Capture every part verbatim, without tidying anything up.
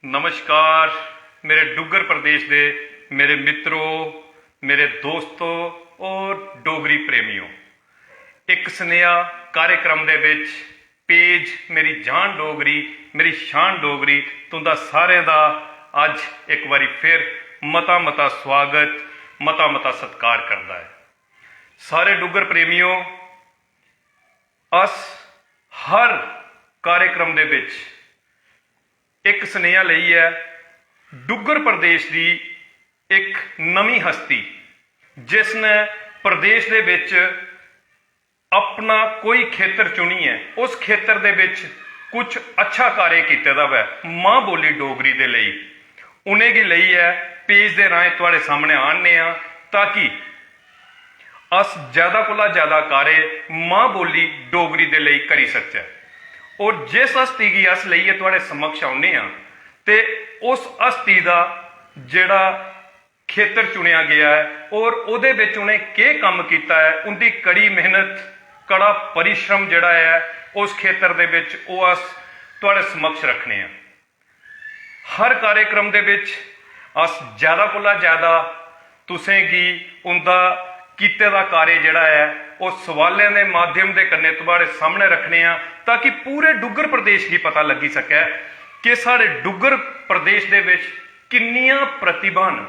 नमस्कार मेरे डुग्गर प्रदेश दे मेरे मित्रो, मेरे दोस्तो और डोगरी प्रेमियो। इक सनेहा कार्यक्रम दे विच पेज मेरी जान डोगरी, मेरी शान डोगरी, तुंदा सारें दा अज्ज इक बारी फिर मता मता स्वागत, मता मता सत्कार करदा ऐ। सारे डुग्गर प्रेमियो, अस हर कार्यक्रम दे विच इक सनेहा लेइयै डुग्गर प्रदेश दी इक नमीं हस्ती, जिसने प्रदेश दे विच अपना कोई खेतर चुनियै उस खेतर दे विच कुछ अच्छा कार्य कीते दा होऐ मां बोली डोगरी दे लेई, उ'नेंगी लेइयै पेज दे राहें थुआढ़े सामने आह्नने आं, ताकि अस ज्यादा कोला ज्यादा कार्य मां बोली डोगरी दे लेई करी सकचै। और जिस हस्ती गी अस लेइयै थुआढ़े समक्ष औन्ने आं, ते उस हस्ती दा जेह्ड़ा खेतर चुनेआ गेआ ऐ और ओह्दे बिच उ'नें केह् कम्म कीता ऐ, उं'दी कड़ी मेहनत, कड़ा परिश्रम जेह्ड़ा ऐ, उस खेतर दे बिच ओह् अस थुआढ़े समक्ष रक्खने आं। हर कार्यक्रम दे बिच अस ज्यादा कोला ज्यादा तुसें गी उं'दा कीते दा कार्य जेह्ड़ा ऐ, ओह् सवालें दे माध्यम दे कन्नै थुआढ़े सामनै रक्खने आं, ताकि पूरे डुग्गर प्रदेश गी पता लग्गी सकै कि साढ़े डुग्गर प्रदेश दे बिच किन्नियां प्रतिभां न,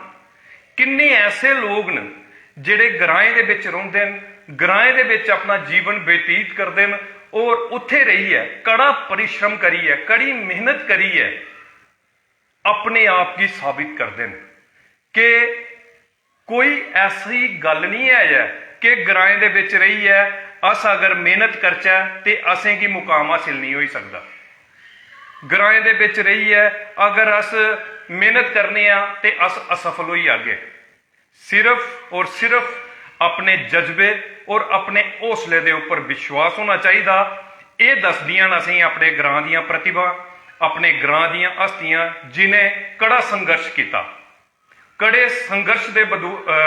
किन्ने ऐसे लोग न जेह्ड़े ग्राएं दे बिच रौंह्दे न, ग्राएं दे बिच अपना जीवन व्यतीत करदे न और उत्थै रेहियै कड़ा परिश्रम करियै, कड़ी मेहनत करियै अपने आप गी साबित करदे न कि कोई ऐसी गल्ल निं ऐ, ऐ कि ग्राएं दे बिच रेहियै अस अगर मेहनत करचै ते असेंगी मुकाम हासिल निं होई सकदा। ग्राएं दे बिच रेहियै अगर अस मेहनत करने आं ते अस असफल होई जागे। सिर्फ और सिर्फ अपने जज्बे और अपने हौसले दे उप्पर विश्वास होना चाहिदा। एह् दसदियां न असेंगी अपने ग्रां दियां प्रतिभा, अपने ग्रां दियां हस्तियां, जिनें कड़ा संघर्ष कीता। कड़े संघर्ष दे बदू-, अ,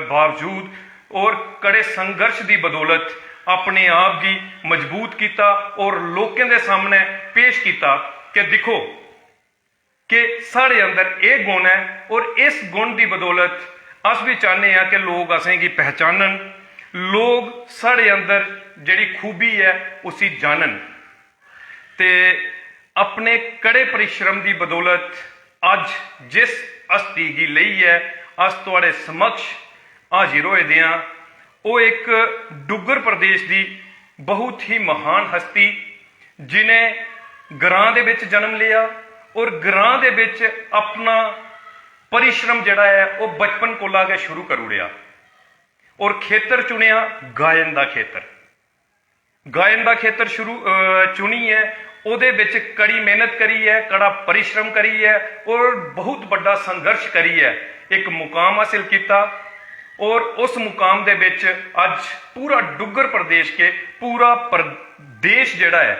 बावजूद और कड़े संघर्ष दी बदौलत अपने आप गी मजबूत कीता और लोकें दे सामने पेश कीता कि दिक्खो, कि साढ़े अंदर एह् गुण ऐ और इस गुण दी बदौलत अस बी चाह्न्ने आं कि लोक असेंगी पहचानन, लोक साढ़े अंदर जेह्ड़ी खूबी ऐ उसी जानन। ते अपने कड़े परिश्रम दी बदौलत अज्ज जिस हस्ती गी लेइयै अस थुआढ़े समक्ष हाजिर होए दे आं, ओह् इक डुग्गर प्रदेश दी बहुत ही महान हस्ती, जिनें ग्रां दे बिच जन्म लेआ और ग्रां दे बिच अपना परिश्रम जेह्ड़ा ऐ ओह् बचपन कोला गै शुरू करी ओड़ेआ और खेतर चुनेआ गायन दा खेतर। गायन दा खेतर शुरू, अ, चुनियै ओह्दे बिच कड़ी मेहनत करियै, कड़ा परिश्रम करियै और बहुत बड्डा संघर्ष करियै इक मुकाम हासिल कीता और उस मुकाम दे बिच अज्ज पूरा डुग्गर प्रदेश के पूरा प्रदेश जेह्ड़ा ऐ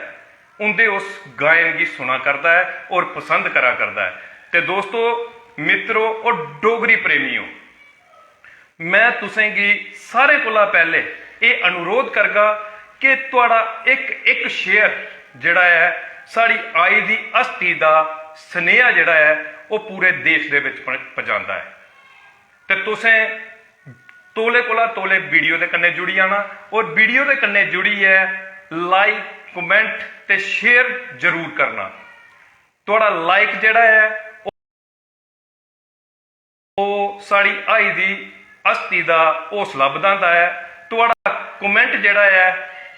उं'दे उस गायन गी सुना करदा ऐ और पसंद करा करदा ऐ। ते दोस्तो, मित्रो और डोगरी प्रेमियो, मैं तुसें गी सारें कोला पैह्ले एह् अनुरोध करगा कि थुआढ़ा इक इक शेयर जेह्ड़ा ऐ साढ़ी आई दी हस्ती दा सनेहा जेह्ड़ा ऐ ओह् पूरे देश दे बिच प-, पजांदा ऐ। ते तुसें तौले कोला तौले वीडियो दे कन्नै जुड़ी जाना और वीडियो दे कन्नै जुड़ियै लाइक, कमेंट ते शेयर जरूर करना। थुआढ़ा लाइक जेह्ड़ा ऐ ओह् साढ़ी आई दी हस्ती दा हौसला बधांदा ऐ। थुआढ़ा कमेंट जेह्ड़ा ऐ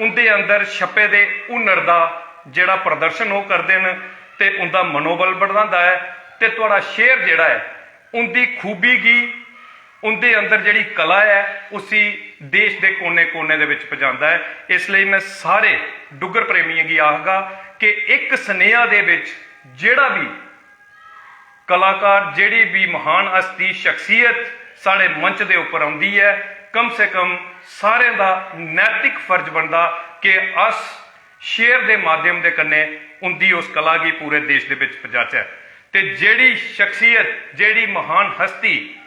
उं'दे अंदर छप्पे दे हुनर दा जेह्ड़ा प्रदर्शन ओह् करदे न ते उं'दा मनोबल बढ़ांदा ऐ। ते थुआढ़ा शेयर जेह्ड़ा ऐ उं'दी खूबी गी, उं'दे अंदर जेह्ड़ी कला ऐ उसी देश दे कोने कोने दे बिच पजांदा ऐ। इसलेई मैं सारे डुग्गर प्रेमियें गी आखगा कि इक सनेहा दे बिच जेह्ड़ा बी कलाकार, जेह्ड़ी बी महान हस्ती, शख्सियत साढ़े मंच दे उप्पर औंदी ऐ, कम से कम सारें दा नैतिक फर्ज बनदा कि अस शेयर दे माध्यम दे कन्नै उं'दी उस कला गी पूरे देश दे बिच पजाचै। ते जेह्ड़ी शख्सियत, जेह्ड़ी महान हस्ती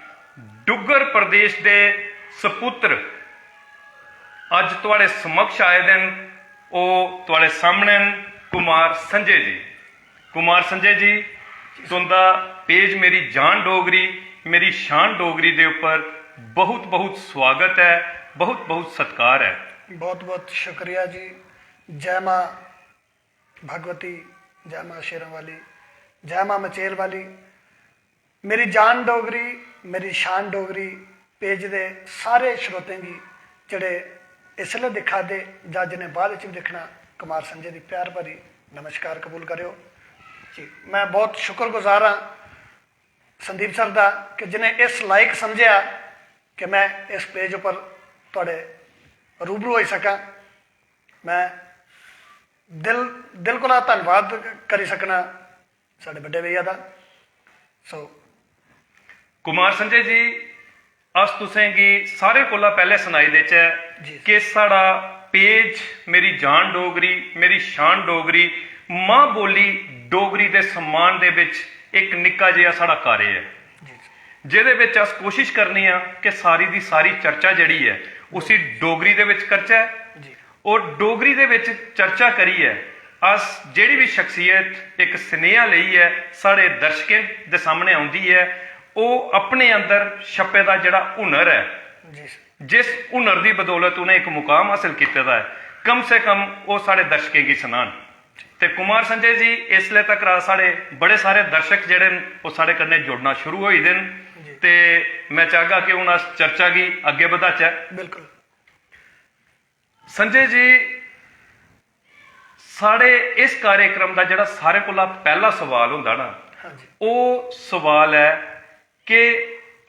डुग्गर प्रदेश दे सपुत्र अज्ज थुआढ़े समक्ष आए दे न, ओह् थुआढ़े सामने न कुमार संजय जी। कुमार संजय जी, तुंदा पेज मेरी जान डोगरी, मेरी शान डोगरी दे उप्पर बहुत बहुत स्वागत ऐ, बहुत बहुत सत्कार ऐ। बहुत बहुत शुक्रिया जी। जय माँ भगवती, जय माँ शेरों वाली, जय माँ मचेल वाली। मेरी जान डोगरी, मेरी शान डोगरी पेज दे सारे श्रोतें गी, जेह्ड़े इसलै दिक्खा दे जां जिनें बाद च बी दिक्खना, कुमार संजय दी प्यार भरी नमस्कार कबूल करेओ जी। मैं बहुत शुक्रगुजार आं संदीप सर दा कि जिनें इस लायक समझेआ कि मैं इस पेज उप्पर थुआढ़े रूबरू होई सकां। मैं दिल दिल कोला धन्नवाद करी सकना साढ़े बड्डे भैया दा। सो कुमार संजय जी, अस तुसें गी सारें कोला पैह्ले सनाई देचै जी। कि साढ़ा पेज मेरी जान डोगरी, मेरी शान डोगरी, मां बोली डोगरी दे सम्मान दे बिच इक निक्का जेहा साढ़ा कार्य ऐ, जी जेह्दे बिच अस कोशिश करने आं कि सारी दी सारी चर्चा जेह्ड़ी ऐ, उसी डोगरी दे बिच करचै। जी और डोगरी दे बिच चर्चा करियै अस जेह्ड़ी बी शख्सियत इक सनेहा लेइयै साढ़े दर्शकें दे सामने औंदी ऐ, ओह् अपने अंदर छप्पे दा जेह्ड़ा हुनर ऐ, जी सर। जिस हुनर दी बदौलत उ'नें इक मुकाम हासल कीते दा ऐ, कम से कम ओह् साढ़े दर्शकें गी सनान। ते कुमार संजय जी, इसले तक साढ़े बड़े सारे दर्शक जेह्ड़े न, ओह् साढ़े कन्नै जुड़ना शुरू होई दे न। जी। ते मैं चाहगा कि हून अस चर्चा गी अग्गें बधाचै। बिल्कुल। संजय जी, साढ़े इस कार्यक्रम दा जेह्ड़ा सारें कोला पैह्ला सवाल होंदा ना, हाँ जी। ओह् सवाल ऐ कि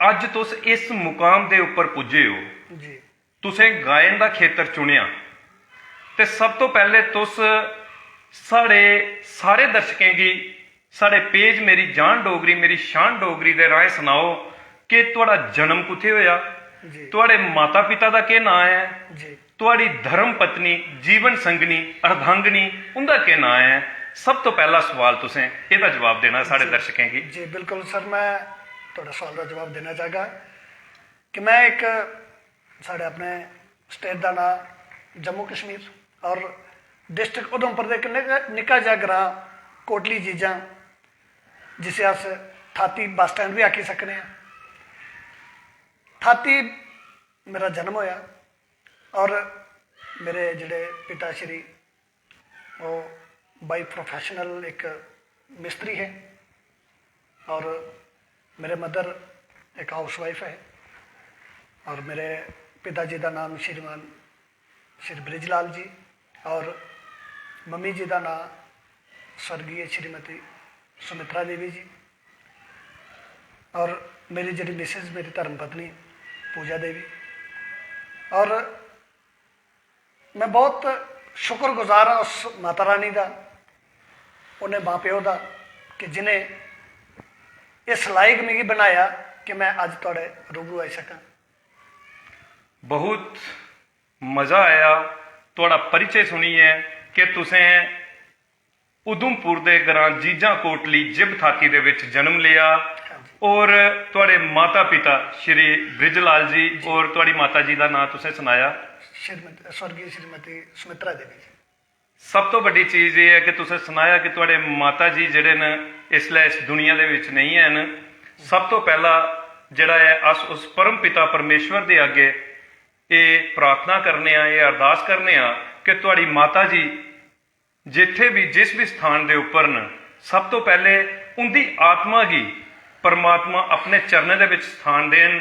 अज्ज तुस इस मुकाम दे उप्पर पुज्जे ओ, जी तुसें गायन दा खेतर चुनेआ, ते सब तो पैह्ले तुस साढ़े सारे दर्शकें गी साढ़े पेज मेरी जान डोगरी, मेरी शान डोगरी दे राहें सनाओ कि थुआढ़ा जन्म कुत्थै होएआ, जी। थुआढ़े माता पिता दा केह् नांऽ ऐ, जी थुआढ़ी धर्म पत्नी, जीवन संगनी, अर्धांगिनी, उं'दा केह् नांऽ ऐ? सब तो पैह्ला सवाल तुसें एह्दा जवाब देना साढ़े जी। दर्शकें गी। जी बिल्कुल सर, मैं थुआढ़े सवाल दा जवाब देना चाहगा कि मैं इक, साढ़े अपने स्टेट दा नांऽ जम्मू कश्मीर और डिस्ट्रिक्ट उधमपुर दे इक निक्का निक्का जेहा ग्रांऽ कोटली जीजां, जिसी अस थाती बस स्टैंड बी आखी सकने आं। थाती मेरा जन्म होएआ और मेरे जेह्ड़े पिता श्री, ओह् बाई प्रोफेशनल इक मिस्त्री हे और मेरे मदर इक हाउसवाइफ है और मेरे पिता जी दा नाम श्रीमान श्री बृजलाल जी और मम्मी जी दा नाम स्वर्गीय श्रीमती सुमित्रा देवी जी और मेरी जेह्ड़ी मिसेज, मेरी धर्म पत्नी पूजा देवी। और मैं बहुत शुक्रगुजार आं उस माता रानी दा, उ'नें मां प्यो दा कि जि'नें इस लायक मिगी बनाया कि मैं अज्ज थुआढ़े रूबरू आई सकां। बहुत मजा आया थुआढ़ा परिचय सुनियै कि तुसें उधमपुर दे ग्रां जीजां कोटली जिब थाती दे विच जन्म लेआ और थुआढ़े माता पिता श्री बृजलाल जी और थुआढ़ी माता जी दा नांऽ तुसें सनाया। श्रीमती, स्वर्गीय श्रीमती सुमित्रा देवी जी। सब तो बड्डी चीज एह् ऐ कि तुसें सनाया कि थुआढ़े माता जी जेह्ड़े न, इसलै इस दुनिया दे विच नेईं हैन। सब तो पैह्ला जेह्ड़ा ऐ, अस उस परम पिता परमेश्वर दे अग्गे एह् प्रार्थना करने आं, एह् अरदास करने आं कि थुआढ़ी माता जी जित्थै बी, जिस बी स्थान दे उप्पर न, सब तो पैह्ले उं'दी आत्मा गी परमात्मा अपने चरणें दे विच स्थान देन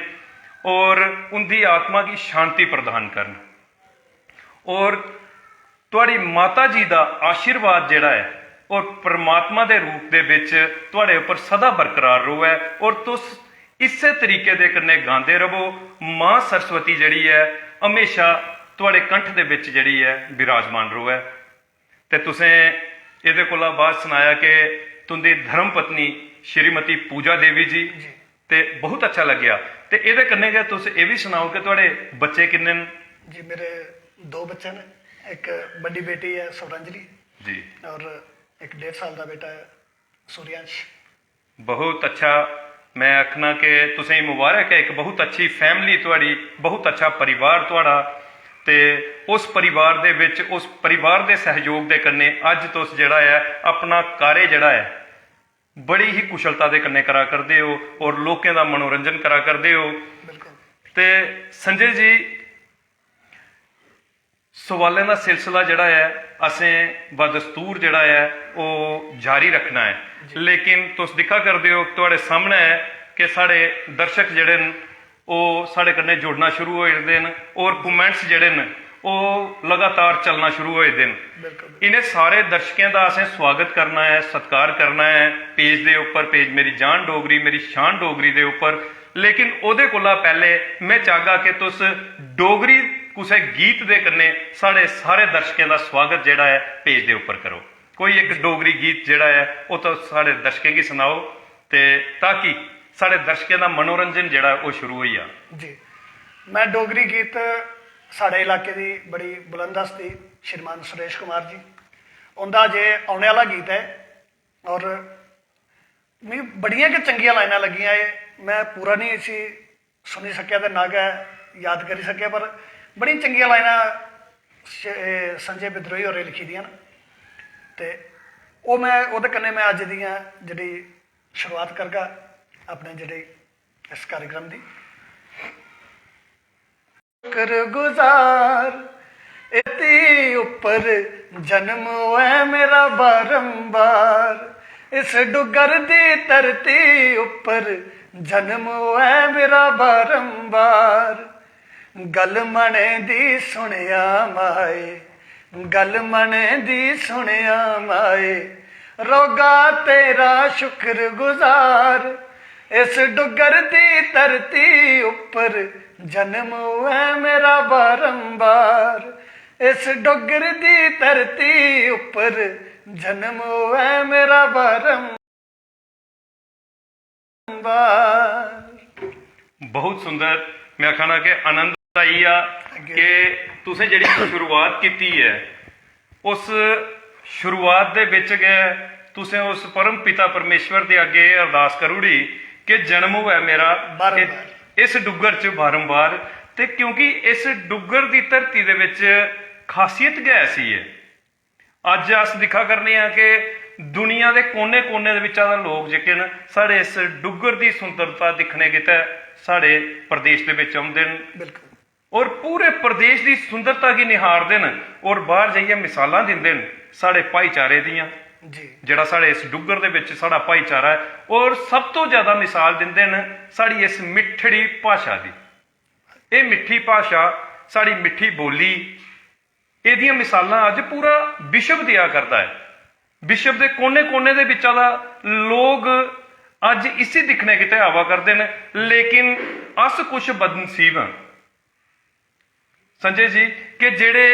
और उं'दी आत्मा गी शांति प्रदान करन। और थुआढ़ी माता जी दा आशीर्वाद जेह्ड़ा ऐ, और परमात्मा दे रूप दे विच थुआढ़े उप्पर सदा बरकरार र'वै और तुस इस्सै तरीके दे कन्नै गांदे र'वो। मां सरस्वती जेह्ड़ी ऐ, म्हेशा थुआढ़े कंठ दे विच जेह्ड़ी ऐ, विराजमान र'वै। ते तुसें एह्दे कोला बाद सनाया कि तुं'दी धर्म पत्नी श्रीमती पूजा देवी जी, जी। ते बहुत अच्छा लग्गेआ। ते एह्दे कन्नै गै तुस एह् बी सनाओ कि थुआढ़े बच्चे किन्ने न? जी, मेरे दो बच्चे न, एक बड़ी बेटी है स्वरांजलि जी। और एक डेढ़ साल का बेटा है सूर्यांश। बहुत अच्छा। मैं आखना कि तुसेंगी मुबारक ऐ, इक बहुत अच्छी फैमिली थुआढ़ी, बहुत अच्छा परिवार थुआढ़ा, ते उस परिवार दे विच, उस परिवार दे सहयोग दे कन्नै अज्ज तुस जेह्ड़ा ऐ, अपना कार्य जेह्ड़ा ऐ, बड़ी ही कुशलता दे कन्नै करा करदे ओ और लोकें दा मनोरंजन करा करदे ओ। बिल्कुल। ते संजय जी, सवालें दा सिलसिला जेह्ड़ा ऐ, असें बदस्तूर जेह्ड़ा ऐ, ओह् जारी रक्खना ऐ। लेकिन तुस दिक्खा करदे ओ, थुआढ़े सामनै ऐ कि साढ़े दर्शक जेह्ड़े न, ओह् साढ़े कन्नै जुड़ना शुरू होई गेदे न और कमेंट्स जेह्ड़े न, ओह् लगातार चलना शुरू होई गेदे न। बिल्कुल। इ'नें सारे दर्शकें दा असें स्वागत करना ऐ, सत्कार करना ऐ पेज दे उप्पर, पेज मेरी जान डोगरी, मेरी शान डोगरी दे उप्पर। लेकिन ओह्दे कोला पैह्ले में चाहगा कि तुस डोगरी कुसै गीत दे कन्नै साढ़े सारे दर्शकें दा स्वागत जेह्ड़ा ऐ, पेज दे उप्पर करो। कोई इक डोगरी गीत जेह्ड़ा ऐ, ओह् तुस साढ़े दर्शकें गी सनाओ, ते ताकि साढ़े दर्शकें दा मनोरंजन जेह्ड़ा ऐ, ओह् शुरू होई जा। जी, में डोगरी गीत, साढ़े इलाके दी बड़ी बुलंद हस्ती श्रीमान सुरेश कुमार जी, उं'दा जे औने आह्ला गीत ऐ, और मिगी बड़ियां गै चंगियां लाइनां लग्गियां। एह् में पूरा नहीं इसी सुनी सकेआ ते ना गै याद करी सकेआ, पर बड़ियां चंगियां लाइनां श-, एह् संजय बिद्रोही होरें लिखी दियां न। ते ओह् में, ओह्दे कन्नै में अज्ज दियां जेह्ड़ी शुरुआत करगा अपने जेह्ड़े इस कार्यक्रम दी। शुक्रगुजार, इस धरती उप्पर जन्म होऐ मेरा बारंबार। इस डुग्गर दी धरती उप्पर जन्म होऐ मेरा बारंबार। गल मनै दी सुनेआ माए, गल मनै दी सुनेआ माए, रौह्गा तेरा शुक्रगुजार। इस डुग्गर दी धरती उप्पर जन्म होऐ मेरा बारंबार। इस डुग्गर दी धरती उप्पर जन्म होऐ मेरा बारंबार। बहुत सुंदर। में आखा ना कि आनंद आई गेआ कि तुसें जेह्ड़ी शुरुआत कीती ऐ, उस शुरुआत दे बिच गै तुसें उस परम पिता परमेश्वर दे अग्गें एह् अरदास करी ओड़ी कि जन्म होऐ मेरा बारंबार। इस डुग्गर च बारंबार। ते क्योंकि इस डुग्गर दी धरती दे बिच खासियत गै ऐसी ऐ। अज्ज अस दिक्खा करने आं कि दुनिया दे कोने कोने दे बिच्चा दा लोक जेह्के न, साढ़े इस डुग्गर दी सुंदरता दिक्खने गितै साढ़े प्रदेश दे बिच औंदे न। बिल्कुल। और पूरे प्रदेश दी सुंदरता गी निहारदे न और बाहर जाइयै मिसालां दिंदे न साढ़े भाईचारे दियां। जी। जेह्ड़ा साढ़े इस डुग्गर दे बिच साढ़ा भाईचारा ऐ, और सब तो ज्यादा मिसाल दिंदे न साढ़ी इस मिट्ठड़ी भाशा दी। एह् मिट्ठी भाशा, साढ़ी मिट्ठी बोली, एह्दियां मिसालां अज्ज पूरा विश्व देआ करदा ऐ। विश्व दे कोने कोने दे बिच्चा दा लोग अज्ज इसी दिक्खने गितै आवा करदे न, लेकिन अस कुछ बदनसीब आं, संजय जी, कि जेह्ड़े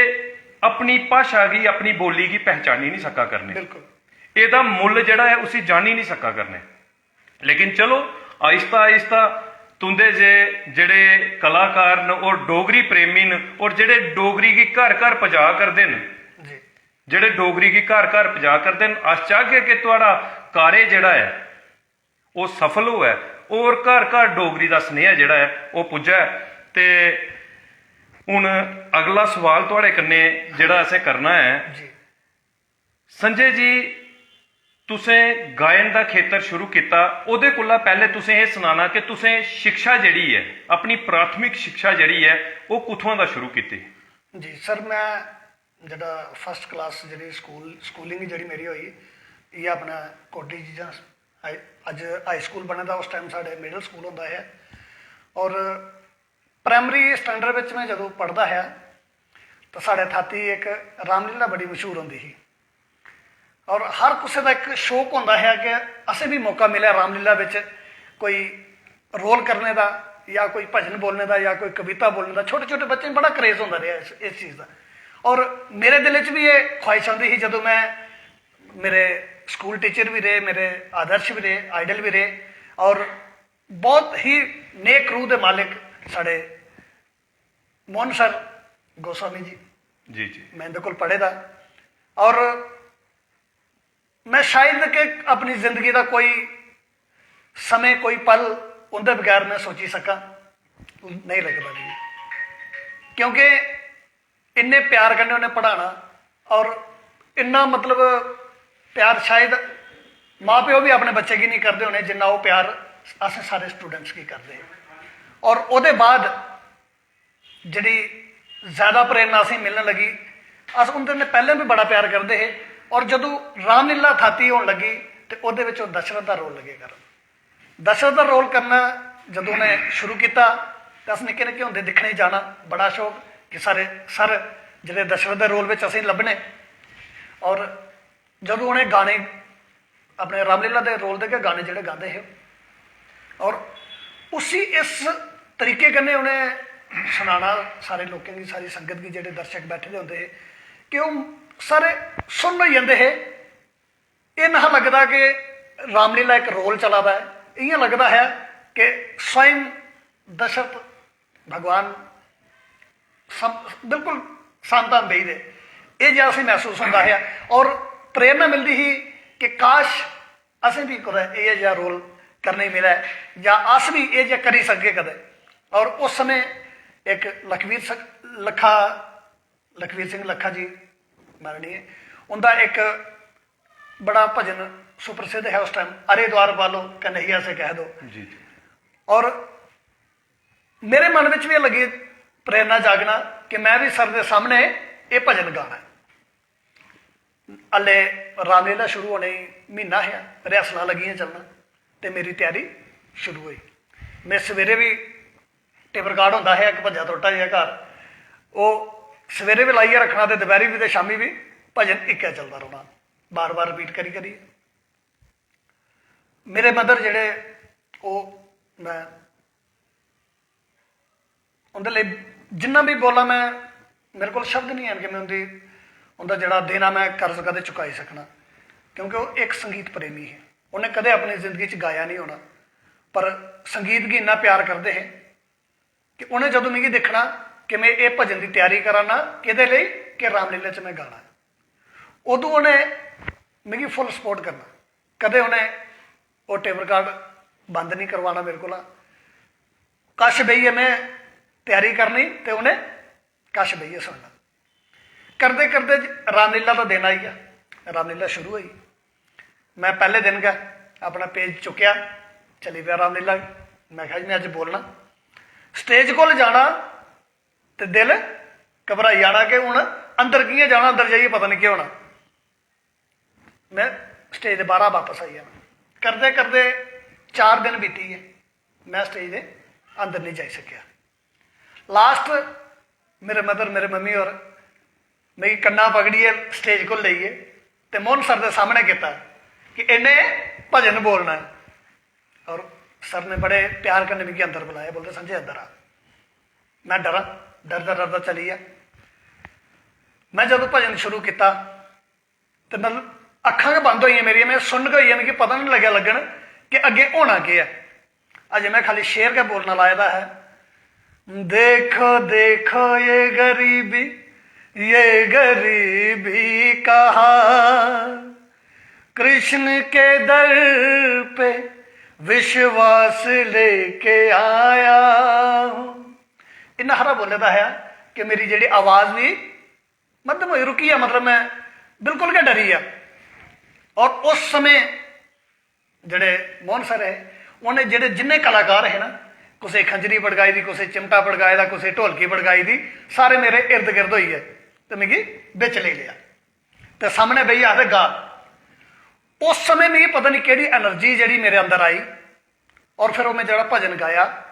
अपनी भाशा गी, अपनी बोली गी पहचानी निं सका करने। बिल्कुल। एह्दा मुल्ल जेह्ड़ा ऐ, उसी जानी निं सका करने। लेकिन चलो, आहिस्ता आहिस्ता तुं'दे जे जेह्ड़े कलाकार न, और डोगरी प्रेमी न, और जेह्ड़े डोगरी गी घर घर पजा करदे न, जी। जेह्ड़े डोगरी गी घर घर पजा करदे न, अस चाहगे कि थुआढ़ा कार्य जेह्ड़ा ऐ, ओह् सफल होऐ और घर घर डोगरी दा सनेहा जेह्ड़ा ऐ, ओह् पुज्जै। ते हून अगला सवाल थुआढ़े कन्नै जेह्ड़ा असें करना ऐ, जी। संजय जी, तुसें गायन दा खेतर शुरू कीता, ओह्दे कोला पैह्ले तुसें एह् सनाना कि तुसें शिक्षा जेह्ड़ी ऐ, अपनी प्राथमिक शिक्षा जेह्ड़ी ऐ, ओह् कुत्थुआं दा शुरू कीती? जी सर, में जेह्ड़ा फर्स्ट क्लास जेह्ड़ी स्कूल, स्कूलिंग जेह्ड़ी मेरी होई, इ'यै अपने कोटी च जां हाई-, अज्ज हाई स्कूल बने दा, उस टाइम साढ़े मिडल स्कूल होंदा हा। और प्राइमरी स्टैंडर्ड बिच में जदूं पढ़दा हा, तो साढ़े थाती इक रामलीला बड़ी मशहूर होंदी ही। और हर कुसै दा इक शौक होंदा हा कि असें बी मौका मिलै रामलीला बिच कोई रोल करने दा, या कोई भजन बोलने दा, या कोई कविता बोलने दा। छोटे छोटे बच्चें गी बड़ा क्रेज होंदा रेहा इस, इस चीज़ दा। और मेरे दिल च बी एह् ख्वाहिश आंदी ही, जदूं में, मेरे स्कूल टीचर बी रेह्, मेरे आदर्श बी रेह्, आइडल बी रेह्, और बहुत ही नेक रूह दे मालिक साढ़े मोहन सर गोस्वामी जी, जी जी। में इंदे कोल पढ़े दा। और में शायद कि अपनी जिंदगी दा कोई समें, कोई पल उंदे बगैर में सोची सकां, नेईं लगदा मिगी। क्योंकि इन्ने प्यार कन्नै उ'नें पढ़ाना, और इन्ना, मतलब, प्यार शायद मां प्यो बी अपने बच्चे गी नहीं करदे होने जिन्ना ओह् प्यार अस सारे स्टूडेंट्स गी करदे हे। और ओह्दे बाद जेह्ड़ी ज्यादा प्रेरणा असेंगी मिलने लगी, अस उं'दे कन्नै पैह्लें बी बड़ा प्यार करदे हे। और जदूं रामलीला थाती होन लगी ते ओह्दे बिच ओह् दशरथ दा रोल लगे करन। दशरथ दा रोल करना जदूं उ'नें शुरू कीता ते अस निक्के निक्के होंदे दिक्खने गी जाना, बड़ा शौक कि सारे सर जेह्ड़े दशरथ दे रोल बिच असेंगी लब्भने। और जदूं उ'नें गाने अपने रामलीला दे रोल दे गै गाने जेह्ड़े गांदे हे और उसी इस तरीके कन्नै उ'नें सनाना सारे लोकें गी, सारी संगत गी, जेह्ड़े दर्शक बैठे दे होंदे हे कि ओह् सारे सुन्न होई जंदे हे। एह् नेहा लगदा कि रामलीला इक रोल चला दा ऐ, इ'यां लगदा हा कि स्वयं दशरथ भगवान सम-, बिल्कुल सांतान बेही दे, एह् जेहा असेंगी मसूस होंदा हा। और प्रेरणा मिलदी ही कि काश असें बी कुतै एह् जेहा रोल करने गी मिलै जां अस बी एह् जेहा करी सकगे कदें। और उस समें इक लखवीर स-, लक्खा लखवीर सिंह लक्खा जी माननीय, उं'दा इक बड़ा भजन सुप्रसिद्ध है उस टाइम, "अरे द्वार वालो कन्हैया से कह दो।" जी जी। और मेरे मन बिच भी लगी प्रेरणा जागना कि मैं भी सर दे सामने एह् भजन गाना है। हल्ले रामलीला शुरू होने गी म्हीना हा, रिहर्सलां लगियां चलना ते मेरी त्यारी शुरू होई। में सवेरे भी टेप रिकार्ड होंदा हा इक भज्जा त्रुट्टा जेहा घर, ओह् सवेरे बी लाइयै रक्खना ते दपैह्री बी ते शामी बी भजन इक्कै चलदा रौह्ना, बार बार रिपीट करी करियै। मेरे मदर जेह्ड़े, ओह्, मैं उं'दे लेई जिन्ना बी बोलां, मैं, मेरे कोल शब्द नहीं हैन कि मैं उं'दी, उं'दा जेह्ड़ा देना मैं कर्ज कदें चुकाई सकना, क्योंकि ओह् इक संगीत प्रेमी हे। उ'नें कदें अपनी जिंदगी च गाया नहीं होना, पर संगीत गी इन्ना प्यार करदे हे कि उ'नें जदूं मिगी दिक्खना कि में एह् भजन दी त्यारी करा ना, केह्दे लेई? कि रामलीला च में गाना ऐ, उदूं उ'नें मिगी फुल सपोर्ट करना। कदें उ'नें ओह् टेप रिकार्ड बंद नहीं करवाना मेरे कोला। कश बेहियै में त्यारी करनी ते उ'नें कश बेहियै सुनना। करदे करदे रामलीला दा दिन आई गेआ, रामलीला शुरू होई। मैं पैह्ले दिन गै अपना पेज चुक्केआ, चली पेआ रामलीला गी। मैं आखेआ, "जी, मैं अज्ज बोलना।" स्टेज कोल जाना ते दिल घबराई जाना कि हून अंदर कि'यां जाना, अंदर जाइयै पता निं केह् होना। मैं स्टेज दे बाह्रा बापस आई जाना। करदे करदे चार दिन बीती गे, मैं स्टेज दे अंदर निं जाई सकेआ। लास्ट मेरे मदर, मेरे मम्मी होर मिगी कन्ना पकड़ियै स्टेज कोल लेई गे ते मोहन सर दे सामनै कीता कि इन्नै भजन बोलना ऐ। और सर ने बड़े प्यार कन्नै मिगी अंदर बुलाया, बोलदे, "संजय, अंदर आ।" मैं डरा, डरदा डरदा चली गेआ। मैं जदूं भजन शुरू कीता ते मतलब अक्खां गै बंद होइयां मेरियां, मैं सुन्न गै होई गेआ, मिगी पता निं लग्गेआ लग्गन कि अग्गें होना केह् ऐ। अजें मैं खाली शेर गै बोलना लाए दा ऐ। देखो देखो ये गरीबी, ये गरीबी का हाल, कृष्ण के दर पे विश्वास लेके आया हूँ। इन्ना हारा बोले दा है कि मेरी जेह्ड़ी आवाज भी मद्धम होई, रुकी गेआ, मतलब मैं बिल्कुल गै डरी गेआ। और उस समें जेह्ड़े मोहन सर हे, उ'नें जेह्ड़े जिन्ने कलाकार हे ना, कुसै खंजरी पड़काई दी, कुसै चिमटा पड़काए दा, कुसै ढोलकी पड़काई दी, सारे मेरे इर्द गिर्द होई गे ते मिगी बिच लेई लेआ ते सामनै बेहियै आखदे, "गा।" उस समें मिगी पता निं केह्ड़ी एनर्जी जेह्ड़ी मेरे अंदर आई और फिर ओह् में जेह्ड़ा भजन गाया,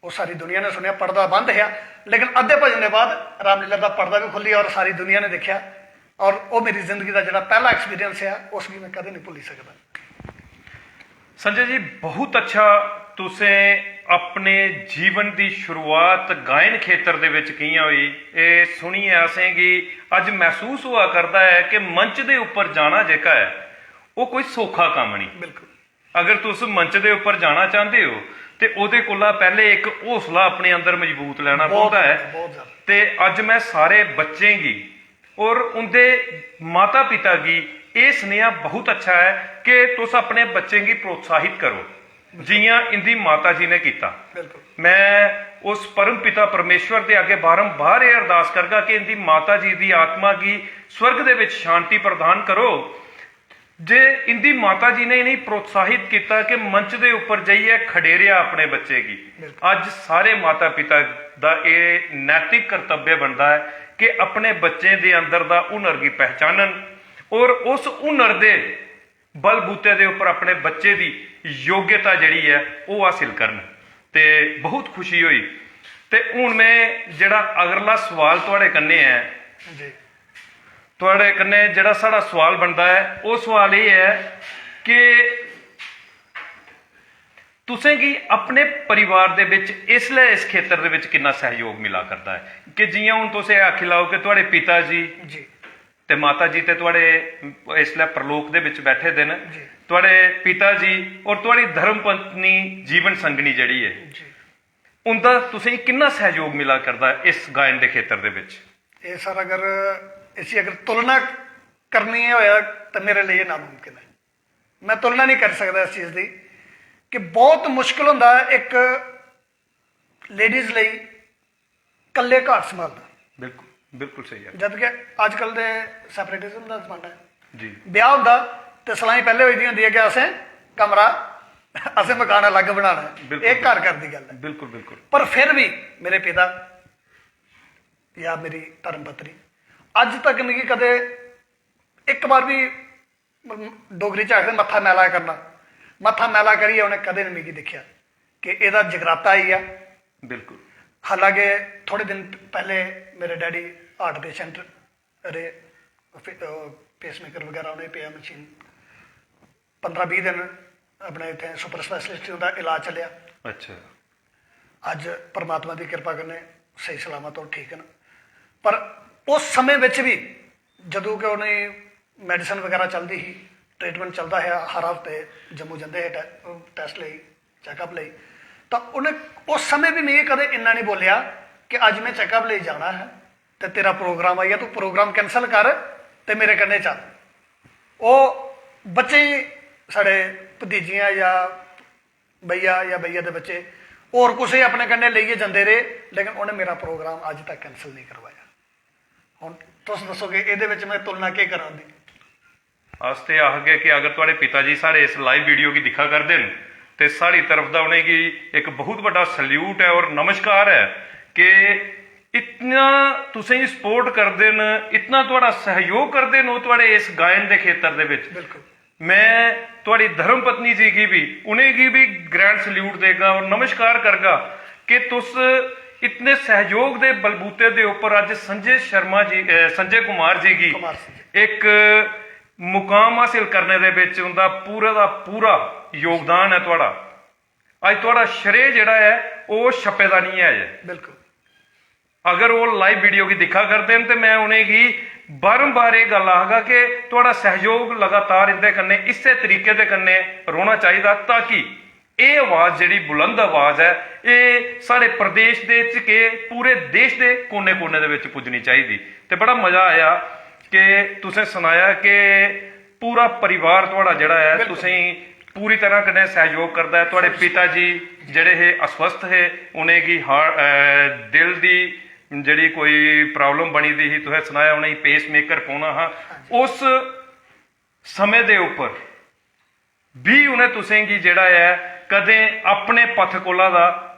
ओह् सारी दुनिया ने सुनेआ। पड़दा बंद हा, लेकिन अद्धे भजन दे बाद रामलीला दा पड़दा बी खुल्ली और सारी दुनिया ने दिक्खेआ। और ओह् मेरी जिंदगी दा जेह्ड़ा पैह्ला एक्सपीरियंस ऐ, उस गी में कदें निं भुल्ली सकदा। संजय जी, बहुत अच्छा, तुसें अपने जीवन दी शुरुआत गायन खेतर दे विच कि'यां होई, एह् सुनियै असेंगी अज्ज मसूस होआ करदा ऐ कि मंच दे उप्पर जाना जेह्का ऐ, ओह् कोई सौखा कम्म नेईं। बिल्कुल। अगर तुस मंच दे उप्पर जाना चांह्दे ओ ते ओह्दे कोला पैह्ले इक हौसला अपने अंदर मजबूत लैना बहुत पौंदा ऐ। बहुत ज्यादा। ते अज्ज मैं सारे बच्चें गी और उं'दे माता पिता गी एह् सनेहा बहुत अच्छा ऐ कि तुस अपने बच्चें गी प्रोत्साहित करो, जि'यां इं'दी माता जी ने कीता। बिल्कुल। मैं उस परम पिता परमेश्वर दे अग्गे बारंबार एह् अरदास करगा कि इं'दी माता जी दी आत्मा गी स्वर्ग दे विच शांति प्रदान करो। जे इंदी माता जी ने इ'नेंगी प्रोत्साहित कीता कि मंच दे उप्पर जाइयै खडेरेआ अपने बच्चे गी। बिल्कुल। अज्ज सारे माता पिता दा एह् नैतिक कर्तव्य बनदा ऐ कि अपने बच्चें दे अंदर दा हुनर गी पहचानन और उस हुनर दे बलबूते दे उप्पर अपने बच्चे दी योग्यता जेह्ड़ी ऐ ओह् हासिल करन। ते बहुत खुशी होई। ते हून में जेह्ड़ा अगला सवाल थुआढ़े कन्नै ऐ, जी। थुआढ़े कन्नै जेह्ड़ा साढ़ा सवाल बनदा ऐ, ओह् सवाल एह् ऐ कि तुसें गी अपने परिवार दे बिच इसलै इस खेतर दे बिच किन्ना सैहयोग मिला करदा ऐ? कि जि'यां हून तुस एह् आखी लैओ कि थुआढ़े पिता जी जी। ते माता जी ते थुआढ़े इसलै परलोक दे बिच बैठे दे न, जी। थुआढ़े पिता जी और थुआढ़ी धर्म पत्नी जीवन संगनी जेह्ड़ी ऐ, जी। उं'दा तुसें गी किन्ना सैहयोग मिला करदा ऐ इस गायन दे खेतर दे बिच? एह् सर, अगर इसी अगर तुलना करनी होऐ ते मेरे लेई एह् नामुमकिन ऐ। मैं तुलना नहीं कर सकदा इस चीज़ दी कि बहुत मुश्किल होंदा ऐ इक लेडीज लेई कल्ले घर संभालना। बिल्कुल, बिल्कुल सही है। जद कि अजकल दे सैपरेटिज्म दा जमाना ऐ। जी। ब्याह होंदा ते सलाई पैह्ले होई दी होंदी ऐ कि असें कमरा, असें मकान अलग बनाना ऐ। बिल्कुल, एह् घर घर दी गल्ल ऐ। बिल्कुल, बिल्कुल। पर फिर भी मेरे पिता या मेरी धर्म पत्नी अज्ज तक मिगी कदे इक बार भी डोगरी च आखदे मत्था मैला करना, मत्था मैला करियै उ'नें कदें निं मिगी दिक्खेआ कि एह्दा जगराता आई गेआ। बिल्कुल। हालांकि थोड़े दिन पैह्ले मेरे डैडी हार्ट पेशेंट रेह्, पेसमेकर बगैरा उ'नेंगी पेआ मशीन, पंदरां बीह् दिन अपने इत्थै सुपर स्पैशलिस्ट उं'दा इलाज चलेआ। अच्छा। अज्ज परमात्मा दी किरपा कन्नै स्हेई सलामत ओह् ठीक न। पर उस समें बिच बी जदूं कि उ'नेंगी मैडिसिन बगैरा चलदी ही, ट्रीटमेंट चलदा हा, हर हफ्ते जम्मू जंदे हे टै-, टैस्ट लेई, चैकअप लेई, तां उ'नें उस समें बी मिगी कदें इन्ना निं बोलेआ कि अज्ज में चैकअप लेई जाना ऐ ते तेरा प्रोग्राम आई गेआ, तूं प्रोग्राम कैंसल कर ते मेरे कन्नै चल। ओह् बच्चें गी, साढ़े भतीजियां जां भैया जां भैया दे बच्चे होर कुसै गी अपने कन्नै लेइयै जंदे रेह्, लेकिन उ'नें मेरा प्रोग्राम अज्ज तक कैंसल नेईं करवाया। हुन तुस दस्सो कि एह्दे बिच में तुलना केह् करां उं'दी? अस ते आखगे कि अगर थुआढ़े पिता जी साढ़े इस लाइव वीडियो गी दिक्खा करदे न, ते साढ़ी तरफ दा उ'नेंगी इक बहुत बड्डा सल्यूट ऐ और नमस्कार ऐ कि इतना तुसेंगी सपोर्ट करदे न, इतना थुआढ़ा सैहयोग करदे न ओह् थुआढ़े इस गायन दे खेतर दे बिच। बिल्कुल। में थुआढ़ी धर्म पत्नी जी गी बी, उ'नेंगी बी ग्रैंड सल्यूट देगा और नमस्कार करगा कि तुस इतने सैहयोग दे बलबूते दे उप्पर अज्ज संजय शर्मा जी, अ, संजय कुमार जी गी कुमार सिंह जी। इक मुकाम हासिल करने दे बिच उं'दा पूरे दा पूरा योगदान ऐ थुआढ़ा। अज्ज थुआढ़ा श्रेय जेह्ड़ा ऐ, ओह् छप्पे दा निं ऐ अजें। बिल्कुल। अगर ओह् लाइव वीडियो गी दिक्खा करदे न, ते में उ'नेंगी बारंबार एह् गल्ल आखगा कि थुआढ़ा सैहयोग लगातार इं'दे कन्नै इस्सै तरीके दे कन्नै रौह्ना चाहिदा, ताकि एह् आवाज़ जेह्ड़ी बुलंद आवाज़ ऐ, एह् साढ़े प्रदेश दे च केह्, पूरे देश दे कोने-कोने दे बिच पुज्जनी चाहिदी। ते बड़ा मज़ा आया कि तुसें सनाया कि पूरा परिवार थुआढ़ा जेह्ड़ा ऐ, बिल्कुल। तुसेंगी पूरी तरह कन्नै सैहयोग करदा ऐ। थुआढ़े पिता जी जेह्ड़े हे, अस्वस्थ हे, उ'नेंगी हार्ट, अ, दिल दी जेह्ड़ी कोई प्रॉब्लम बनी दी ही, तुसें सनाया उ'नेंगी पेसमेकर पौना हा। उस समें दे उप्पर बी उ'नें तुसेंगी जेह्ड़ा ऐ, कदें अपने पथ कोला दा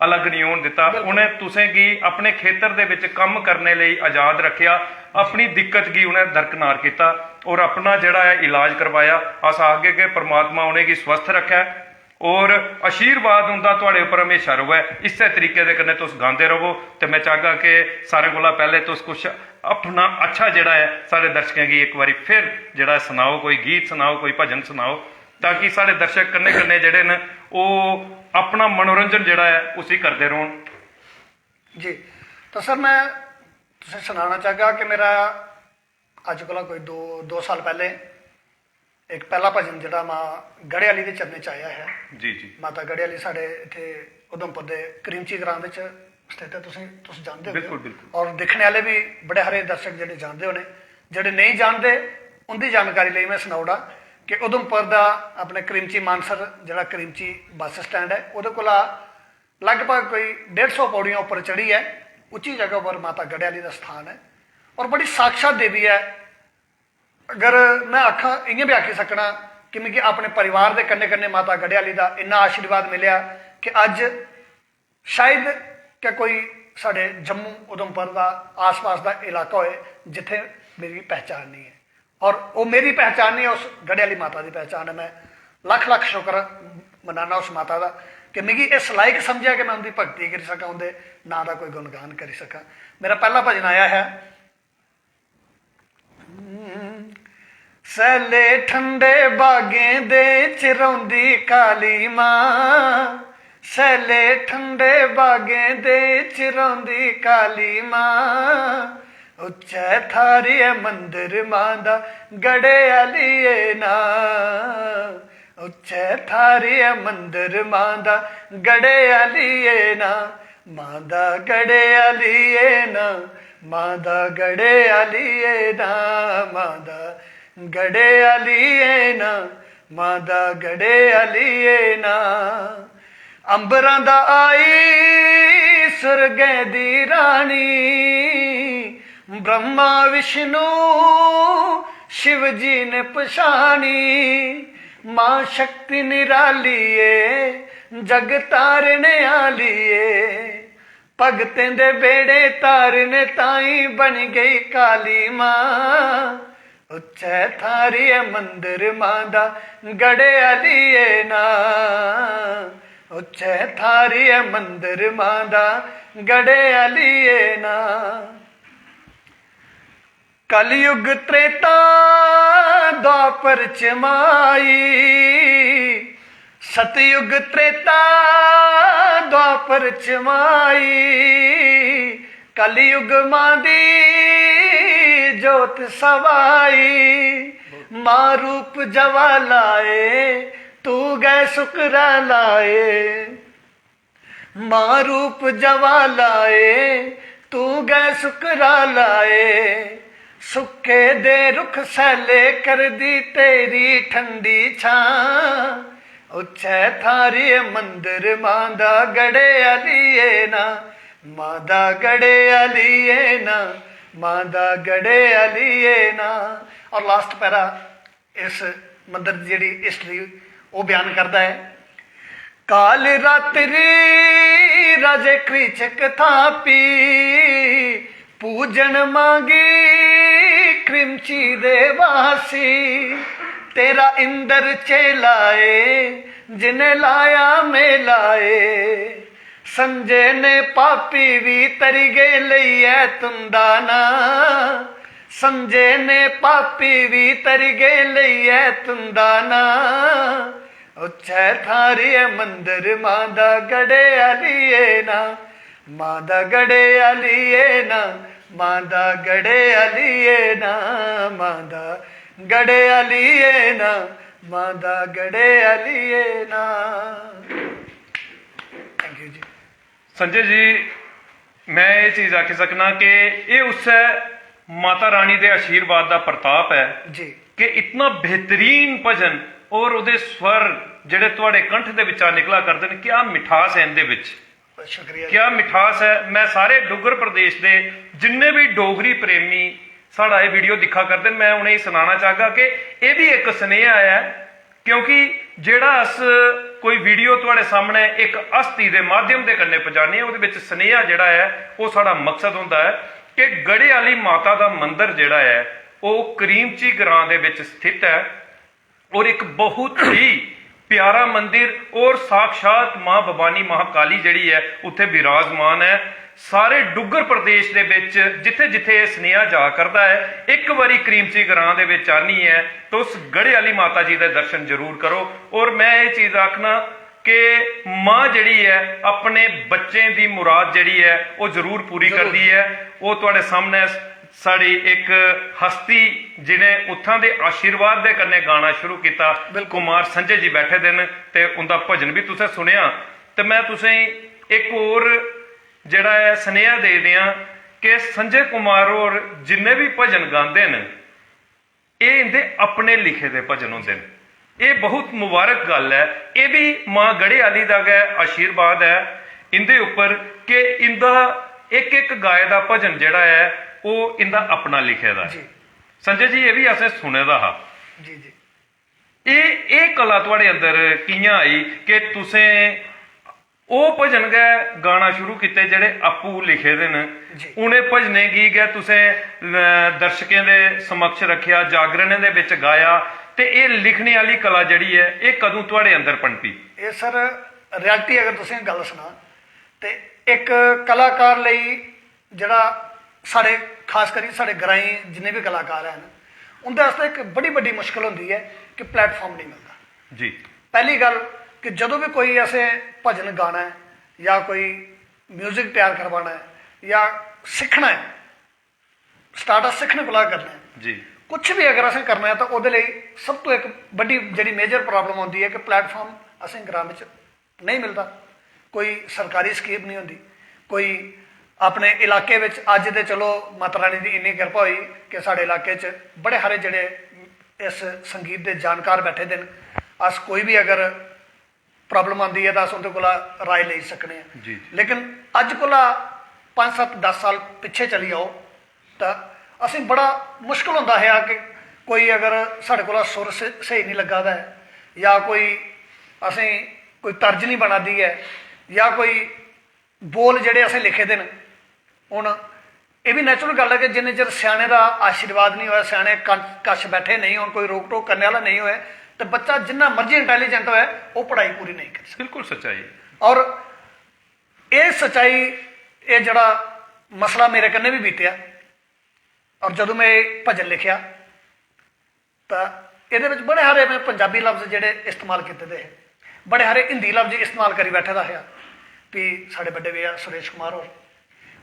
अलग निं होन दित्ता। बिल्कुल। उ'नें तुसेंगी अपने खेतर दे बिच कम्म करने लेई आजाद रक्खेआ, अपनी दिक्कत गी उ'नें दरकनार कीता और अपना जेह्ड़ा ऐ इलाज करवाया। अस आखगे कि परमात्मा उ'नेंगी स्वस्थ रक्खै और आशीर्वाद उं'दा थुआढ़े उप्पर म्हेशा र'वै। इस्सै तरीके दे कन्नै तुस गांदे र'वो ते में चाहगा कि सारें कोला पैह्ले तुस कुछ अपना अच्छा जेह्ड़ा ऐ साढ़े दर्शकें गी इक बारी फिर जेह्ड़ा सनाओ, कोई गीत सनाओ, कोई भजन सनाओ, ताकि साढ़े दर्शक कन्नै कन्नै जेह्ड़े न ओह् अपना मनोरंजन जेह्ड़ा ऐ उसी करदे रौह्न। जी, तो सर, मैं तुसें सनाना चाहगा कि मेरा अज्ज कोला कोई दो, दो साल पैह्ले इक पैह्ला भजन जेह्ड़ा मां गढ़े आह्ली दे चरणें च आया ऐ। जी, जी। माता गढ़े आह्ली साढ़े इत्थै उधमपुर दे करीमची ग्रां बिच स्थित ऐ, तुसें, तुस जानदे होगे। बिल्कुल, बिल्कुल। और दिक्खने आह्ले बी बड़े हारे दर्शक जेह्ड़े जानदे होने, जेह्ड़े नेईं जानदे उं'दी जानकारी लेई में सनाई ओड़ां कि उधमपुर दा अपने करीमची मानसर जेह्ड़ा करीमची बस स्टैंड ऐ, ओह्दे कोला लगभग कोई डेढ़ सौ पौड़ियां उप्पर चढ़ियै उच्ची जगह उप्पर माता गढ़े आह्ली दा स्थान ऐ और बड़ी साक्षात देवी ऐ। अगर में आखां, इ'यां बी आखी सकना कि मिगी अपने परिवार दे कन्नै कन्नै माता गड़ेआली दा इन्ना आशीर्वाद मिलेआ कि अज्ज शायद गै कोई साढ़े जम्मू उधमपुर दा आसपास दा इलाका होए जित्थै मेरी पहचान नहीं है। और ओह् मेरी पहचान नहीं है, उस गड़ेआली माता दी पहचान है। मैं लक्ख लक्ख शुक्र मनाना उस माता दा कि मिगी इस लायक समझेआ कि मैं उं'दी भक्ति करी सकां, उं'दे नांऽ दा कोई गुणगान करी सकां। मेरा पैह्ला भजन आया है, सैले ठंडे बागें दे च रौंदी काली मां, सैले ठंडे बागें दे च रौंदी काली मां। उच्चै थाह्र ऐ मंदर मां दा, गड़ेआली ऐ नां। उच्चै थाह्र ऐ मंदर मां दा, गड़ेआली ऐ नां। मां दा गड़ेआली ऐ नां, मां दा गड़ेआली ऐ नां, मां दा गड़ेआली ऐ नां, मां दा गड़ेआली ऐ नां। अंबरां दा आई सुरगें दी रानी, ब्रह्मा विष्णु शिव जी ने पछानी। मां शक्ति निराली ऐ, जग तारने आली ऐ। भगतें दे बेड़े तारने ताईं बनी गई काली मां। उच्चै थाह्र ऐ मंदर मां दा, गड़ेआली ऐ नां। उच्चै थाह्र ऐ मंदर मां दा, गड़ेआली ऐ नां। कलयुग त्रेता द्वापर च माई, सतयुग त्रेता द्वापर च माई, कलयुग मां दी जोत सवाई। मां रूप जवाला ऐ, तू गै सुकराला ऐ। मां रूप जवाला ऐ, तू गै सुकराला ऐ। सुक्के दे रुख सैले करदी तेरी ठंडी छां। उच्चै थाह्र ऐ मंदर मां दा, गड़ेआली ऐ नां। मां दा गड़ेआली ऐ नां, मां दा गड़ेआली ऐ नां। और लास्ट पैरा इस मंदर दी जेह्ड़ी हिस्ट्री, ओह् बयान करदा ऐ। काल रात्रि राजे कृचक थापी, पूजन मांगी क्रिमची दे वासी। तेरा इंदर चेला ऐ, जिने लाया मेला ऐ। संजे ने पापी भी तरी गए लेइयै तुंदा नां। संजे ने पापी भी तरी गए लेइयै तुंदा नां। उच्चै थाह्र ऐ मंदर मां दा, गड़ेआली ऐ नां। मां दा गड़ेआली ऐ नां, मां दा गड़ेआली ऐ नां, मां दा गड़ेआली ऐ नां, मां दा गड़ेआली ऐ नां। थैंक यू जी। संजय जी, मैं एह् चीज आखी सकना कि एह् उस्सै माता रानी दे आशीर्वाद दा प्रताप ऐ जी। कि इतना बेहतरीन भजन और ओह्दे स्वर जेह्ड़े थुआढ़े कंठ दे बिच्चा निकला करदे न, क्या मिठास ऐ इं'दे बिच। शुक्रिया जी। क्या मिठास ऐ। मैं सारे डुग्गर प्रदेश दे जिन्ने बी डोगरी प्रेमी साढ़ा एह् वीडियो दिक्खा करदे न, मैं उ'नेंगी सनाना चाहगा कि एह् बी इक सनेहा ऐ, क्योंकि जेह्ड़ा अस कोई वीडियो थुआढ़े सामने इक हस्ती दे माध्यम दे कन्नै पजाने आं, ओह्दे बिच सनेहा जेह्ड़ा ऐ, ओह् साढ़ा मकसद होंदा ऐ कि गढ़े आह्ली माता दा मंदर जेह्ड़ा ऐ, ओह् करीमची ग्रां दे बिच स्थित ऐ। और इक बहुत ही प्यारा मंदिर और साक्षात मां भवानी महाकाली जेह्ड़ी ऐ, उत्थै विराजमान ऐ। सारे डुग्गर प्रदेश दे बिच जित्थै जित्थै एह् सनेहा जा करदा ऐ, इक बारी करीमची ग्रां दे बिच आनियै तुस गढ़े आह्ली माता जी दे दर्शन जरूर करो। और मैं एह् चीज आखना कि मां जेह्ड़ी ऐ, अपने बच्चें दी मुराद जेह्ड़ी ऐ, ओह् जरूर पूरी जरूर। करदी ऐ। ओह् थुआढ़े सामनै साढ़ी इक हस्ती, जि'नें उत्थां दे आशीर्वाद दे कन्नै गाना शुरू कीता, बिल्कुल। कुमार संजय जी बैठे दे न ते उं'दा भजन बी तुसें सुनेआ। ते मैं तुसेंगी इक होर जेह्ड़ा ऐ सनेहा दे देआं कि संजय कुमार होर जिन्ने बी भजन गांदे न, एह् इं'दे अपने लिखे दे भजन होंदे न। एह् बहुत मुबारक गल्ल ऐ। एह् बी मां गढ़े आह्ली दा गै आशीर्वाद ऐ इं'दे उप्पर कि इं'दा इक इक गाए दा भजन जेह्ड़ा ऐ, ओह् इं'दा अपना लिखे दा ऐ। जी। संजय जी, एह् बी असें सुने दा हा। जी जी। एह् एह् कला थुआढ़े अंदर कि'यां आई कि तुसें ओह् भजन गै गाना शुरू कीते जेह्ड़े आपूं लिखे दे न? जी। उ'नें भजनें गी गै तुसें, अ, दर्शकें दे समक्ष रक्खेआ, जागरणें दे बिच गाया, ते एह् लिखने आह्ली कला जेह्ड़ी ऐ, एह् कदूं थुआढ़े अंदर पनपी? एह् सर, रियलिटी अगर तुसें गल्ल सनां ते इक कलाकार लेई जेह्ड़ा साढ़े, खास करी साढ़े ग्राईं जिन्ने बी कलाकार हैन, उं'दे आस्तै इक बड़ी बड्डी मुश्कल होंदी ऐ कि प्लेटफार्म नेईं मिलदा। जी। पैह्ली गल्ल कि जदूं बी कोई असें भजन गाना ऐ जां कोई म्यूजिक त्यार करवाना ऐ जां सिक्खना ऐ, स्टार्ट अस सिक्खने कोला करना ऐ। जी। कुछ बी अगर असें करना ऐ तां ओह्दे लेई सब तो इक बड्डी जेह्ड़ी मेजर प्रॉब्लम औंदी ऐ कि प्लेटफार्म असें ग्रां बिच नेईं मिलदा, कोई सरकारी स्कीम नेईं होंदी, कोई अपने इलाके बिच, अज्ज ते चलो माता रानी दी इन्नी किरपा होई कि साढ़े इलाके च बड़े हारे जेह्ड़े इस संगीत दे जानकार बैठे दे न। अस कोई बी अगर प्रॉब्लम आंदी ऐ तां अस उं'दे कोला राय लेई सकने आं। जी, जी। लेकिन अज्ज कोला पंज सत्त दस साल पिच्छे चली जाओ तां असें बड़ा मुश्कल होंदा हा कि कोई अगर साढ़े कोला सुर स्हे- स्हेई निं लग्गा दा ऐ जां कोई असें कोई तर्ज निं बना दी ऐ जां कोई बोल जेह्ड़े असें लिखे दे न। हून एह् बी नेचुरल गल्ल ऐ कि जिन्ने चिर स्याने दा आशीर्वाद निं होऐ, स्याने कं- कश बैठे नेईं होन, कोई रोक टोक करने आह्ला नेईं होऐ, ते बच्चा जिन्ना मर्जी इंटेलिजेंट होऐ, ओह् पढ़ाई पूरी नेईं करी सकदा। बिल्कुल सच्चाई। और एह् सच्चाई, एह् जेह्ड़ा मसला मेरे कन्नै बी बीतेआ, और जदूं में एह् भजन लिखेआ तां एह्दे बिच बड़े हारे में पंजाबी लफ्ज जेह्ड़े इस्तेमाल कीते दे हे, बड़े हारे हिंदी लफ्ज इस्तेमाल करी बैठे दा हा। फ्ही साढ़े बड्डे भैया सुरेश कुमार होर,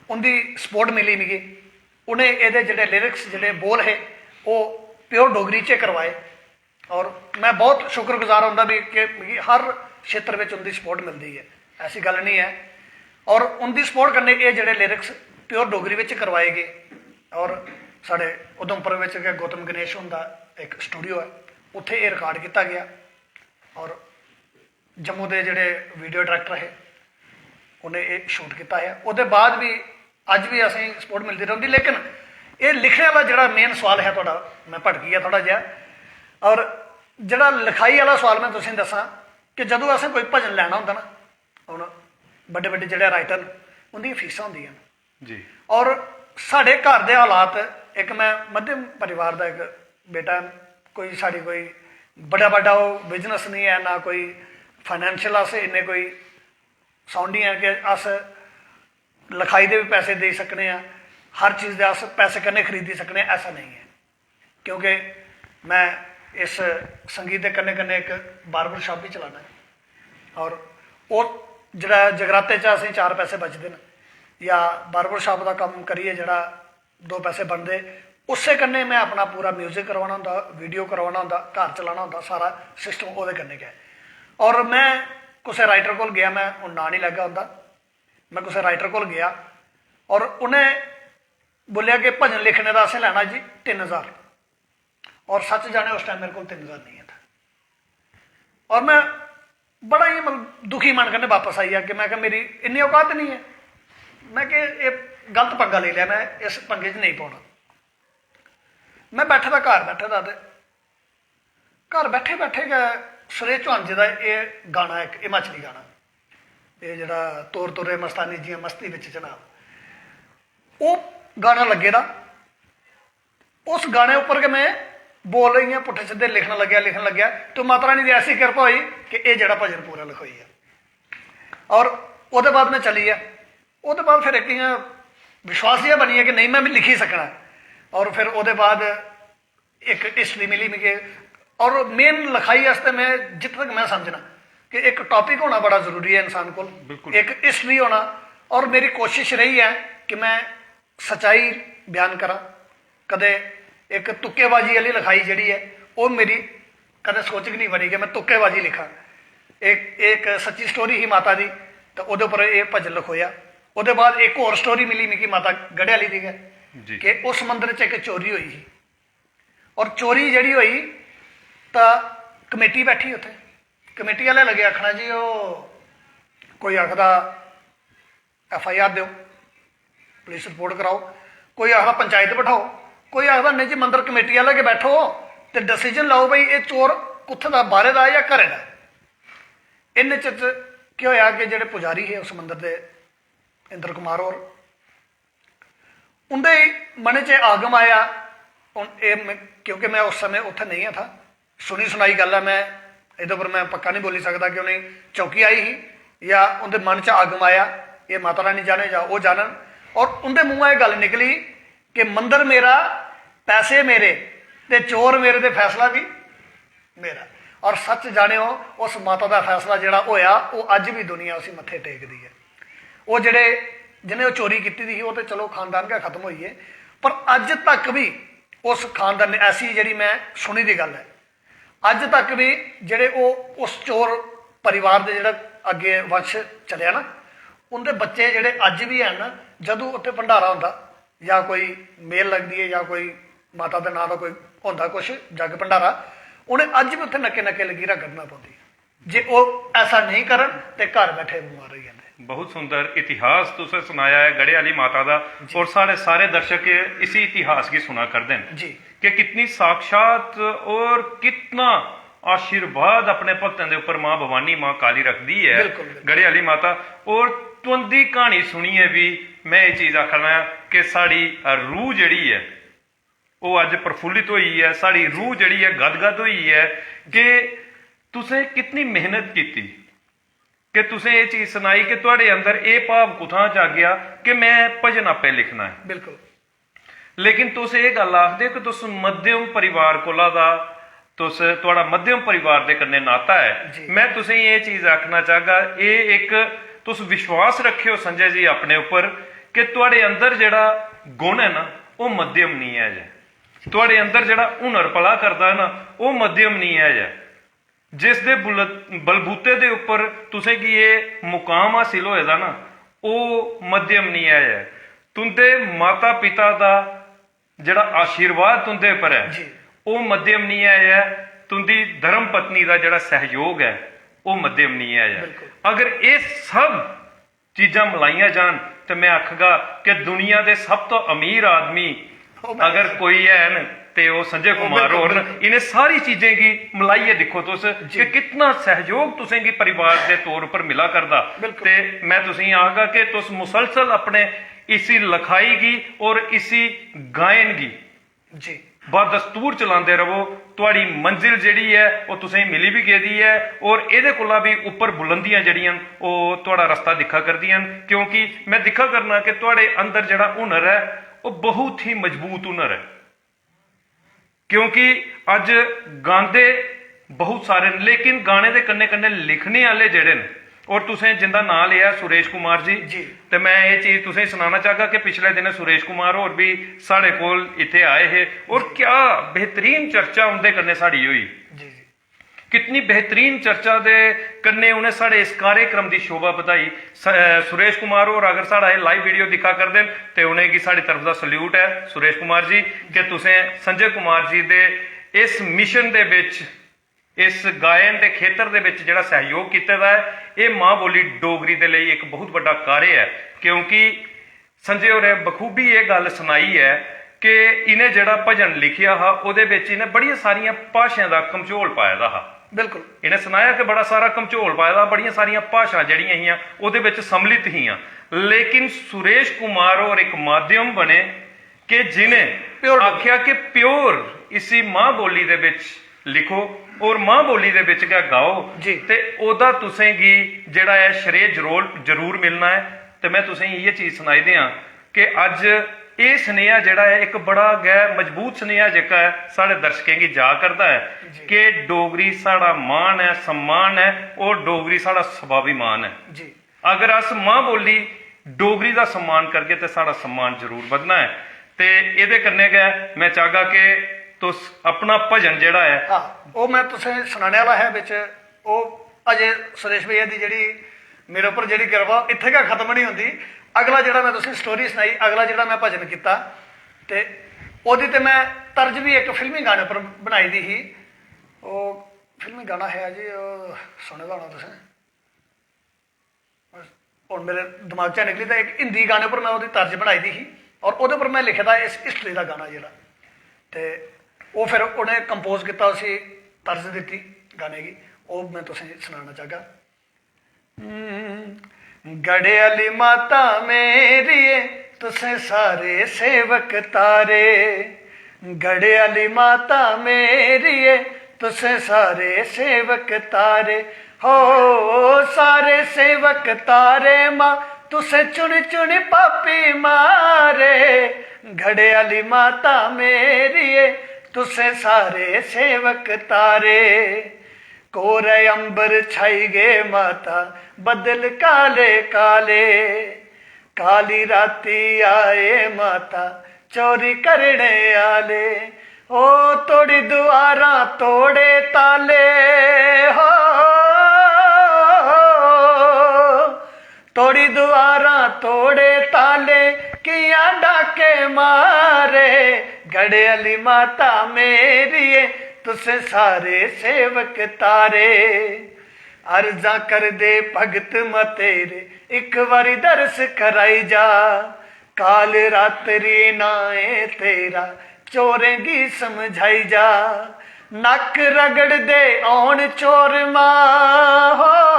उं'दी सपोर्ट मिली मिगी। उ'नें एह्दे जेह्ड़े लिरिक्स, जेह्ड़े बोल हे, ओह् प्योर डोगरी च करवाए। और में बहुत शुक्रगुजार होंदा भी कि मिगी हर क्षेत्र बिच उं'दी सपोर्ट मिलदी ऐ, ऐसी गल्ल निं ऐ। और उं'दी सपोर्ट कन्नै एह् जेह्ड़े लिरिक्स प्योर डोगरी बिच करवाए गे। और साढ़े उधमपुर बिच गै गौतम गणेश हुंदा इक स्टूडियो ऐ, उत्थै एह् रिकार्ड कीता गेआ। और जम्मू दे जेह्ड़े वीडियो डायरैक्टर हे, उ'नें एह् शूट कीता ऐ। ओह्दे बाद बी, अज्ज बी असेंगी सपोर्ट मिलदी रौंह्दी। लेकिन एह् लिखने आह्ला जेह्ड़ा मेन सोआल हा थुआढ़ा, में भटकी गेआ थोह्ड़ा जेहा। और जेह्ड़ा लखाई आह्ला सोआल में तुसेंगी दस्सां कि जदूं असें कोई भजन लैना होंदा ना, हून बड्डे बड्डे जेह्ड़े राइटर न, उं'दियां फीसां होंदियां न। जी। और साढ़े घर दे हालात, इक में मध्यम परिवार दा इक बेटा ऐ, कोई साढ़ी कोई बड्डा बड्डा ओह् बिजनेस निं ऐ, ना कोई फाइनेंशियल अस इन्ने कोई साउंड निं ऐ कि अस लखाई दे बी पैसे देई सकने आं, हर चीज़ दे अस पैसे कन्नै खरीदी सकने आं, ऐसा नेईं ऐ। क्योंकि में इस संगीत दे कन्नै कन्नै इक बार्बर शाप बी चलाना ऐ। और ओह् जेह्ड़ा जगराते च असें चार पैसे बचदे न जां बार्बर शाप दा कम्म करियै जेह्ड़ा दो पैसे बनदे, उससे कन्नै में अपना पूरा म्यूजिक करवाना होंदा, वीडियो करवाना होंदा, घर चलाना होंदा, सारा सिस्टम ओह्दे कन्नै गै। और में कुसै राइटर कोल गेआ, में हून नांऽ निं लैगा उं'दा, में कुसै राइटर कोल गेआ और उ'नें बोलेआ कि भजन लिखने दा असें लैना जी तिन्न ज्हार। और सच जाने उस टाइम मेरे कोल तिन्न ज्हार नहीं था। और में बड़ा ही मतलब दुखी मन कन्नै बापस आई गेआ कि में आखेआ मेरी इन्नी औकात नहीं ऐ, में कि एह् गलत पंगा लेई लेआ, में इस पंगे च नेईं पौना। में बैठे दा घर बैठे दा ते घर बैठे बैठे गै सुरेश चौहान जी दा एह् गाना, इक हिमाचली गाना, एह् जेह्ड़ा तौर तुरे मस्तानी जियां मस्ती बिच जनाब, ओह् गाना लग्गे दा। उस गाने उप्पर गै में बोल इ'यां पुट्ठे सिद्धे लिखन लग्गेआ, लिखन लग्गेआ, ते माता रानी दी ऐसी किरपा होई कि एह् जेह्ड़ा भजन पूरा लखोई गेआ। और ओह्दे बाद में चली गेआ। ओह्दे बाद फिर इक इ'यां विश्वास जेहा बनी गेआ कि नेईं, में बी लिखी सकना। और फिर ओह्दे बाद इक हिस्ट्री मिली मिगी। और मेन लखाई आस्तै में, जित्थै तक में समझना कि इक टॉपिक होना बड़ा जरूरी ऐ इंसान कोल, बिल्कुल। इक हिस्ट्री होना। और मेरी कोशिश रेही ऐ कि में सच्चाई बयान करां। कदें इक तुक्केबाजी आह्ली लखाई जेह्ड़ी ऐ, ओह् मेरी कदें सोच गै निं बनी कि में तुक्केबाजी लिखां। इक, इक सच्ची स्टोरी ही माता दी, ते ओह्दे उप्पर एह् भजन लखोएआ। ओह्दे बाद इक होर स्टोरी मिली मिगी माता गढ़े आह्ली दी गै, जी। कि उस मंदर च इक चोरी होई ही। और चोरी जेह्ड़ी होई, तां कमेटी बैठी उत्थै, कमेटी आह्ले लगे आखना जी, ओह् कोई आखदा एफ आई आर देओ, पुलिस रिपोर्ट कराओ, कोई आखदा पंचायत बठाओ, कोई आखदा, "नहीं जी, मंदर कमेटी आह्ले गै बैठो ते डिसीजन लैओ भई एह् चोर कुत्थै दा, बाह्रै दा ऐ जां घरै दा ऐ?" इन्ने चिर च केह् होएआ कि जेह्ड़े पुजारी हे उस मंदर दे, इंद्र कुमार होर, उं'दे मनै च आगम आया। हून एह् में, क्योंकि में उस समें उत्थै नेईं हा, सुनी सनाई गल्ल ऐ, में एह्दे पर में पक्का निं बोली सकदा कि उ'नेंगी चौंकी आई ही जां उं'दे मन च आगम आया, एह् माता रानी जाने जां ओह् जानन। और उं'दे मूंहा एह् गल्ल निकली कि मंदर मेरा, पैसे मेरे ते चोर मेरे ते फैसला बी मेरा। और सच जानेओ, उस माता दा फैसला जेह्ड़ा होया, ओह् अज्ज बी दुनिया उसी मत्थे टेकदी ऐ। ओह् जेह्ड़े, जि'नें ओह् चोरी कीती दी ही, ओह् ते चलो खानदान गै खत्म होई गे, पर अज्ज तक बी उस खानदान ने, ऐसी जेह्ड़ी में सुनी दी गल्ल ऐ, अज्ज तक बी जेह्ड़े ओह् उस चोर परिवार दे जेह्ड़ा अग्गें वंश चलेआ ना, उं'दे बच्चे जेह्ड़े अज्ज बी हैन ना, जदूं उत्थै भंडारा होंदा जां कोई मेल लगदी ऐ जां कोई माता दे नांऽ दा कोई होंदा कुछ जग भंडारा, उ'नें अज्ज बी उत्थै नक्के नक्के लकीरां कड्ढना पौंदियां। जे ओह् ऐसा नेईं करन ते घर बैठे बमार होई जंदे। बहुत सुंदर इतिहास तुसें सनाया ऐ गढ़े आह्ली माता दा, जी। और साढ़े सारे दर्शक इसी इतिहास गी सुना करदे न जी। कि कितनी साक्षात और कितना आशीर्वाद अपने भक्तें दे उप्पर मां भवानी, मां काली रखदी ऐ, बिल्कुल, बिल्कुल। गढ़े आह्ली माता। और तुं'दी क्हानी सुनियै बी में एह् चीज आखना कि साढ़ी रूह जेह्ड़ी ऐ, ओह् अज्ज प्रफुल्लित होई ऐ, साढ़ी रूह जेह्ड़ी ऐ गदगद होई ऐ कि तुसें कितनी मेहनत कीती, कि तुसें एह् चीज सनाई कि तुआढ़े अंदर एह् भाव कुत्थां जागेआ कि में भजन आपे लिखना ऐ। बिल्कुल। लेकिन तुस एह् गल्ल आखदे कि तुस मध्यम परिवार कोला दा, तुस, तुआढ़ा मध्यम परिवार दे कन्नै नाता ऐ। जी। में तुसेंगी एह् चीज आखना चाहगा, एह् इक तुस विश्वास रक्खेओ संजय जी अपने उप्पर कि तुआढ़े अंदर जेह्ड़ा गुण ऐ ना, ओह् मध्यम निं ऐ जे। तुआढ़े अंदर जेह्ड़ा हुनर पला करदा ऐ ना, ओह् मध्यम निं ऐ जे। जिस दे बुल-, बलबूते दे उप्पर तुसें गी एह् मुकाम हासिल होए दा ना, ओह् मध्यम निं ऐ जे। तुं'दे माता पिता दा जेह्ड़ा आशीर्वाद तुं'दे उप्पर ऐ, जी। ओह् मध्यम निं ऐ, ऐ तुं'दी धर्म पत्नी दा जेह्ड़ा सैह्योग ऐ, ओह् मध्यम निं ऐ, ऐ। बिल्कुल। अगर एह् सब चीजां मलाइयां जान ते में आखगा कि दुनिया दे सब तो अमीर आदमी अगर कोई हैन ते ओह् संजय कुमार होर न। इ'नें सारी चीजें गी मलाइयै दिक्खो तुस कि कितना सैह्योग तुसें गी परिवार दे तौर उप्पर मिला करदा। बिल्कुल। ते में तुसें गी आखगा कि तुस मुसलसल अपने इसी लखाई गी और इसी गायन गी जी। बदस्तूर चलांदे रवो, तुआढ़ी मंजिल जेह्ड़ी ऐ, ओह् तुसेंगी मिली बी गेदी ऐ, और एह्दे कोला बी उप्पर बुलंदियां जेह्ड़ियां न, ओह् तुआढ़ा रस्ता दिक्खा करदियां न, क्योंकि में दिक्खा करना कि तुआढ़े अंदर जेह्ड़ा हुनर ऐ, ओह् बहुत ही मजबूत हुनर ऐ। क्योंकि अज्ज गांदे बहुत सारे न, लेकिन गाने दे कन्नै कन्नै लिखने आह्ले जेह्ड़े न, और तुसें जिंदा नांऽ लेआ सुरेश कुमार जी, जी। ते में एह् चीज तुसें सनाना चाहगा कि पिछले दिनें सुरेश कुमार होर बी साढ़े कोल इत्थै आए हे, और जी। क्या बेहतरीन चर्चा उं'दे कन्नै साढ़ी होई। जी, जी। कितनी बेहतरीन चर्चा दे कन्नै उ'नें साढ़े इस कार्यक्रम दी शोभा बधाई। स-, अ, सुरेश कुमार होर अगर साढ़ा एह् live video दिक्खा करदे न ते उ'नेंगी साढ़ी तरफ दा salute ऐ सुरेश कुमार जी कि तुसें संजय कुमार जी दे इस मिशन दे बिच, इस गायन दे खेतर दे बिच जेह्ड़ा सैह्योग कीते दा ऐ, एह् मां बोली डोगरी दे लेई इक बहुत बड्डा कार्य ऐ, क्योंकि संजय होरें बखूबी एह् गल्ल सनाई ऐ कि इ'नें जेह्ड़ा भजन लिखेआ हा, ओह्दे बिच इ'नें बड़ियां सारियां भाशाएं दा घमचोल पाए दा हा। बिल्कुल। इ'नें सनाया कि बड़ा सारा घमचोल पाए दा, बड़ियां सारियां भाशां जेह्ड़ियां हियां, ओह्दे बिच सम्मिलित हियां। लेकिन सुरेश कुमार होर इक माध्यम बने कि जि'नें Pure डोगरी। आखेआ कि pure इसी मां बोली दे बिच लिखो और मां बोली दे बिच गै गाओ, जी। ते ओह्दा तुसें गी जेह्ड़ा ऐ श्रेय जरूर, जरूर मिलना ऐ। ते में तुसें गी इ'यै चीज सनाई देआं कि अज्ज एह् सनेहा जेह्ड़ा ऐ, इक बड़ा गै मजबूत सनेहा जेह्का ऐ, साढ़े दर्शकें गी जा करदा ऐ जी। कि डोगरी साढ़ा मान ऐ, सम्मान ऐ, और डोगरी साढ़ा स्वाभिमान ऐ। जी। अगर अस मां बोली डोगरी दा सम्मान करगे ते साढ़ा सम्मान जरूर बधना ऐ। ते एह्दे कन्नै गै में चाहगा कि तुस अपना भजन जेह्ड़ा ऐ हां, ओह् में तुसें सनाने आह्ला हा बिच, ओह् अजें सुरेश भैया दी जेह्ड़ी मेरे उप्पर जेह्ड़ी किरपा इत्थै गै खत्म निं होंदी। अगला जेह्ड़ा में तुसें story सनाई, अगला जेह्ड़ा में भजन कीता, ते ओह्दी ते में तर्ज बी इक फिल्मी गाने पर बनाई दी ही। ओह् फिल्मी गाना हा जी, ओह् सुने दा होना तुसें। हून मेरे दमाग चा निकली, ते इक हिंदी गाने पर में ओह्दी तर्ज बनाई दी ही, और ओह्दे पर में लिखे दा इस हिस्ट्री दा गाना जेह्ड़ा। ओह् फिर उ'नें कंपोज कीता, उसी तर्ज दित्ती गाने गी, ओह् में तुसेंगी सनाना चाहगा। गड़े आह्ली माता मेरिये, तुसें सारे सेवक तारे। गड़े आह्ली माता मेरिये, तुसें सारे सेवक तारे। हो सारे सेवक तारे मां, तुसें चुन चुन पापी मारे। गड़े आह्ली माता मेरिये, तुसें सारे सेवक तारे। कोरे अंबर छाई गे माता, बदल काले काले। काली राती आए माता, चोरी करने आले। ओ तोड़ी दुआरां, तोड़े ताले। हो तोड़ी दुआरां, तोड़े ताले, कियां डाके मारे। गड़े आह्ली माता मेरिये, तुसें सारे सेवक तारे। अर्जां करदे भगत मां तेरे, इक बारी दर्श कराई जा। काल रात्रि नां ऐ तेरा, चोरें गी समझाई जा। नक्क रगड़दे औन चोर मां, हो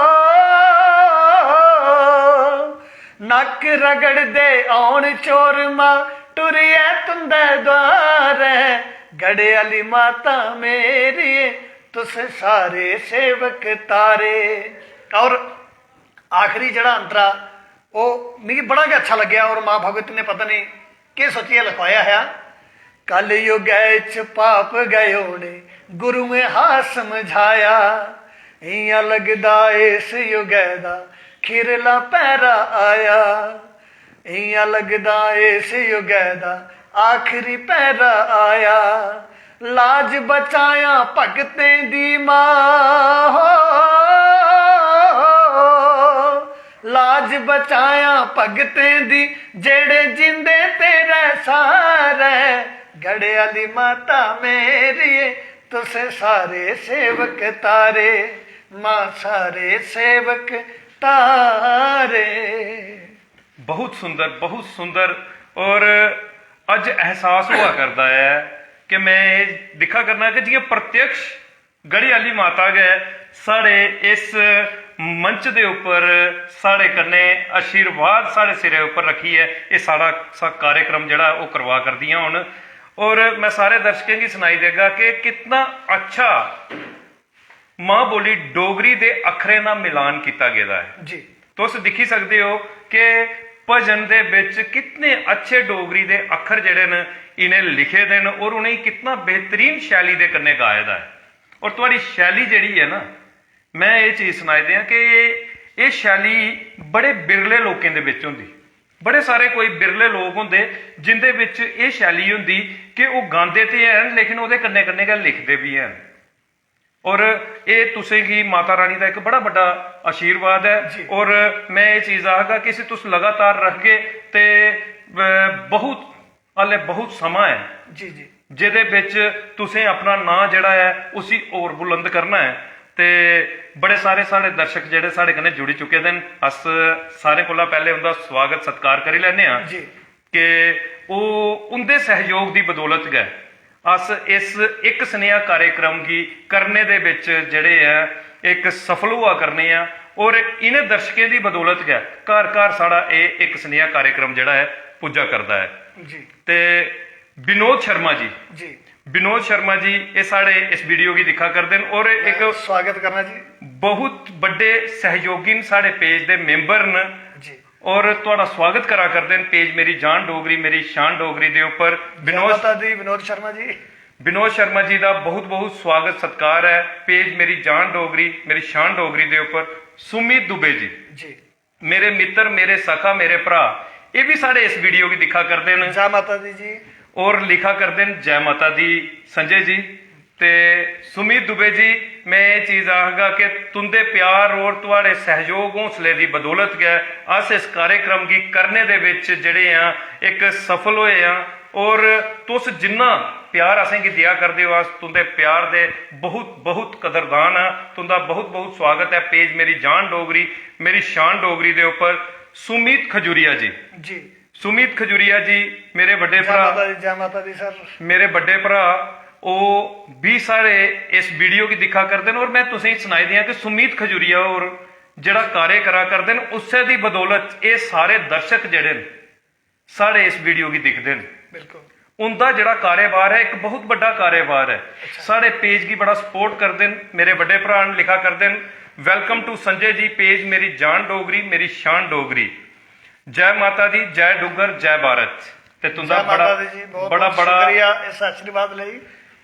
नक्क रगड़दे औन चोर मां, टुरियै तुंदे द्वारै। गड़े आह्ली माता मेरी, तुस सारे सेवक तारे। और आखिरी जेह्ड़ा अंतरा, ओह् मिगी बड़ा गै अच्छा लग्गेआ। और मां भगवती ने पता नहीं केह् सोचियै लखवाया हा। कल युगै च पाप गए होने, गुरुएं हा समझाया। इयां लगदा इस युगै दा खीरला पैरा आया। इयां लगदा इस युगै दा आखिरी पैरा आया। लाज बचाया भगतें दी मां, हो लाज बचाया भगतें दी, जेड़े जिंदे तेरे सारे। गड़े आह्ली माता मेरी, तुस सारे सेवक तारे, मां सारे सेवक तारे। बहुत सुंदर, बहुत सुंदर। और अज एहसास हुआ करदा है कि मैं एह् दिक्खा करना कि जियां प्रत्यक्ष गढ़ी आह्ली माता गै साढ़े इस मंच दे उप्पर साढ़े कन्नै आशीर्वाद साढ़े सिरै उप्पर रक्खियै एह् साढ़ा सा कार्यक्रम जेह्ड़ा ओह् करवा करदियां हून। और मैं सारे दर्शकें गी सनाई देगा कि कितना अच्छा मां बोली डोगरी दे अक्खरें दा मिलान कीता गेदा ऐ। जी। तुस दिक्खी सकदे ओ कि भजन दे बिच कितने अच्छे डोगरी दे अक्खर जेह्ड़े न, इ'नें लिखे दे न और उ'नेंगी कितना बेहतरीन शैली दे कन्नै गाए दा ऐ। और थुआढ़ी शैली जेह्ड़ी ऐ ना, मैं एह् चीज सनाई देआं कि एह्, एह् शैली बड़े बिरले लोकें दे बिच होंदी। बड़े सारे कोई बिरले लोक होंदे जिंदे बिच एह् शैली होंदी कि ओह् गांदे ते हैन, लेकिन ओह्दे कन्नै कन्नै गै लिखदे बी हैन। और एह् तुसें गी माता रानी दा इक बड़ा बड्डा आशीर्वाद ऐ। जी। और मैं एह् चीज आखगा कि इसी तुस लगातार रखगे ते, अ, बहुत, हाले बहुत समां ऐ जी, जी। जेह्दे बिच तुसें अपना नांऽ जेह्ड़ा ऐ उसी होर बुलंद करना ऐ। ते बड़े सारे साढ़े दर्शक जेह्ड़े साढ़े कन्नै जुड़ी चुके दे न, अस सारें कोला पैह्ले उं'दा स्वागत सत्कार करी लैन्ने आं। जी। कि ओह् उं'दे सैह्योग दी बदौलत गै अस इस इक सनेहा कार्यक्रम गी करने दे बिच जेह्ड़े ऐ इक सफल होआ करने आं। और इ'नें दर्शकें दी बदौलत गै घर घर साढ़ा एह् इक सनेहा कार्यक्रम जेह्ड़ा ऐ पुज्जा करदा ऐ। जी। ते विनोद शर्मा जी, जी। विनोद शर्मा जी एह् साढ़े इस वीडियो गी दिक्खा करदे न और इक मैं स्वागत करना जी। बहुत बड्डे सैह्योगी न, साढ़े पेज दे मेंबर न। जी। और थुआढ़ा स्वागत करा करदे न पेज मेरी जान डोगरी, मेरी शान डोगरी दे उप्पर। जै विनोद माता दी, विनोद शर्मा जी। विनोद शर्मा जी दा बहुत बहुत स्वागत सत्कार ऐ पेज मेरी जान डोगरी, मेरी शान डोगरी दे उप्पर। सुमित दुबे जी, जी। मेरे मित्तर, मेरे सखा, मेरे भ्रा, एह् बी साढ़े इस वीडियो गी दिक्खा करदे न। जै माता दी जी। और लिखा करदे न, "जै माता दी संजय जी।" ते सुमित दुबे जी, मैं एह् चीज आखगा कि तुं'दे प्यार और थुआढ़े सैह्योग हौसले दी बदौलत गै अस इस कार्यक्रम गी करने दे बिच जेह्ड़े आं, इक सफल होए आं। और तुस जिन्ना प्यार असेंगी देआ करदे ओ, अस तुं'दे प्यार दे बहुत, बहुत कदरदान आं। तुं'दा बहुत, बहुत स्वागत ऐ पेज मेरी जान डोगरी, मेरी शान डोगरी दे उप्पर। सुमित खजूरिया जी। जी। सुमित खजूरिया जी, मेरे बड्डे जय भ्रा, माता दी, जय माता दी सर। मेरे बड्डे भ्रा, ओह् बी साढ़े इस वीडियो गी दिक्खा करदे न। और में तुसेंगी सनाई दियां कि सुमित खजूरिया होर जेह्ड़ा कार्य करा करदे न, उस्सै दी बदौलत एह् सारे दर्शक जेह्ड़े न, साढ़े इस वीडियो गी दिखदे न। बिल्कुल। उंदा जेह्ड़ा कारोबार ऐ, इक बहुत बड्डा कारोबार ऐ। साढ़े पेज गी बड़ा सपोर्ट करदे न। मेरे बड्डे भ्रा न, लिखा करदे न, "Welcome to Sanjay ji, page मेरी जान डोगरी, मेरी शान डोगरी। जय माता दी, जय डुग्गर, जय भारत।" ते तुंदा जय बड़ा माता दी जी, बहुत बड़ा बहुत बड़ा शुक्रिया इस आशीर्वाद लेई।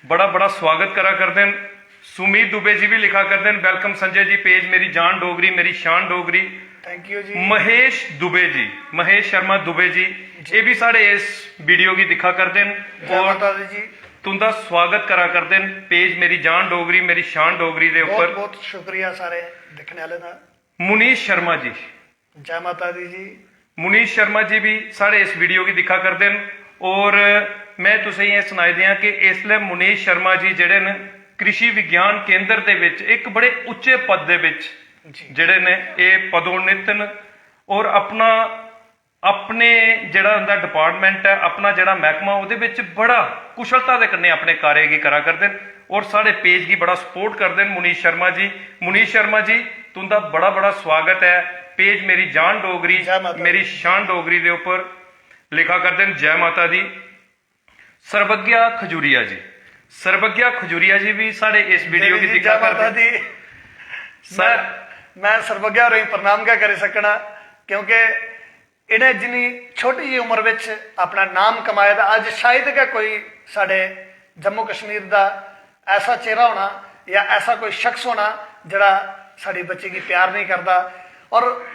बड़ा बड़ा स्वागत करा करदे न। सुमित दुबे जी भी लिखा करदे न, "Welcome संजय जी, पेज मेरी जान डोगरी, मेरी शान डोगरी।" थैंक यू जी। महेश दुबे जी, महेश शर्मा दुबे जी, ये भी साढ़े इस वीडियो गी दिक्खा करदे न। जय और माता दी जी। तुंदा स्वागत करा करदे न पेज मेरी जान डोगरी, मेरी शान डोगरी दे बहुत उप्पर। बहुत शुक्रिया सारे दिक्खने आह्ले दा। मुनीश शर्मा जी, जय माता दी जी। मुनीश शर्मा जी भी साढ़े इस वीडियो गी दिक्खा करदे न। और मैं तुसेंगी एह् सनाई देआं कि इसलै मुनीश शर्मा जी जेह्ड़े न, कृषि विज्ञान केंद्र दे बिच इक बड़े उच्चे पद दे बिच जी। जेह्ड़े न, एह् पदोन्नत न। और अपना अपने जेह्ड़ा उं'दा डिपार्टमेंट ऐ, अपना जेह्ड़ा मैह्कमा, ओह्दे बिच बड़ा कुशलता दे कन्नै अपने कार्य गी करा करदे न। और साढ़े पेज गी बड़ा सपोर्ट करदे न मुनीश शर्मा जी। मुनीश शर्मा जी, तुं'दा बड़ा बड़ा स्वागत ऐ पेज मेरी जान डोगरी, जय माता दी। मेरी शान डोगरी दे उप्पर लिखा करदे न। जय माता दी। सर्वज्ञा खजूरिया जी, सर्वज्ञा खजूरिया जी भी साढ़े इस वीडियो गी जी, दिक्खा जय माता करदे न। दी। सर मैं, मैं सर्वज्ञा होरें गी प्रणाम गै करी सकना, क्योंकि इ'नें जिन्नी छोटी जी उम्र बिच अपना नाम कमाए दा, अज्ज शायद गै कोई साढ़े जम्मू कश्मीर दा ऐसा चेहरा होना या ऐसा कोई शख्स होना जेह्ड़ा साढ़ी बच्ची गी प्यार नहीं करदा। और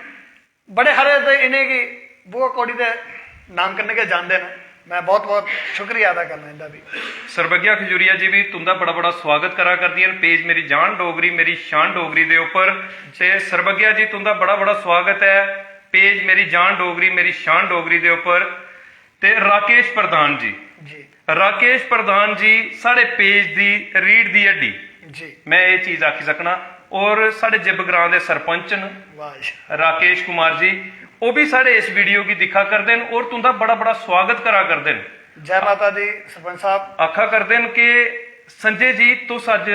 बड़े हारे ते इ'नेंगी बुआ कौड़ी दे नाम कन्नै गै जानदे न। मैं बहुत बहुत शुक्रिया अदा करना इंदा भी। सर्वज्ञा खजूरिया जी भी तुंदा बड़ा बड़ा स्वागत करा करदियां न पेज मेरी जान डोगरी, मेरी शान डोगरी दे उप्पर। ते सर्वज्ञा जी, तुंदा बड़ा बड़ा स्वागत ऐ पेज मेरी जान डोगरी, मेरी शान डोगरी दे उप्पर। ते राकेश प्रधान जी, जी। राकेश प्रधान जी साढ़े पेज दी रीढ़ दी हड्डी, जी। मैं एह् चीज आखी सकना। और साढ़े जिब ग्रां दे सरपंच न वाह जी। राकेश कुमार जी, ओह् भी साढ़े इस वीडियो गी दिक्खा करदे न और तुंदा बड़ा बड़ा स्वागत करा करदे न। जय माता दी सरपंच साहब। आखा करदे न कि संजय जी, तुस अज्ज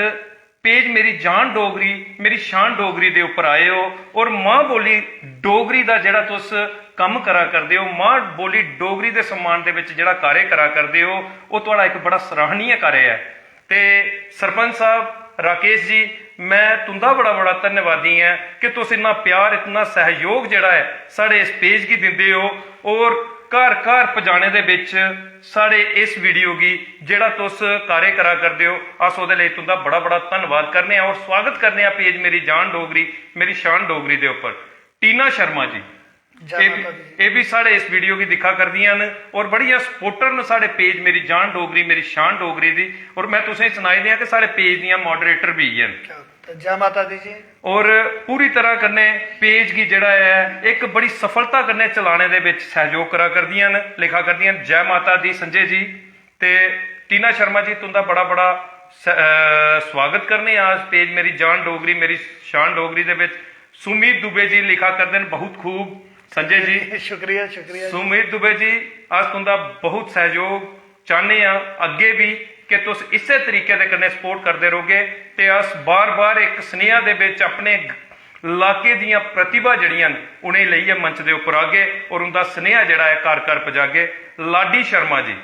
पेज मेरी जान डोगरी, मेरी शान डोगरी दे उप्पर आए हो और मां बोली डोगरी दा जेह्ड़ा तुस कम्म करा करदे हो, मां बोली डोगरी दे सम्मान दे बिच जेह्ड़ा कार्य करा करदे हो, ओह् थुआढ़ा इक बड़ा सराहनीय कार्य ऐ। ते सरपंच साहब राकेश जी, मैं तुंदा बड़ा बड़ा धन्यवादी ऐ कि तुस इन्ना प्यार, इतना सहयोग जेह्ड़ा ऐ साढ़े इस पेज गी दिंदे हो और घर घर पजाने दे बिच साढ़े इस वीडियो गी जेह्ड़ा तुस कार्य करा करदे हो, अस ओह्दे लेई तुंदा बड़ा बड़ा धन्नवाद करने आं और स्वागत करने आं पेज मेरी जान डोगरी, मेरी शान डोगरी दे उप्पर। टीना शर्मा जी, जय एह् माता बी- दी। एह् बी साढ़े इस वीडियो गी दिक्खा करदियां न और बड़ियां सपोर्टर न साढ़े पेज मेरी जान डोगरी, मेरी शान डोगरी दी। और मैं तुसेंगी सनाई देआं कि साढ़े पेज दियां मॉडरेटर बी इ'यै न। क्या बात है। जय माता दी जी। और पूरी तरह कन्नै पेज गी जेह्ड़ा ऐ इक बड़ी सफलता कन्नै चलाने दे बिच सैहयोग करा करदियां न, लिखा करदियां न। जय माता दी संजय जी। ते टीना शर्मा जी, तुंदा बड़ा बड़ा स-, अ, स्वागत करने आं अस पेज मेरी जान डोगरी, मेरी शान डोगरी दे बिच। सुमित दुबे जी लिखा करदे न, बहुत खूब संजय जी। शुक्रिया, शुक्रिया जी। सुमित दुबे जी, अस तुंदा बहुत सैहयोग चाह्ने आं अग्गें बी कि तुस इस्सै तरीके दे कन्नै सपोर्ट करदे रौह्गे। ते अस बार-बार इक सनेहा दे बिच अपने लाके दियां प्रतिभा जेह्ड़ियां न, उ'नेंगी लेइयै मंच दे उप्पर आगे और उंदा सनेहा जेह्ड़ा ऐ घर-घर पजागे। लाडी शर्मा जी,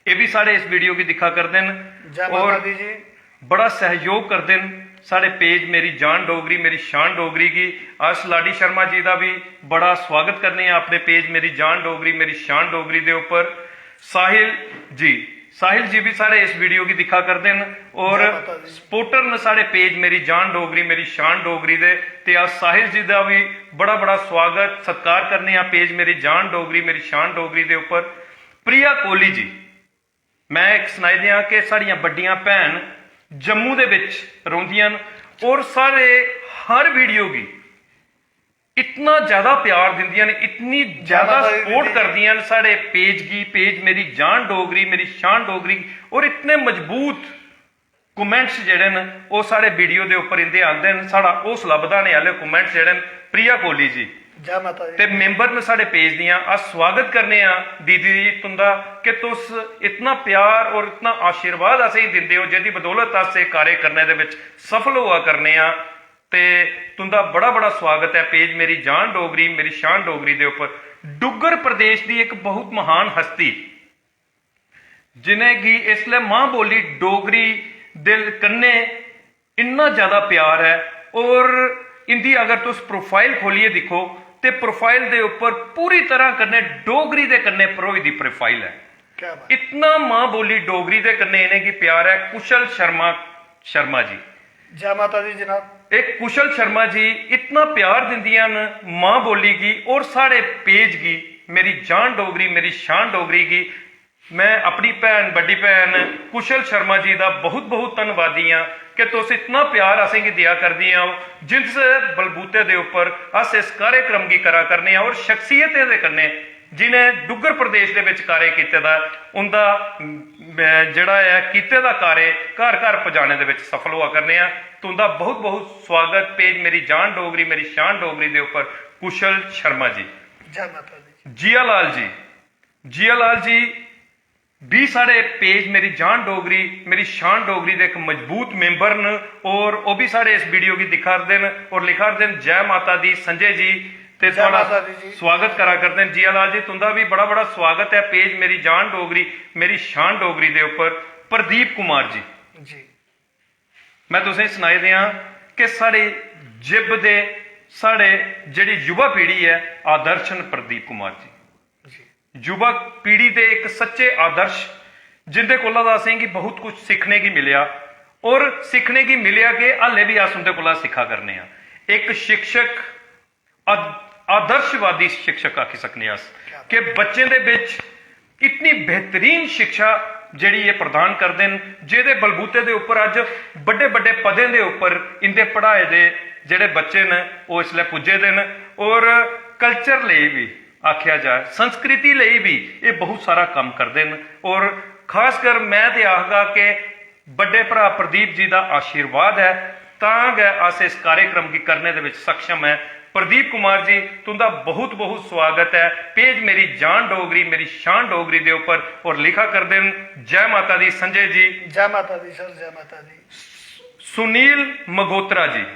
एह् बी साढ़े इस वीडियो गी दिक्खा करदे न जय और माता दी जी। बड़ा सैहयोग करदे न साढ़े पेज मेरी जान डोगरी, मेरी शान डोगरी गी। अस लाडी शर्मा जी दा बी बड़ा स्वागत करने आं अपने पेज मेरी जान डोगरी, मेरी शान डोगरी दे उप्पर। साहिल जी, साहिल जी बी साढ़े इस वीडियो गी दिक्खा करदे न और जय माता दी। सपोर्टर न साढ़े पेज मेरी जान डोगरी, मेरी शान डोगरी दे। ते अस साहिल जी दा बी बड़ा बड़ा स्वागत, सत्कार करने आं पेज मेरी जान डोगरी, मेरी शान डोगरी दे उप्पर। प्रिया कोहली जी, मैं इक सनाई देआं कि साढ़ियां बड्डियां भैन जम्मू दे बिच रौंह्दियां न और साढ़े हर वीडियो गी इतना ज्यादा प्यार दिंदियां न, इतनी ज्यादा माता दी सपोर्ट दीदी। करदियां न साढ़े पेज गी, पेज मेरी जान डोगरी, मेरी शान डोगरी, और इतने मजबूत कमेंट्स जेह्ड़े न, ओह् साढ़े वीडियो दे उप्पर इंदे आंदे न। साढ़ा हौसला बधाने आह्ले कमेंट्स जेह्ड़े न, प्रिया कोहली जी, जै माता दी। ते मैंबर न साढ़े पेज दियां, अस स्वागत करने आं दीदी जी तुंदा कि तुस इतना प्यार और इतना आशीर्वाद असेंगी दिंदे हो, जेह्दी बदौलत अस एह् कार्य करने दे बिच सफल होआ करने आं। ते तुंदा बड़ा बड़ा स्वागत ऐ पेज मेरी जान डोगरी, मेरी शान डोगरी दे उप्पर। डुग्गर प्रदेश दी इक बहुत महान हस्ती, जिनेंगी इसलै मां बोली डोगरी दे कन्नै इन्ना ज्यादा प्यार ऐ, और इंदी अगर तुस प्रोफाइल खोलियै दिक्खो ते प्रोफाइल दे उप्पर पूरी तरह कन्नै डोगरी दे कन्नै परोई दी प्रोफाइल ऐ। क्या बात। इतना मां बोली डोगरी दे कन्नै इ'नेंगी प्यार ऐ। कुशल शर्मा, शर्मा जी। जै माता दी जनाब। एह् कुशल शर्मा जी इतना प्यार दिंदियां न मां बोली गी और साढ़े पेज गी, मेरी जान डोगरी, मेरी शान डोगरी गी। मैं अपनी भैन, बड्डी भैन कुशल शर्मा जी दा बहुत बहुत धन्नवादी आं कि तुस इतना प्यार असेंगी देआ करदियां ओ, जिस बलबूते दे उप्पर अस इस कार्यक्रम गी करा करने आं और शख्सियतें दे कन्नै जिनें डुग्गर प्रदेश दे बिच कार्य कीते दा, उंदा, अम, जेह्ड़ा ऐ कीते दा कार्य घर घर पजाने दे बिच सफल होआ करने आं। तुंदा बहुत बहुत स्वागत पेज मेरी जान डोगरी, मेरी शान डोगरी दे उप्पर कुशल शर्मा जी। जै माता दी। जिया लाल जी, जिया लाल जी भी साढ़े पेज मेरी जान डोगरी, मेरी शान डोगरी दे इक मजबूत मैंबर न और ओह् भी साढ़े इस वीडियो गी दिक्खा 'रदे न और लिखा 'रदे न, "जै माता दी संजय जी।" ते जै थुआढ़ा माता दी जी। स्वागत करा करदे न। जिया लाल जी, तुंदा भी बड़ा बड़ा स्वागत ऐ पेज मेरी जान डोगरी, मेरी शान डोगरी दे उप्पर। प्रदीप कुमार जी, जी। मैं तुसें सनाई देआं कि साढ़े जिब दे, साढ़े जेह्ड़ी युवा पीढ़ी ऐ, आदर्श न प्रदीप कुमार जी। जी। युवा पीढ़ी दे इक सच्चे आदर्श, जिंदे कोला दा असेंगी बहुत कुछ सिक्खने गी मिलेआ और सिक्खने गी मिलेआ कि हाले भी अस उंदे कोला सिक्खा करने आं। इक शिक्षक, आद-, आदर्शवादी शिक्षक आखी सकने अस, क्या कि बच्चें दे बिच इतनी बेहतरीन शिक्षा जेह्ड़ी एह् प्रदान करदे न, जेह्दे बलबूते दे उप्पर अज्ज बड्डे बड्डे पदें दे उप्पर इंदे पढ़ाए दे जेह्ड़े बच्चे न, ओह् इसलै पुज्जे दे न। और कल्चर लेई बी आखेआ जाए, संस्कृति लेई बी एह् बहुत सारा कम्म करदे न। और खासकर मैं ते आखगा कि बड्डे भ्रा प्रदीप जी दा आशीर्वाद ऐ, तां गै अस इस कार्यक्रम गी करने दे विच सक्षम ऐ। प्रदीप कुमार जी, तुंदा बहुत बहुत स्वागत ऐ पेज मेरी जान डोगरी, मेरी शान डोगरी दे उप्पर। और लिखा करदे न, "जय माता दी संजय जी।" जय माता दी सर, जय माता दी। सुनील मगोत्रा जी,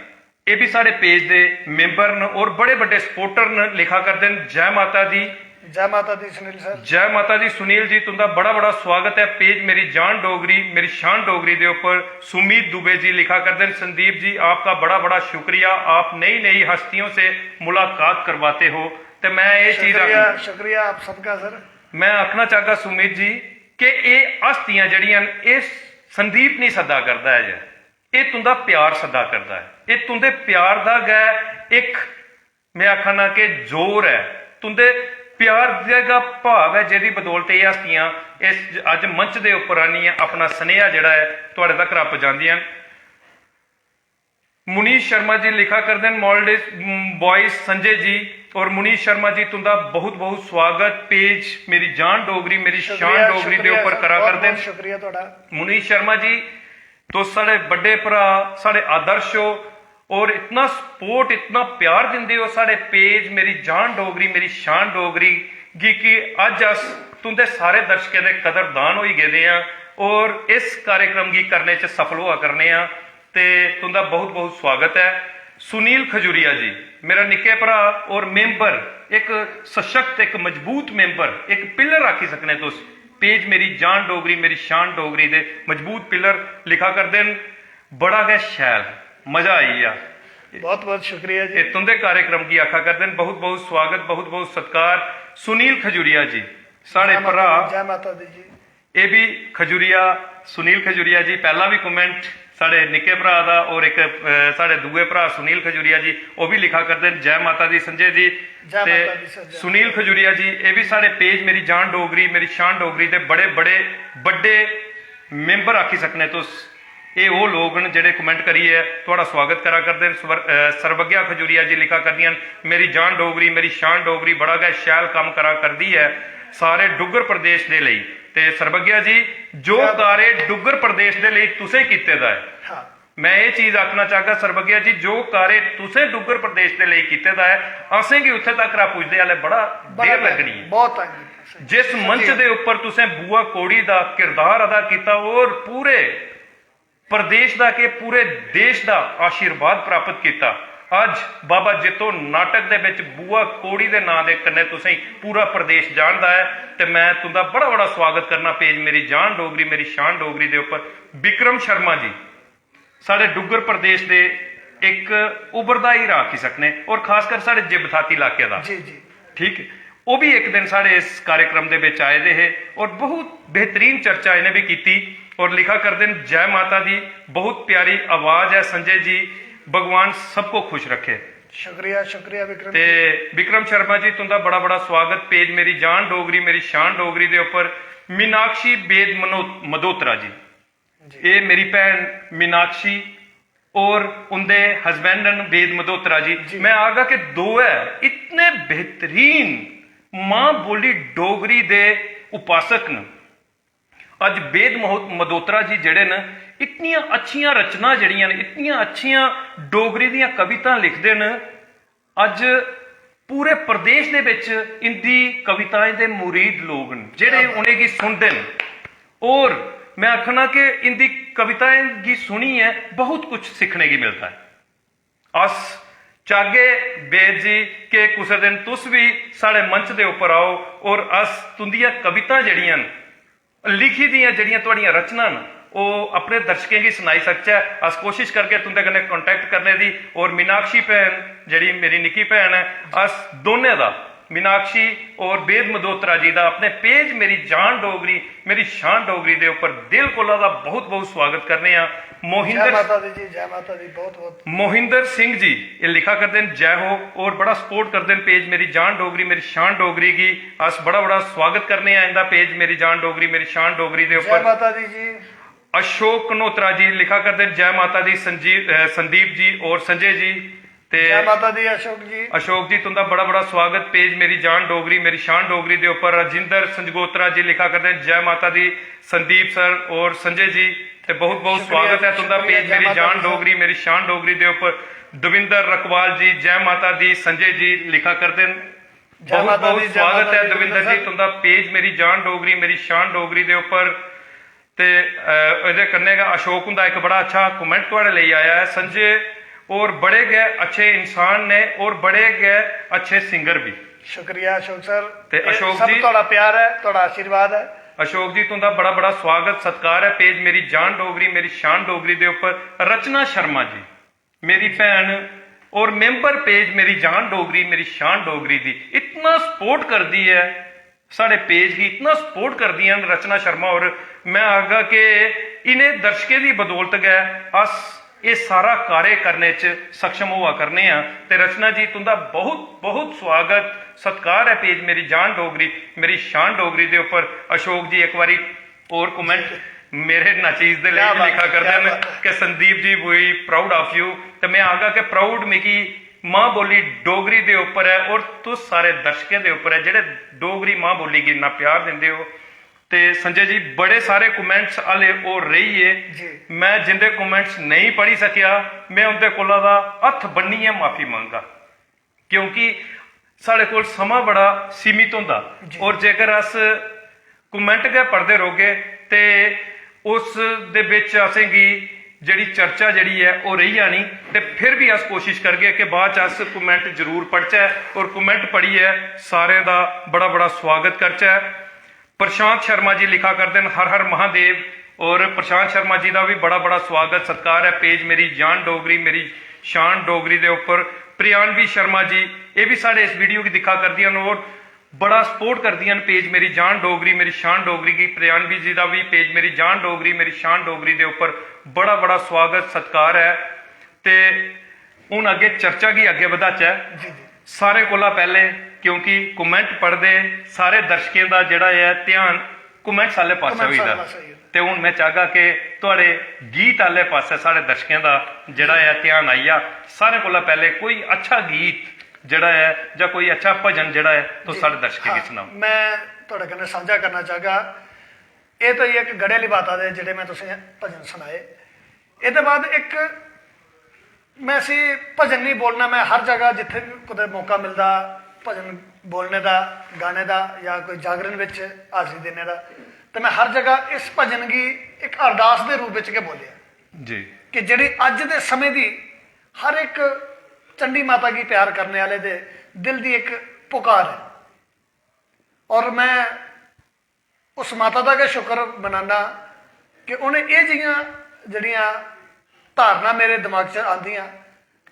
एह् भी साढ़े पेज दे मैंबर न और बड़े बड्डे सपोर्टर न, लिखा करदे न, "जय माता दी।" जय माता दी सुनील सर। जय माता दी सुनील जी, तुंदा बड़ा बड़ा स्वागत ऐ पेज मेरी जान डोगरी, मेरी शान डोगरी दे उप्पर। सुमीत दुबे जी लिखा करदे न, "संदीप जी, आपका बड़ा बड़ा शुक्रिया, आप नई नई हस्तियों से मुलाकात करवाते हो।" ते मैं एह् चीज शुक्रिया, आखी शुक्रिया आप सबका सर। मैं आखना चाहगा सुमीत जी कि एह् हस्तियां जेह्ड़ियां न, एह् संदीप नहीं सद्दा करदा ऐ जे, एह् तुंदा प्यार सद्दा करदा ऐ। एह् तुंदे प्यार दा गै इक, मैं आखा ना कि जोर ऐ, तुंदे प्यार दा गै भाव ऐ, जेह्दी बदौलत एह् हस्तियां इस अज्ज मंच दे उप्पर आनियै अपना सनेहा जेह्ड़ा ऐ, थुआढ़े तक्कर पजांदियां न। मुनीश शर्मा जी लिखा करदे न, "Maldives boys संजय जी।" और मुनीश शर्मा जी, तुंदा बहुत बहुत स्वागत पेज मेरी जान डोगरी, मेरी शान शुक्रिया, डोगरी दे शुक्रिया उप्पर सर, करा बहुत करदे न। बहुत शुक्रिया थुआढ़ा। मुनीश शर्मा जी, तुस साढ़े बड्डे भ्रा, साढ़े आदर्श हो, और इतना सपोर्ट, इतना प्यार दिंदे हो साढ़े पेज मेरी जान डोगरी, मेरी शान डोगरी गी, कि अज्ज अस तुंदे सारे दर्शकें दे कदरदान होई गेदे आं और इस कार्यक्रम गी करने च सफल होआ करने आं। ते तुंदा बहुत बहुत स्वागत ऐ। सुनील खजूरिया जी, मेरा निक्के भ्रा और मैंबर, इक सशक्त, इक मजबूत मैंबर, इक पिलर आखी सकने तुस। पेज मेरी जान डोगरी, मेरी शान डोगरी दे मजबूत पिलर लिखा करदे न। बड़ा गै शैल, मजा आई गेआ। बहुत बहुत शुक्रिया जी। एह् तुंदे कार्यक्रम गी आखा करदे न, बहुत बहुत स्वागत, बहुत बहुत सत्कार। सुनील खजूरिया जी, साढ़े जय माता भ्रा, दी, जय माता दी जी। एह् बी खजूरिया, सुनील खजूरिया जी, पैह्ला बी कमेंट साढ़े निक्के भ्रा दा, और इक, अ, साढ़े दूए भ्रा सुनील खजूरिया जी, ओह् बी लिखा करदे न, "जय माता दी संजय जी।" जय ते माता दी सर, जय सुनील माता दी। खजूरिया जी, एह् बी साढ़े पेज मेरी जान डोगरी, मेरी शान डोगरी दे बड़े, बड़े बड्डे मैंबर आखी सकने तुस। एह् ओह् लोक न जेह्ड़े कमेंट करियै थुआढ़ा स्वागत करा करदे न। स्वर-, अ, सर्वज्ञा खजूरिया जी लिखा करदियां न, "मेरी जान डोगरी, मेरी शान डोगरी बड़ा गै शैल कम्म करा करदी ऐ सारे डुग्गर प्रदेश दे लेई।" ते सर्वज्ञा जी, जो क्या बात। कार्य डुग्गर प्रदेश दे लेई तुसें कीते दा ऐ, हाँ। मैं एह् चीज आखना चाहगा सर्वज्ञ जी, जो कार्य तुसें डुग्गर प्रदेश दे लेई कीते दा ऐ, असेंगी उत्थे तक पुजदे आले बड़ा बड़ा देर time, लगनी ऐ। बहुत time लग्गना। जिस मंच दे उप्पर तुसें बुआ कौड़ी दा किरदार अदा कीता और पूरे प्रदेश दा के पूरे देश दा आशीर्वाद प्राप्त कीता, अज्ज बाबा जित्तो नाटक दे बिच बुआ कौड़ी दे नां दे कन्नै तुसें पूरा प्रदेश जानदा ऐ। ते मैं तुंदा बड़ा बड़ा स्वागत करना पेज मेरी जान डोगरी मेरी शान डोगरी दे उप्पर। विक्रम शर्मा जी, साढ़े डुग्गर प्रदेश दे इक उभरदा हीरा आखी सकने, और खासकर साढ़े जिब थाती इलाके दा। जी, जी। ठीक, ओह् भी इक दिन साढ़े इस कार्यक्रम दे बिच आए दे हे और बहुत बेहतरीन चर्चा इ'नें भी कीती और लिखा करदे न, "जय माता दी, बहुत प्यारी आवाज है संजय जी, भगवान सबको खुश रखे।" शुक्रिया, शुक्रिया विक्रम ते जी। विक्रम शर्मा जी, तुंदा बड़ा बड़ा स्वागत पेज मेरी जान डोगरी, मेरी शान डोगरी दे उप्पर। मीनाक्षी बेद मनो-, मदोत्रा जी, जी। एह् मेरी भैन मीनाक्षी और उंदे husband न वेद मदोत्रा जी। जी। मैं आखगा कि दोऐ इतने बेहतरीन मां बोली डोगरी दे उपासक न। अज्ज वेद महो-, मदोत्रा जी जेह्ड़े न, इतनियां अच्छियां रचनां जेह्ड़ियां न, इतनियां अच्छियां डोगरी दियां कवितां लिखदे न। अज्ज पूरे प्रदेश दे बिच इंदी कविताएं दे मुरीद लोग न, जेह्ड़े क्या बात। उ'नेंगी सुनदे न। और मैं आखना कि इंदी कविताएं गी सुनियै बहुत कुछ सिक्खने गी मिलदा ऐ। अस चाहगे वेद जी कि कुसै दिन तुस बी साढ़े मंच दे उप्पर आओ और अस तुंदियां कवितां जेह्ड़ियां न, लिखी दियां जेह्ड़ियां तुआड़ियां रचनां न, ओह् अपने दर्शकें गी सनाई सकचै। अस कोशिश करगे तुंदे कन्नै contact करने दी। और मीनाक्षी भैन, जेह्ड़ी मेरी निक्की भैन ऐ, अस दोनें दा, मीनाक्षी और वेद मदोत्रा जी दा, अपने पेज मेरी जान डोगरी, मेरी शान डोगरी दे उप्पर दिल कोला दा बहुत बहुत स्वागत करने आं। जय मोहिंदर माता दी जी, जय माता दी, बहुत बहुत। मोहिंदर सिंह जी, एह् लिखा करदे न, "जय हो", और बड़ा support करदे न पेज मेरी जान डोगरी, मेरी शान डोगरी गी। अस बड़ा बड़ा स्वागत करने आं इंदा पेज मेरी जान डोगरी, मेरी शान डोगरी दे जय उप्पर। माता दी जी। अशोक कनोत्रा जी लिखा करदे न, "जय माता दी संजीव, अ, संदीप जी और संजय जी।" ते जय माता दी अशोक जी। अशोक जी, तुंदा बड़ा बड़ा स्वागत पेज मेरी जान डोगरी, मेरी शान डोगरी दे उप्पर। राजिंदर संजगोत्रा जी लिखा करदे न, "जय माता दी संदीप सर और संजय जी।" ते बहुत बहुत शुक्रिया स्वागत ऐ जी, तुंदा शुक्रिया, पेज जय मेरी माता जान दी सर। डोगरी, मेरी शान डोगरी दे उप्पर। दविंदर रकवाल जी, "जय माता दी संजय जी" लिखा करदे न। जय बहुत माता बहुत दी, जय स्वागत माता ऐ दी, दविंदर दविंदर जी, सर। तुंदा पेज मेरी जान डोगरी, मेरी शान डोगरी दे उप्पर। ते, अ, एह्दे कन्नै गै अशोक हुंदा इक बड़ा अच्छा comment थुआढ़े लेई आया ऐ, "संजय होर बड़े गै अच्छे इंसान ने और बड़े गै अच्छे singer भी।" शुक्रिया अशोक सर। ते एह् अशोक सब जी, थुआढ़ा प्यार ऐ, थुआढ़ा आशीर्वाद ऐ। अशोक जी, तुंदा बड़ा बड़ा स्वागत सत्कार ऐ पेज मेरी जान डोगरी, मेरी शान डोगरी दे उप्पर। रचना शर्मा जी, मेरी भैन और member पेज मेरी जान डोगरी, मेरी शान डोगरी दी, इतना support करदी ऐ। साढ़े पेज गी इतना support करदियां न रचना शर्मा होर। मैं आखगा कि इ'नें दर्शकें दी बदौलत गै अस एह् सारा कार्य करने च सक्षम होआ करने आं। ते रचना जी, तुंदा बहुत बहुत स्वागत सत्कार ऐ पेज मेरी जान डोगरी, मेरी शान डोगरी दे उप्पर। अशोक जी, इक बारी होर comment मेरे नाचीज दे लेई क्या बी बात लिखा है, करदे क्या न बात है। कि "Sandeep ji, we proud of you।" ते मैं आखगा कि proud मिगी मां बोली डोगरी दे उप्पर ऐ और तुस सारे दर्शकें दे उप्पर ऐ, जेह्ड़े डोगरी मां बोली गी इन्ना प्यार दिंदे ओ। ते संजय जी, बड़े सारे comments हाले होर रेही गे। जी। मैं जिंदे comments नेईं पढ़ी सकेआ, मैं उंदे कोला दा हत्थ बन्नियै माफी मंगगा, क्योंकि साढ़े कोल समां बड़ा सीमित होंदा। जी। और जेकर अस comment गै पढ़दे रौह्गे ते उस दे बिच असेंगी जेह्ड़ी चर्चा जेह्ड़ी ऐ, ओह् रेही जानी। ते फिर बी अस कोशिश करगे कि बाद च अस comment जरूर पढ़चै और comment पढ़ियै सारें दा बड़ा बड़ा स्वागत करचै। प्रशांत शर्मा जी लिखा करदे न, "हर हर महादेव।" और प्रशांत शर्मा जी दा बी बड़ा बड़ा स्वागत सत्कार ऐ पेज मेरी जान डोगरी, मेरी शान डोगरी दे उप्पर। प्रियानवी शर्मा जी, एह् बी साढ़े इस video गी दिक्खा करदियां न और बड़ा support करदियां न पेज मेरी जान डोगरी, मेरी शान डोगरी गी। प्रियानवी जी दा बी पेज मेरी जान डोगरी, मेरी शान डोगरी दे उप्पर बड़ा बड़ा स्वागत सत्कार ऐ। ते हून अग्गें चर्चा गी अग्गें बधाचै। जी, जी। सारें कोला पैह्लें, क्योंकि comment पढ़दे सारे दर्शकें दा जेह्ड़ा ऐ ध्यान comments आह्ले पासै comments होई आह्ले दा। पासै होई दा। ते हून मैं चाहगा कि थुआढ़े गीत आह्ले पासै साढ़े दर्शकें दा जेह्ड़ा ऐ ध्यान आई जा। सारें कोला पैह्लें कोई अच्छा गीत जेह्ड़ा ऐ जां कोई अच्छा भजन जेह्ड़ा ऐ, तुस जी। साढ़े दर्शकें गी हाँ, सनाओ। मैं थुआढ़े कन्नै सांझा करना चाहगा, एह् तो इक गढ़े आह्ली माता दे जेह्ड़े मैं तुसें भजन सनाए। एह्दे बाद इक, मैं इसी भजन नहीं बोलना, मैं हर जगह जित्थै बी कुतै मौका मिलदा भजन बोलने दा, गाने दा, या कोई जागरण बिच हाजरी देने दा, ते मैं हर जगह इस भजन गी इक अरदास दे रूप बिच गै बोलेआ। जी। कि जेह्ड़ी अज्ज दे समें दी हर इक चंडी माता गी प्यार करने आह्ले दे दिल दी इक पुकार ऐ। और मैं उस माता दा गै शुक्र मनाना कि उ'नें एह् जेहियां जेह्ड़ियां धारणां मेरे दमाग च आंदियां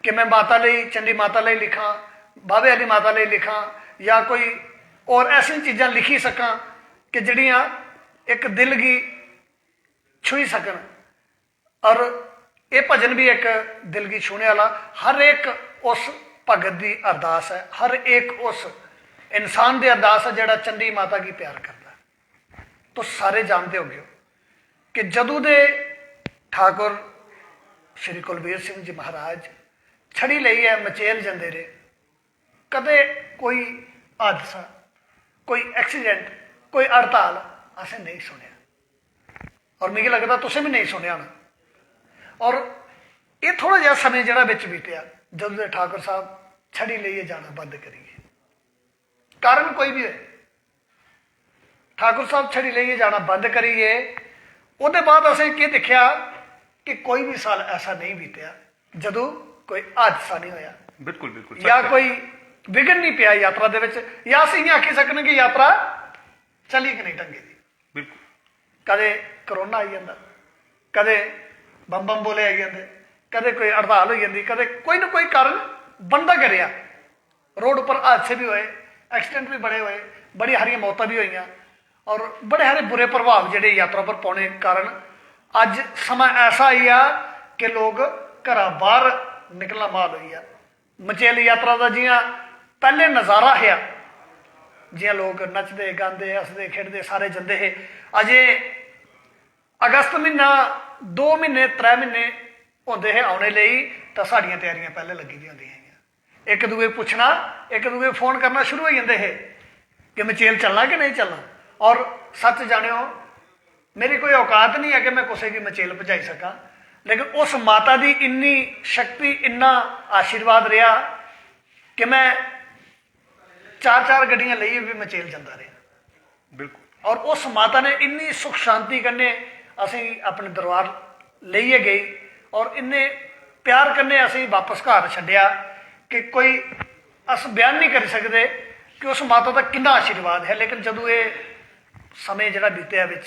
कि मैं माता लेई, चंडी माता लेई लिखां, बाह्वे आह्ली माता लेई लिखां, या कोई होर ऐसियां चीजां लिखी सकां कि जेह्ड़ियां इक दिल गी छूही सकन। और एह् भजन बी इक दिल गी छूहने आह्ला, हर इक उस भगत दी अरदास ऐ, हर इक उस इंसान दी अरदास ऐ जेह्ड़ा चंडी माता गी प्यार करदा ऐ। तुस सारे जानदे होगेओ कि जदूं दे ठाकुर श्री कुलबीर सिंह जी महाराज छड़ी लेइयै मचेल जंदे रेह्, कदें कोई हादसा, कोई एक्सीडेंट, कोई हड़ताल असें नेईं सुनेआ। और मिगी लगदा तुसें बी नेईं सुनेआ होना। और एह् थोह्ड़ा जेहा समें जेह्ड़ा बिच बीतेआ, जदूं दे ठाकुर साहब छड़ी लेइयै जाना बंद करी गे, कारण कोई बी होए, ठाकुर साहब छड़ी लेइयै जाना बंद करी गे। ओह्दे बाद असें केह् दिक्खेआ कि कोई बी साल ऐसा नेईं बीतेआ जदूं कोई हादसा नेईं होएआ, बिल्कुल, बिल्कुल, या सच ऐ। कोई विघ्न नेईं पेआ यात्रा दे बिच, या अस इ'यां आखी सकने कि यात्रा चली गै नेईं ढंगे दी। बिल्कुल। कदें कोरोना आई जंदा, कदें बम बम बोले आई जंदे, कदें कोई हड़ताल होई जंदी, कदें कोई ना कोई कारण बनदा गै रेहा। रोड उप्पर हादसे बी होए, एक्सीडेंट बी बड़े होए, बड़ी हारियां मौतां बी होइयां, और बड़े हारे बुरे प्रभाव जेह्ड़े यात्रा पर पौने कारण अज्ज समां ऐसा आई गेआ कि लोक घरा बाहर निकलना म्हाल होई गेआ। मचेल यात्रा दा जि'यां पैह्ले नजारा हा, जि'यां लोक नचदे, गांदे, हसदे, खेढदे, सारे जंदे हे। अजें अगस्त म्हीना, दो म्हीने, त्रै म्हीने होंदे हे औने लेई, तां साढ़ियां त्यारियां पैह्ले लग्गी दियां होंदियां हियां। इक दूए गी पुच्छना, इक दूए गी फोन करना शुरू होई जंदे हे कि मचेल चलना कि नेईं चलना। और सच्च जानेओ, मेरी कोई औकात नहीं है कि मैं कुसै गी मचेल पजाई सकां, लेकिन उस माता दी इन्नी शक्ति, इन्ना आशीर्वाद रेहा कि मैं चार चार गड्डियां लेइयै बी मचेल जंदा रेहा। बिल्कुल। और उस माता ने इन्नी सुख शांति कन्नै असेंगी अपने दरबार लेइयै गेई और इन्ने प्यार कन्नै असेंगी बापस घर छड्डेआ कि कोई अस बयान नहीं करी सकदे कि उस माता दा किन्ना आशीर्वाद है। लेकिन जदूं एह् समें जेह्ड़ा बीतेआ बिच,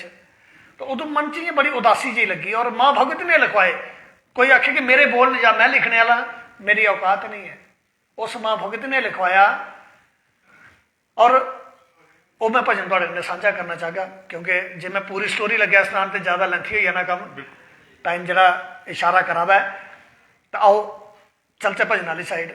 तो उदूं मन च इ'यां बड़ी उदासी जेही लग्गी। और मां भगवती ने लिखवाए, कोई आखे कि मेरे बोल न जां मैं लिखने आह्ला, मेरी औकात नहीं है। उस मां भगवती ने लिखवाया। और ओह् मैं भजन थुआढ़े कन्नै सांझा करना चाहगा, क्योंकि जे मैं पूरी स्टोरी लग्गेआ सनान ते ज्यादा लेंथी होई जाना कम्म। टाइम जेह्ड़ा इशारा करा दा ऐ, ते आओ चलचै भजन आह्ली साइड।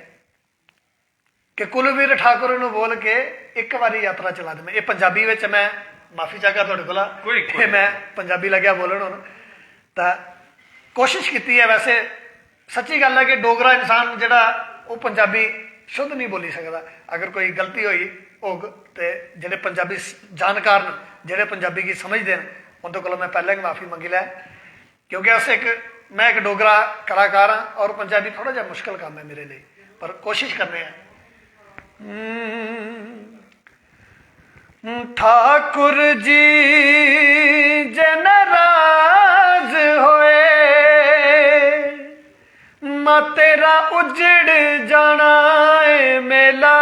कि कुलवीर ठाकुर नू बोल के इक बारी यात्रा चला दे। मैं एह् पंजाबी बिच, मैं माफी चाहगा थुआढ़े कोला, कोई, कोई। मैं पंजाबी लग्गेआ बोलन हून। तां कोशिश कीती ऐ। वैसे सच्ची गल्ल ऐ कि डोगरा इंसान जेह्ड़ा, ओह् पंजाबी शुद्ध नहीं बोली सकदा। अगर कोई गलती होई होग ते जेह्ड़े पंजाबी स-, जानकार न, जेह्ड़े पंजाबी गी समझदे न, उं'दे कोला मैं पैह्लें गै माफी मंगी लै, क्योंकि अस इक, मैं इक डोगरा कलाकार आं और पंजाबी थोह्ड़ा जेहा मुश्कल कम्म ऐ मेरे लेई, पर कोशिश करने आं। ठाकुर जी जे नाराज होए, मां तेरा उजड़ जाना ऐ मेला।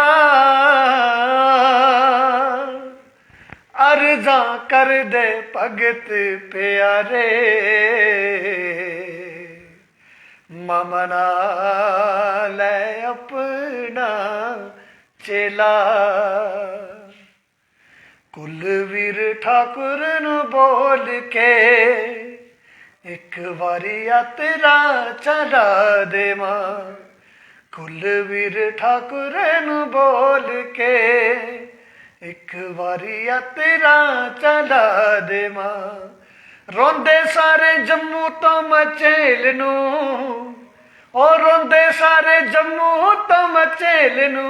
अर्जां करदे भगत प्यारे, मां मना लै अपना चेला। कुलवीर ठाकुर नू बोल के इक बारी यात्रा चला दे मां। कुलवीर ठाकुर नू बोल के इक बारी यात्रा चला दे मां। रोंदे सारे जम्मू तो मचेल नू, ओ रोंदे सारे जम्मू तो मचेल नू,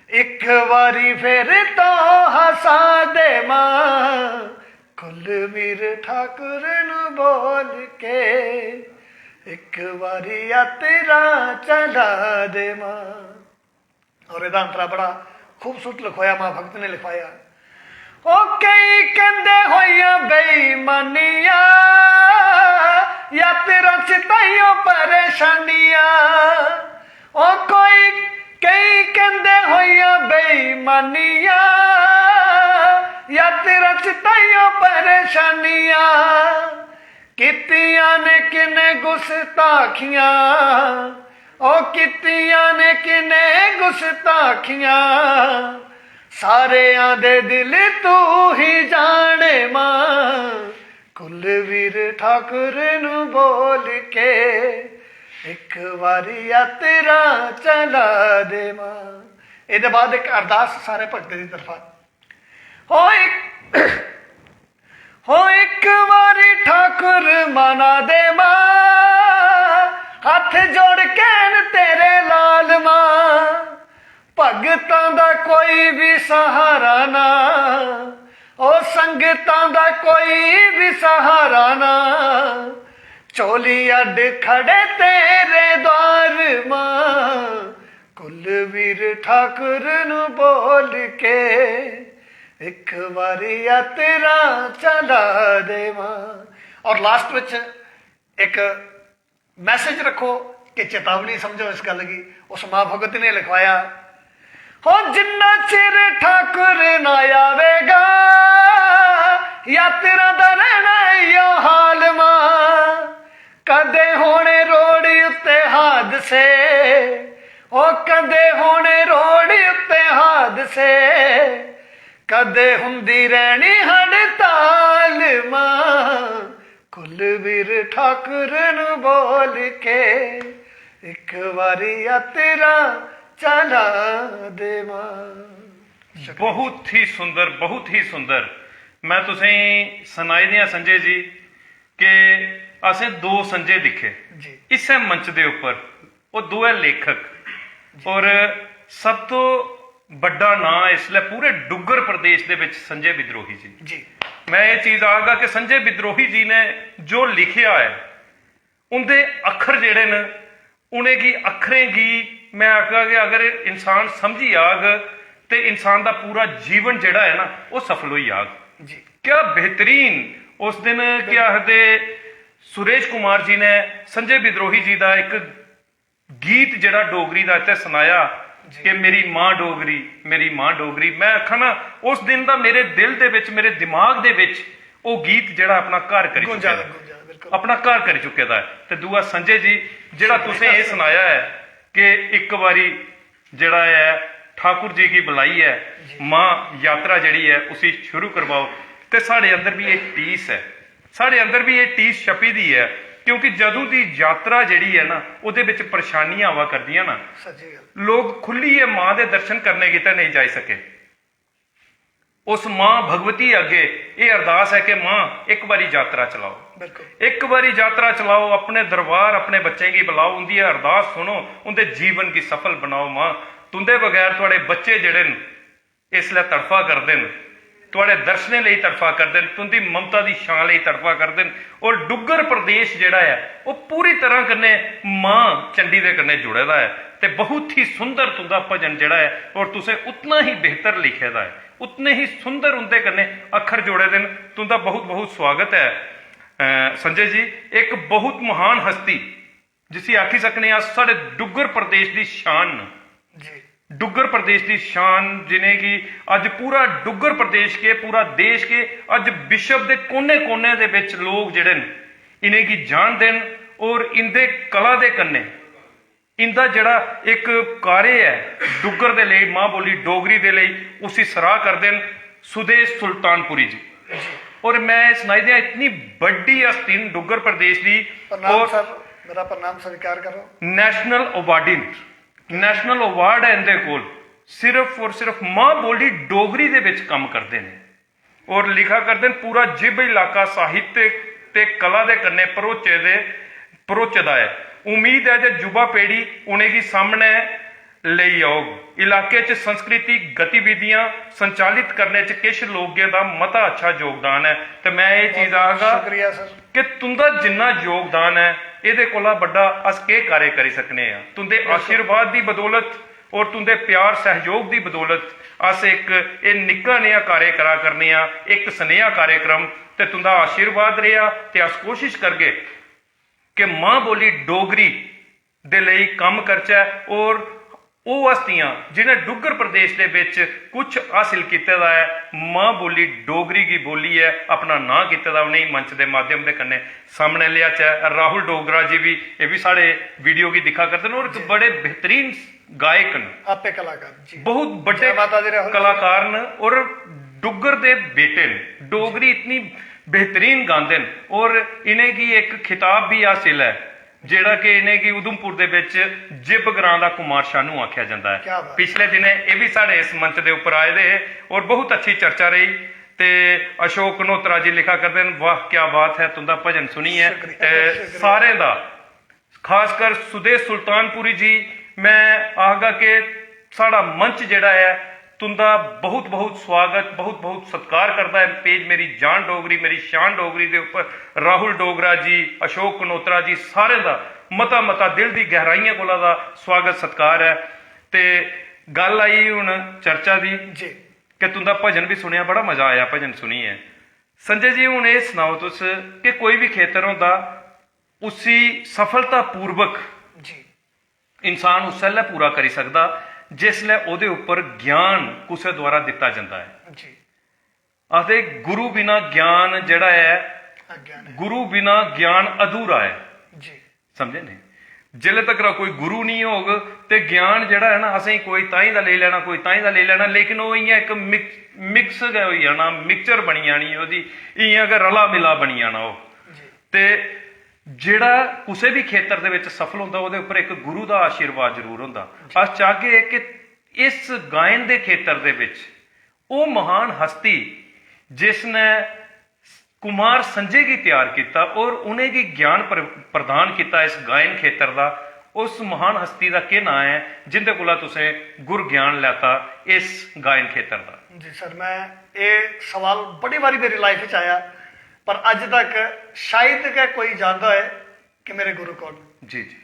इक बारी फिर तो हंसा दे मां। कुलवीर ठाकुर नु बोल के एक बारी यात्रा चला दे मां। और एदा अंतरा बड़ा खूबसूरत लिखवाया, मां भगत ने लिखवाया। ओ कई कहंदे होइया बेईमानियां, यात्रा च ताइयों परेशानियां। ओ कोई कई कहंदे होइया बेईमानियां, यात्रा च ताइयों परेशानियां। कितियां ने किने गुस्ताखियां, ओ कितियां ने किने गुस्ताखियां, सारेयां दे दिल तू ही जाने मां। कुलवीर ठाकुर नु बोल के एक बारी यात्रा चला दे मां। एदे बाद एक अरदास सारे भगतें दी तरफा। हो एक, हो एक बारी ठाकुर मना दे मां, हाथ जोड़ के न तेरे लाल मां। भगतां दा कोई भी सहारा ना, ओ संगतां दा कोई भी सहारा ना, चोली अड्ड खड़े तेरे द्वार मां। कुलवीर ठाकुर नु बोल के एक बारी यात्रा चला दे मां। और लास्ट विच एक मैसेज रखो कि चेतावनी समझो इस गल की। उस मां भगवती ने लिखवाया, हो जिन्ना चिर ठाकुर ना आवेगा, यात्रा दा रहना यो हाल मां। कदे होने रोड उत्ते हादसे, ओ कदे होने रोड उत्ते हादसे, कदे हुंदी रहनी हड़ताल मां। कुलवीर ठाकुर नु बोल के एक बारी यात्रा चला दे मां। बहुत ही सुंदर, बहुत ही सुंदर। मैं तुसेंगी सनाई दियां संजय जी कि असें दो संजय दिक्खे जी। इस्सै मंच दे उप्पर। ओह् दोऐ लेखक और सब तो बड्डा नां इसलै पूरे डुग्गर प्रदेश दे बिच संजय विद्रोही जी। जी। मैं ये चीज आखगा कि संजय विद्रोही जी ने जो लिखेआ ऐ, उंदे अक्खर जेह्ड़े न, उ'नेंगी, अक्खरें गी, मैं आखगा कि अगर इंसान समझी जाग ते इंसान दा पूरा जीवन जेह्ड़ा ऐ ना, ओह् सफल होई जाग। जी। क्या बेहतरीन उस दिन, केह् आखदे, सुरेश कुमार जी ने संजय विद्रोही जी दा इक गीत जेह्ड़ा डोगरी दा इत्थै सनाया जी। कि मेरी मां डोगरी, मेरी मां डोगरी। मैं आखा ना, उस दिन दा मेरे दिल दे बिच, मेरे दिमाग दे बिच ओह् गीत जेह्ड़ा अपना घर करी गूंजा, चुके दा, गूंजा, बिल्कुल। अपना घर करी चुके दा ऐ। ते दूआ संजय जी, जेह्ड़ा तुसें एह् सनाया ऐ कि इक बारी जेह्ड़ा ऐ ठाकुर जी गी बुलाइयै मां यात्रा जेह्ड़ी ऐ उसी शुरू करवाओ, ते साढ़े अंदर बी एह् टीस ऐ, साढ़े अंदर बी एह् टीस छपी दी ऐ, क्योंकि जदूं दी यात्रा जेह्ड़ी ऐ ना, ओह्दे बिच परेशानियां आवा करदियां ना, सच्ची गल्ल। लोग खुल्लियै मां दे दर्शन करने गितै नेईं जाई सके। उस मां भगवती अग्गे एह् अरदास ऐ कि मां, इक बारी यात्रा चलाओ, बिल्कुल। इक बारी यात्रा चलाओ, अपने दरबार, अपने बच्चें गी बुलाओ, उंदी एह् अरदास सुनो, उंदे जीवन गी सफल बनाओ मां। तुंदे बगैर थुआढ़े बच्चे जेह्ड़े न, इसलै तड़फा करदे न, थुआढ़े दर्शनें लेई तड़फा करदे न, तुंदी ममता दी छां लेई तड़फा करदे न। और डुग्गर प्रदेश जेह्ड़ा ऐ, ओह् पूरी तरह कन्नै मां चंडी दे कन्नै जुड़े दा ऐ। ते बहुत ही सुंदर तुंदा भजन जेह्ड़ा ऐ, और तुसें उतना ही बेहतर लिखे दा ऐ, उतने ही सुंदर उंदे कन्नै अक्खर जोड़े दे न। तुंदा बहुत बहुत स्वागत ऐ। अ, संजय जी, इक बहुत महान हस्ती, जिसी आखी सकने आं अस, साढ़े डुग्गर प्रदेश दी शान न। जी। डुग्गर प्रदेश दी शान, जिनेंगी अज्ज पूरा डुग्गर प्रदेश के, पूरा देश के, अज्ज विश्व दे कोने-कोने दे बिच लोग जेह्ड़े न, इनेंगी जानदे न और इंदे कला दे कन्नै इंदा जेह्ड़ा इक कार्य ऐ डुग्गर दे लेई, मां बोली डोगरी दे लेई, उसी सराह करदे न सुदेश सुल्तानपुरी जी। और मैं सनाई दियां, इतनी बड्डी हस्ती न डुग्गर प्रदेश दी, प्रणाम और सर, मेरा प्रणाम स्वीकार करो। नेशनल अवार्डी न, नेशनल अवार्ड है इंदे कोल, सिर्फ और सिर्फ मां बोली डोगरी दे विच कम्म करदे ने और लिखा करदे न। पूरा जिब इलाका साहित्य ते कला दे कन्नै भरोचे दे, भरोचे दा ऐ। उम्मीद ऐ जे युवा पीढ़ी उ'नेंगी सामनै लेई औग। इलाके च सांस्कृतिक गतिविधियां संचालित करने च किश लोकें दा मता अच्छा योगदान ऐ ते मैं एह् चीज आखगा शुक्रिया सर। कि तुंदा जिन्ना योगदान ऐ, एह्दे कोला बड्डा अस केह् कार्य करी सकने आं? तुंदे आशीर्वाद दी बदौलत और तुंदे प्यार सहयोग दी बदौलत अस इक एह् निक्का नेहा कार्य करा करने आं, इक सनेहा कार्यक्रम, ते तुंदा आशीर्वाद रेहा ते अस कोशिश करगे कि मां बोली डोगरी दे लेई कम्म करचै और ओह् हस्तियां जि'नें डुग्गर प्रदेश दे बिच कुछ हासिल कीते दा ऐ, मां बोली डोगरी गी बोलियै अपना नांऽ कीते दा, उ'नेंगी मंच दे माध्यम दे कन्नै सामनै लेआचै। राहुल डोगरा जी बी, एह् बी साढ़े वीडियो गी दिक्खा करदे न और इक बड़े बेहतरीन गायक न, आपे कलाकार जी। बहुत बड्डे जै माता दी राहुल जी। कलाकार न और डुग्गर दे बेटे न। डोगरी इतनी बेहतरीन गांदे न और इ'नेंगी इक खिताब बी हासिल ऐ, जेह्ड़ा कि इ'नेंगी उधमपुर दे बिच जिब ग्रां दा कुमार शानू आखेआ जंदा ऐ। क्या बात। पिछले दिनें एह् बी साढ़े इस मंच दे उप्पर आए दे हे और बहुत अच्छी चर्चा रेही। ते अशोक कनोत्रा जी लिखा करदे न, "वाह, क्या बात है, तुंदा भजन सुनियै शुक्रिया, ते शुक्रिया। सारें दा, खासकर सुदेश सुल्तानपुरी जी, मैं आखगा कि साढ़ा मंच जेह्ड़ा ऐ, तुंदा बहुत बहुत स्वागत, बहुत बहुत सत्कार करदा ऐ। पेज मेरी जान डोगरी, मेरी शान डोगरी दे उप्पर राहुल डोगरा जी, अशोक कनोत्रा जी, सारें दा मता मता दिल दी गैहराइयें कोला दा स्वागत सत्कार ऐ। ते गल्ल आई हून चर्चा दी जी। कि तुंदा भजन बी सुनेआ, बड़ा मजा आया भजन सुनियै। संजय जी, हून एह् सनाओ तुस कि कोई बी खेतर होंदा, उसी सफलतापूर्वक जी। इंसान उसलै पूरा करी सकदा जिसलै ओह्दे उप्पर ज्ञान कुसै द्वारा दित्ता जंदा ऐ। जी। आखदे गुरु बिना ज्ञान जेह्ड़ा ऐ, अज्ञान है। गुरु बिना ज्ञान अधूरा ऐ। जी। समझे नी? जिसले तक कोई गुरु नहीं होग ते ज्ञान जेह्ड़ा ऐ ना, असेंगी कोई ताहीं दा लेई लैना, कोई ताहीं दा लेई लैना, लेकिन ओह् इ'यां इक मिक्स गै होई जाना, मिक्सचर बनी जानी ओह्दी, इ'यां गै रला मिला बनी जाना ओह्। जी। ते जेह्ड़ा कुसै बी खेतर दे बिच सफल होंदा, ओह्दे उप्पर इक गुरु दा आशीर्वाद जरूर होंदा। अस चाहगे कि इस गायन दे खेतर दे बिच ओह् महान हस्ती जिसने कुमार संजय गी त्यार कीता और उ'नेंगी ज्ञान प्र-, प्रदान कीता इस गायन खेतर दा, उस महान हस्ती दा केह् नांऽ ऐ जिंदे कोला तुसें गुर ज्ञान लैता इस गायन खेतर दा? जी सर, मैं, ये सवाल बड़ी बारी मेरी लाइफ च आया, पर अज तक शायद गै कोई जानदा होए कि मेरे गुरु कौन। जी जी,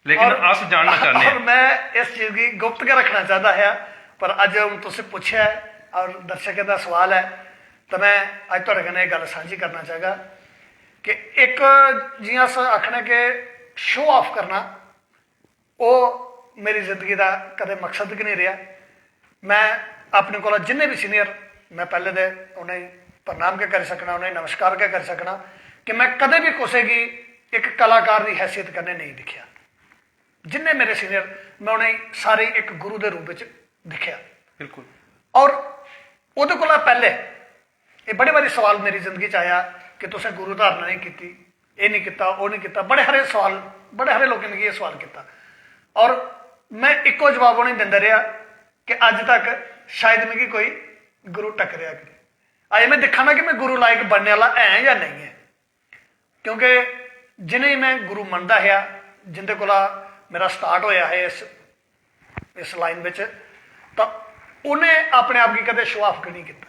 लेकिन और, अस जानना चाहते और हैं। मैं इस चीज गी गुप्त गै रखना चाहता है, पर अज हूँ तुसें पूछा है और दर्शकों का सवाल है, तो मैं अज थोड़े कन्नै एह् गल्ल सांझी करना चाहगा कि इक, जियां अस आखने कि शो ऑफ करना, ओह् मेरी जिंदगी दा कदें मकसद गै नहीं रेहा। मैं अपने कोला जिन्ने भी सीनियर, मैं पैह्ले ते उ'नेंगी प्रणाम गै करी सकना, उ'नेंगी नमस्कार गै करी सकना कि मैं कदें बी कुसै गी इक कलाकार दी हैसियत कन्नै नेईं दिक्खेआ। जिन्ने मेरे सीनियर, मैं उ'नेंगी सारे इक गुरु दे रूप बिच दिक्खेआ। बिल्कुल। और ओह्दे कोला पैह्ले एह् बड़े बारी सवाल मेरी जिंदगी च आया कि तुसें गुरु धारणा नहीं कीती, एह् नहीं कीता, ओह् नहीं कीता। बड़े हारे सवाल, बड़े हारे लोकें मिगी एह् सवाल कीता। और मैं इक्को जवाब उ'नेंगी दिंदा रेहा कि अज्ज तक शायद मिगी कोई गुरु टकरेआ गै नहीं। अजें मैं दिक्खा ना कि मैं गुरु लायक बनने आह्ला ऐ जां नेईं ऐ। क्योंकि जि'नेंगी मैं गुरु मनदा हा, जिंदे कोला मेरा स्टार्ट होया हा इस, इस लाइन बिच, तां उ'नें अपने आप गी कदें शो ऑफ गै नहीं कीता।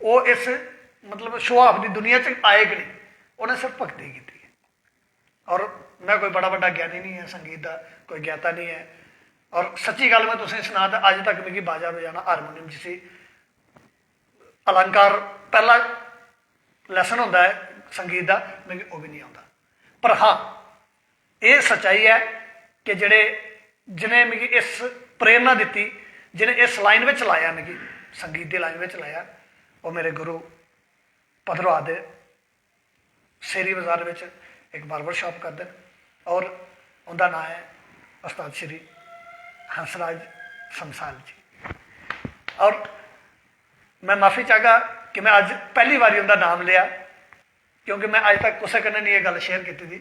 ओह् इस, मतलब, शो ऑफ दी दुनिया च आए गै नहीं, उ'नें सिर्फ भक्ति कीती। और मैं कोई बड़ा बड्डा ज्ञानी नहीं है संगीत दा, कोई ज्ञाता नहीं है। और सच्ची गल्ल मैं तुसेंगी सनां तां अज्ज तक मिगी बाजा बजाना, हारमोनियम जिसी अलंकार पैह्ला लैसन होंदा ऐ संगीत दा, मिगी ओह् बी निं औंदा। पर हां, एह् सच्चाई ऐ कि जेह्ड़े, जि'नें मिगी इस प्रेरणा दित्ती, जि'नें इस लाइन बिच लाया, मिगी संगीत दी लाइन बिच लाया, ओह् मेरे गुरु भद्रवाह दे शेरी बाजार बिच इक बार्बर शॉप करदे न और उं'दा नांऽ ऐ उस्ताद श्री हंसराज संसाल जी। और मैं माफ़ी चाहगा कि मैं अज्ज पैह्ली बारी उं'दा नाम लेआ, क्योंकि मैं अज्ज तक कुसै कन्नै निं एह् गल्ल शेयर कीती दी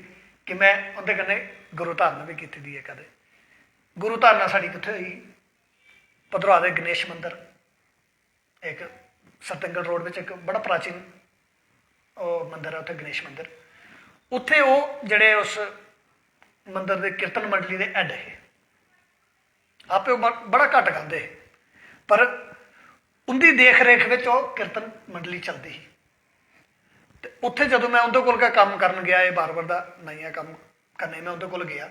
कि मैं उं'दे कन्नै गुरु धारणा बी कीती दी ऐ कदें। गुरु धारणा साढ़ी कुत्थै होई? भद्रवाह दे गणेश मंदर, इक सतंगल रोड बिच इक बड़ा प्राचीन ओह् मंदर ऐ उत्थै, गणेश मंदर। उत्थै ओह् जेह्ड़े उस मंदर दे कीर्तन मंडली दे हैड हे, आपे ओह् ब-, बड़ा घट्ट गांदे हे, पर उंदी देख रेख बिच ओह् कीर्तन मंडली चलदी ही। ते उत्थे जदों मैं उंदे कोल गै कम्म करन गेआ, एह् बार-बार दा नया कम्म करने मैं उंदे कोल गेआ,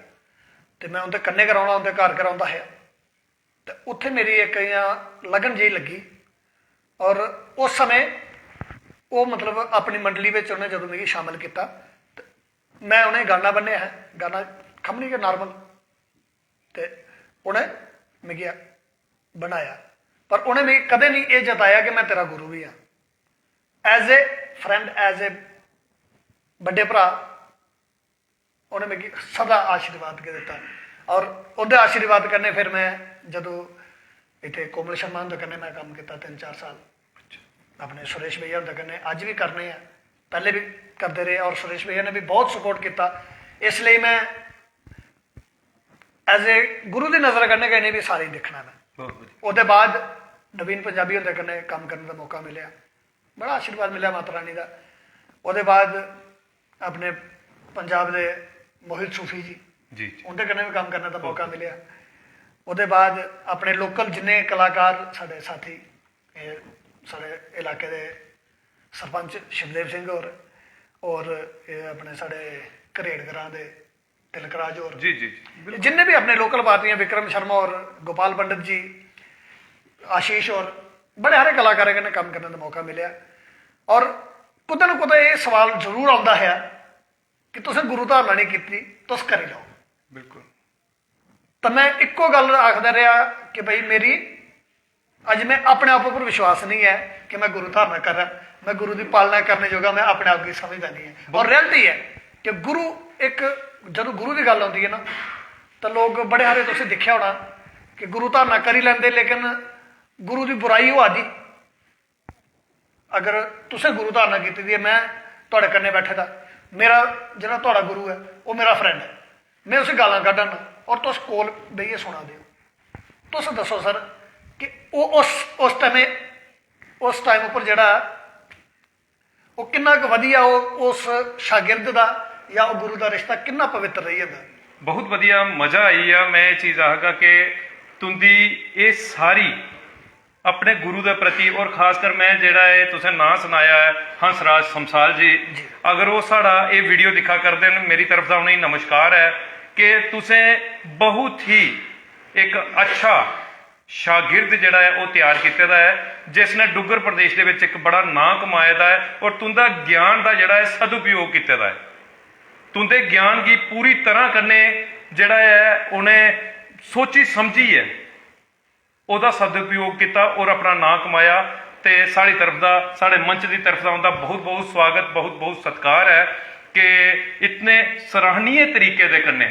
ते मैं उंदे कन्नै गै रौह्ना, उंदे घर गै रौंह्दा हा। ते उत्थे मेरी इक इ'यां लगन जेही लग्गी, और उस समें ओह्, मतलब, अपनी मंडली बिच उ'नें जदों मिगी शामिल कीता, ते मैं उ'नें गाना बन्नेआ हा, गाना खमनी गै normal, ते उ'नें मिगी बनाया। पर उ'नें मिगी कदें निं एह् जताया कि मैं तेरा गुरु बी आं। As a friend, as a बड्डे भ्राऽ, उ'नें मिगी सदा आशीर्वाद गै दित्ता। और उं'दे आशीर्वाद कन्नै फिर मैं जदों इत्थै कोमल शर्मा हुंदे कन्नै मैं कम्म कीता तिन्न चार साल, अपने सुरेश भैया हुंदे कन्नै अज्ज बी करने आं, पैह्ले बी करदे रेह्, और सुरेश भैया ने बी बहुत support कीता। इसलेई मैं as a गुरु दी नज़र कन्नै गै इ'नें बी सारें गी दिक्खना मैं। बहुत बढ़िया। ओह्दे बाद नवीन पंजाबी हुंदे कन्नै कम्म करने दा मौका मिलेआ, बड़ा आशीर्वाद मिलेआ माता रानी दा। ओह्दे बाद अपने पंजाब दे मोहित सूफी जी, जी, जी। उं'दे कन्नै बी कम्म करने दा मौका मिलेआ। ओह्दे बाद अपने local जिन्ने कलाकार साढ़े साथी, एह् साढ़े इलाके दे सरपंच शिवदेव सिंह होर, होर एह् अपने साढ़े घरेड़ ग्रां दे तिलक राज होर, जी, जी, जी, बिल्कुल। जिन्ने बी अपने local पार्टियां, विक्रम शर्मा होर, गोपाल पंडित जी, आशीष होर, बड़े हारे कलाकारें कन्नै कम्म करने दा मौका मिलेआ। और कुतै ना कुतै एह् सवाल जरूर औंदा हा कि तुसें गुरु धारणा नहीं कीती, तुस करी लैओ। बिल्कुल। तो मैं इक्को गल्ल आखदा रेहा कि भाई, मेरी अज्ज मैं अपने आप उप्पर विश्वास नहीं है कि मैं गुरु धारणा करां, मैं गुरु दी पालना करने जोगा मैं अपने आप गी समझदा नहीं है। और reality है कि गुरु इक, जदों गुरु दी गल्ल आंदी है ना, तो लोग बड़े हारे, तुसें दिक्खेआ होना कि गुरु धारणा करी लैंदे, लेकिन गुरु दी बुराई होआ दी। अगर तुसें गुरु धारणा कीती दी है, मैं थुआढ़े कन्नै बैठे दा, मेरा जेह्ड़ा थुआढ़ा गुरु ऐ, ओह् मेरा friend ऐ, मैं उसी गालां कड्ढा ना और तुस कोल बेहियै सुना दे ओ। तुस दस्सो सर कि ओह् उस, उस time, उस time उप्पर जेह्ड़ा ओह् किन्ना कुछ बधिया, ओह् उस शागिर्द दा जां ओह् गुरु दा रिश्ता किन्ना पवित्र रेही जंदा। बहुत बधिया, मजा आई गेआ। मैं एह् चीज आखगा कि तुं'दी एह् सारी अपने गुरु दे प्रति, और खासकर मैं जेह्ड़ा एह् तुसें नांऽ सनाया ऐ हंसराज समसाल जी, जी। अगर ओह् साढ़ा एह् video दिक्खा करदे न, मेरी तरफ दा उ'नेंगी नमस्कार ऐ कि तुसें बहुत ही इक अच्छा शागिर्द जेह्ड़ा ऐ ओह् त्यार कीते दा ऐ, जिसने डुग्गर प्रदेश दे बिच इक बड़ा नांऽ कमाए दा ऐ और तुं'दा ज्ञान दा जेह्ड़ा ऐ सदुपयोग कीते दा ऐ। तुं'दे ज्ञान गी पूरी तरह कन्नै जेह्ड़ा ऐ उ'नें सोची समझियै ओह्दा सदुपयोग कीता और अपना नांऽ कमाया। ते साढ़ी तरफ दा, साढ़े मंच दी तरफ दा उं'दा बहुत बहुत स्वागत, बहुत बहुत सत्कार ऐ कि इतने सराहनीय तरीके दे कन्नै,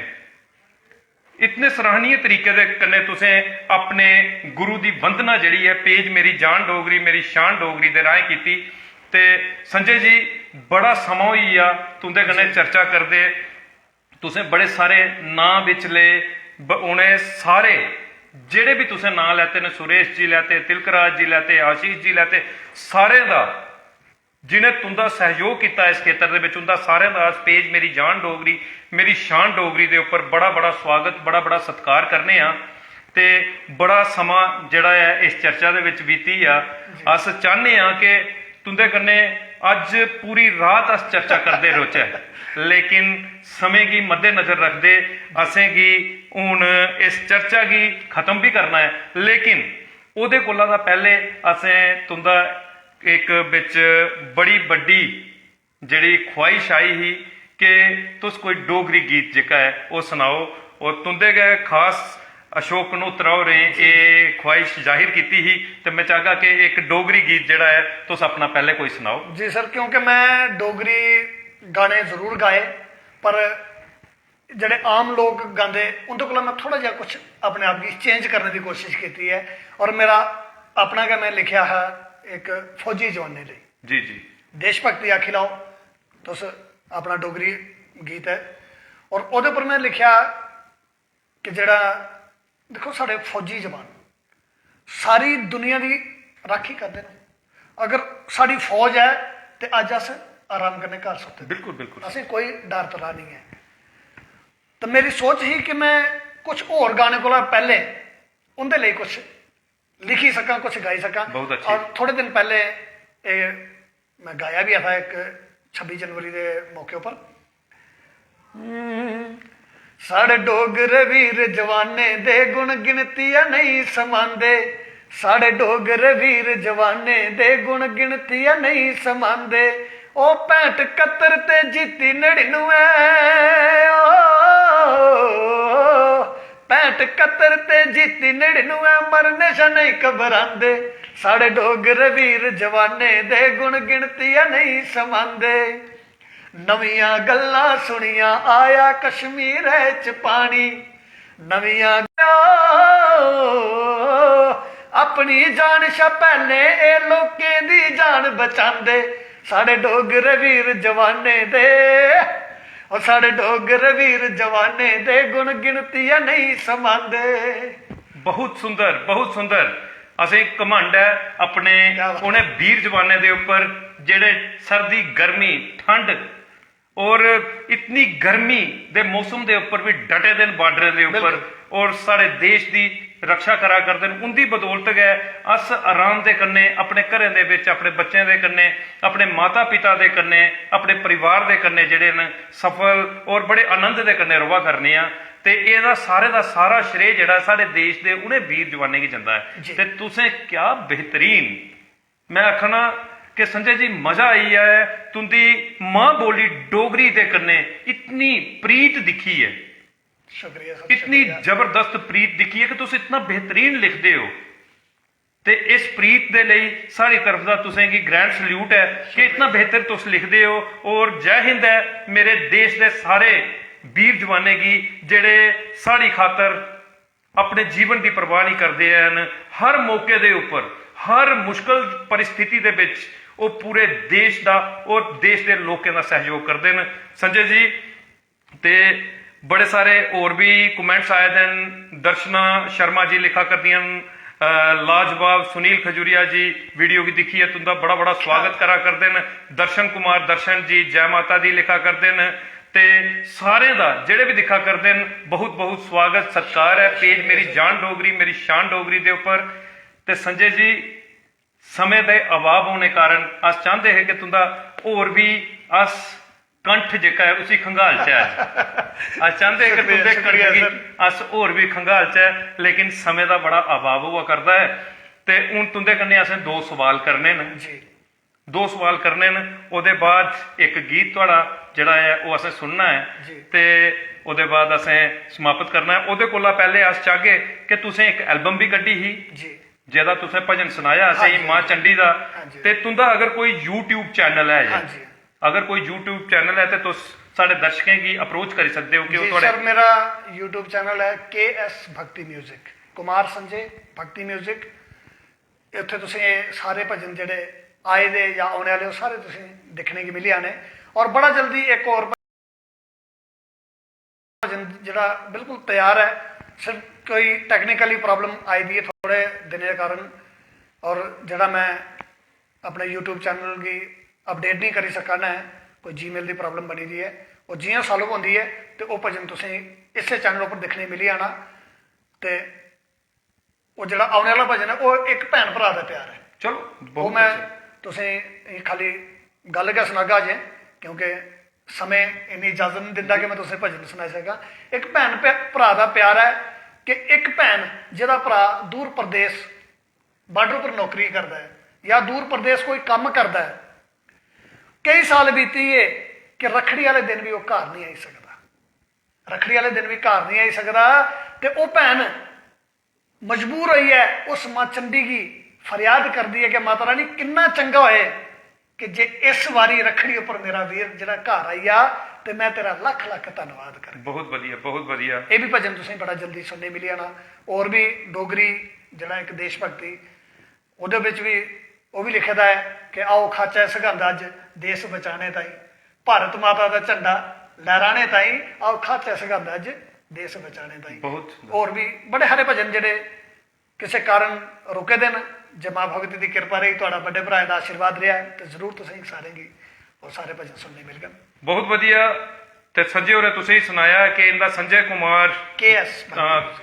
इतने सराहनीय तरीके दे कन्नै तुसें अपने गुरु दी वंदना जेह्ड़ी ऐ, page मेरी जान डोगरी, मेरी शान डोगरी दे राहें कीती। ते संजय जी, बड़ा समां होई गेआ तुं'दे कन्नै चर्चा करदे। तुसें बड़े सारे नांऽ बिच ले, ब-, उ'नें सारे जेह्ड़े बी तुसें नांऽ लैते न, सुरेश जी लैते, तिलकराज जी लैते, आशीष जी लैते, सारें दा जि'नें तुं'दा सैह्योग कीता इस खेतर दे बिच, उं'दा सारें दा अस page मेरी जान डोगरी, मेरी शान डोगरी दे उप्पर बड़ा बड़ा स्वागत, बड़ा बड़ा सत्कार करने आं। ते बड़ा समां जेह्ड़ा ऐ इस चर्चा दे बिच बीती गेआ। जी। अस चाह्न्ने आं कि तुं'दे कन्नै अज्ज पूरी रात अस चर्चा करदे रौह्चै, लेकिन समें गी मद्देनजर रखदे असेंगी हून इस चर्चा गी खत्म बी करना ऐ। लेकिन ओह्दे कोला दा पैह्ले असें तुं'दा इक बिच बड़ी बड्डी जेह्ड़ी ख्वाहिश आई ही कि तुस कोई डोगरी गीत जेह्का ऐ ओह् सनाओ, और तुं'दे गै खास अशोक गनोत्रा होरें एह् ख्वाहिश जाहिर कीती ही, ते मैं चाहगा कि इक डोगरी गीत जेह्ड़ा ऐ तुस अपना पैह्ले कोई सनाओ। जी सर, क्योंकि मैं डोगरी गाने जरूर गाए, पर जेह्ड़े आम लोक गांदे, उं'दे कोला मैं थोह्ड़ा जेहा कुछ अपने आप गी change करने दी कोशिश कीती ऐ। और मेरा अपना गै, मैं लिखेआ हा इक फौजी जवानें लेई। जी, जी। देशभक्ति आखी लैओ तुस, अपना डोगरी गीत ऐ। और ओह्दे पर मैं लिखेआ कि जेह्ड़ा, दिक्खो, साढ़े फौजी जवान सारी दुनिया दी राखी करदे न। अगर साढ़ी फौज ऐ ते अज्ज अस आराम कन्नै घर सुत्ते दे। बिल्कुल, बिल्कुल। असें कोई डर त्राह निं ऐ। ते मेरी सोच ही कि मैं कुछ होर गाने कोला पैह्ले उं'दे लेई कुछ लिखी सकां, कुछ गाई सकां। बहुत अच्छी। और थोड़े दिन पैह्ले एह् मैं गाया भी था एक छब्बी जनवरी दे मौके उप्पर। साढ़े डोगरे वीर जवानें दे गुण गिनतिया नेईं समांदे। साढ़े डोगरे वीर जवानें दे गुण गिनतिया नेईं समांदे। ओ पैंठ कत्तर ते जीती नड़िनुए, ओ पैंठ कत्तर ते जीती नड़िनुए, मरने शा नेईं घबरांदे। साढ़े डोगरे वीर जवानें दे गुण गिनतिया नेईं समांदे। नमियां गल्लां सुनियां आया कश्मीरै च पानी। नमियां अपनी जान शा पैह्लें एह् लोकें दी जान बचांदे। साढ़े डोगरे वीर जवानें दे, ओ साढ़े डोगरे वीर जवानें दे गुण गिनतिया नेईं समांदे। बहुत सुंदर, बहुत सुंदर। असें घमंड ऐ अपने क्या बात। उ'नें वीर जवानें दे उप्पर, जेह्ड़े सर्दी, गर्मी, ठंड और इतनी गर्मी दे मौसम दे उप्पर भी डटे दे न बार्डरें दे उप्पर, बिल्कुल। और साढ़े देश दी रक्षा करा करदे न। उं'दी बदौलत गै अस आराम दे कन्नै अपने घरें दे बिच, अपने बच्चें दे कन्नै, अपने माता पिता दे कन्नै, अपने परिवार दे कन्नै जेह्ड़े न, सफल और बड़े आनंद दे कन्नै र'वा करने आं। ते एह्दा सारे दा सारा श्रेय जेह्ड़ा साढ़े देश दे उ'नें वीर जवानें गी जंदा ऐ। जी। ते तुसें क्या बेहतरीन, मैं आखना कि संजय जी, मजा आई गेआ ऐ। तुं'दी मां बोली डोगरी दे कन्नै इतनी प्रीत दिक्खी ऐ, शुक्रिया सर, इतनी शुक्रिया। जबरदस्त प्रीत दिक्खी ऐ कि तुस इतना बेहतरीन लिखदे हो। ते इस प्रीत दे लेई साढ़ी तरफ दा तुसें गी ग्रैंड सल्यूट ऐ कि इतना बेहतर तुस लिखदे हो। और जय हिंद ऐ मेरे देश दे सारे वीर जवानें गी, जेह्ड़े साढ़ी खातर अपने जीवन दी परवाह नहीं करदे हैन। हर मौके दे उप्पर, हर मुश्किल परिस्थिति दे बिच ओह् पूरे देश दा और देश दे लोकें दा सैहयोग करदे न। संजय जी, ते बड़े सारे होर बी कमेंट्स आए दे न। दर्शना शर्मा जी लिखा करदियां न, अ, लाजवाब सुनील खजूरिया जी, वीडियो गी दिक्खियै तुं'दा बड़ा बड़ा स्वागत करा करदे न। दर्शन कुमार दर्शन जी जय माता दी लिखा करदे न। ते सारें दा, जेह्ड़े बी दिक्खा करदे न, बहुत बहुत स्वागत सत्कार ऐ। पेज मेरी जान डोगरी, मेरी शान डोगरी दे उप्पर। ते संजय जी, समें दे अभाव होने कारण अस चांह्दे हे कि तुं'दा होर बी अस कंठ जेह्का ऐ उसी खंगालचै अज्ज। अस चांह्दे हे कि शुक्रिया, तुं'दे शुक्रिया कंठ गी सर। अस होर बी खंगालचै, लेकिन समें दा बड़ा अभाव होआ करदा ऐ। ते हून तुं'दे कन्नै असें दो सवाल करने न। जी। दो सवाल करने न, ओह्दे बाद इक गीत थुआढ़ा जेह्ड़ा ऐ ओह् असें सुनना ऐ। जी। ते ओह्दे बाद असें समाप्त करना ऐ। ओह्दे कोला पैह्ले अस चाहगे कि तुसें इक एल्बम बी कड्ढी ही, जी। जेह्दा तुसें भजन सनाया असें हां गी, जी। मां चंडी दा। हां जी। ते तुं'दा अगर कोई YouTube चैनल ऐ, हां जी। अगर कोई YouTube चैनल ऐ ते तुस साढ़े दर्शकें गी अप्रोच करी सकदे हो कि ओह् जी थुआढ़े सर, मेरा YouTube चैनल ऐ के एस भक्ति म्यूजिक, कुमार संजय भक्ति म्यूजिक। उत्थे तुसें एह् सारे भजन जेह्ड़े आए दे जां औने आह्ले, ओह् सारे तुसें दिक्खने गी मिली जाने। और बड़ा जल्दी इक होर भजन जेह्ड़ा बिल्कुल त्यार ऐ, सिर्फ कोई टेक्निकली प्रॉब्लम आई दी ऐ थोड़े दिनें दे कारण, और जेह्ड़ा मैं अपने YouTube चैनल गी अपडेट नहीं करी सका ना ऐ, कोई जीमेल दी प्रॉब्लम बनी दी ऐ। और जियां सॉल्व होंदी ऐ ते ओह् भजन तुसें इस्सै चैनल उप्पर दिक्खने गी मिली जाना। ते ओह् जेह्ड़ा औने आह्ला भजन ऐ, ओह् इक भैन भ्राऽ दा प्यार ऐ। चलो, ओह् बहुत मैं अच्छा। तुसें गी खाली गल्ल गै सनागा अजें, क्योंकि समें इन्नी इजाजत नहीं दिंदा कि मैं तुसें भजन सनाई सकां। इक भैन भ्रा-, भ्राऽ दा प्यार ऐ कि इक भैन जेह्दा भ्राऽ दूर परदेस, बार्डर पर नौकरी करदा ऐ जां दूर परदेस कोई कम्म करदा ऐ, केई साल बीती गे कि रक्खड़ी आह्ले दिन बी ओह् घर नहीं आई सकदा। रक्खड़ी आह्ले दिन बी घर नहीं आई सकदा। ते ओह् भैन मजबूर होइयै उस मां चंडी गी फरियाद करदी ऐ कि माता रानी, किन्ना चंगा होए कि जे इस बारी रक्खड़ी उप्पर मेरा वीर जेह्ड़ा घर आई जा ते मैं तेरा लक्ख लक्ख धन्नवाद करगी। बहुत बढ़िया, बहुत बढ़िया। एह् बी भजन तुसें बड़ा जल्दी सुनने मिली जाना। होर बी डोगरी जेह्ड़ा इक देशभक्ति, ओह्दे बिच बी ओह् बी लिखे दा ऐ कि आओ खाचै सगंध अज्ज देश बचाने ताईं, भारत माता दा झंडा लहराने ताईं, आओ खाचै सगंध अज्ज देश बचाने ताईं। बहुत सुंदर। होर बी बड़े हारे भजन जेह्ड़े किसे कारण रुके दे न। जे मां भगवती दी किरपा रेही, थुआढ़ा बड्डे भ्राए दा आशीर्वाद रेहा ऐ, ते जरूर तुसें सारें गी ओह् सारे भजन सुनने मिलगन। बहुत बढ़िया। ते संजय होरें तुसेंगी सनाया कि इंदा संजय कुमार के एस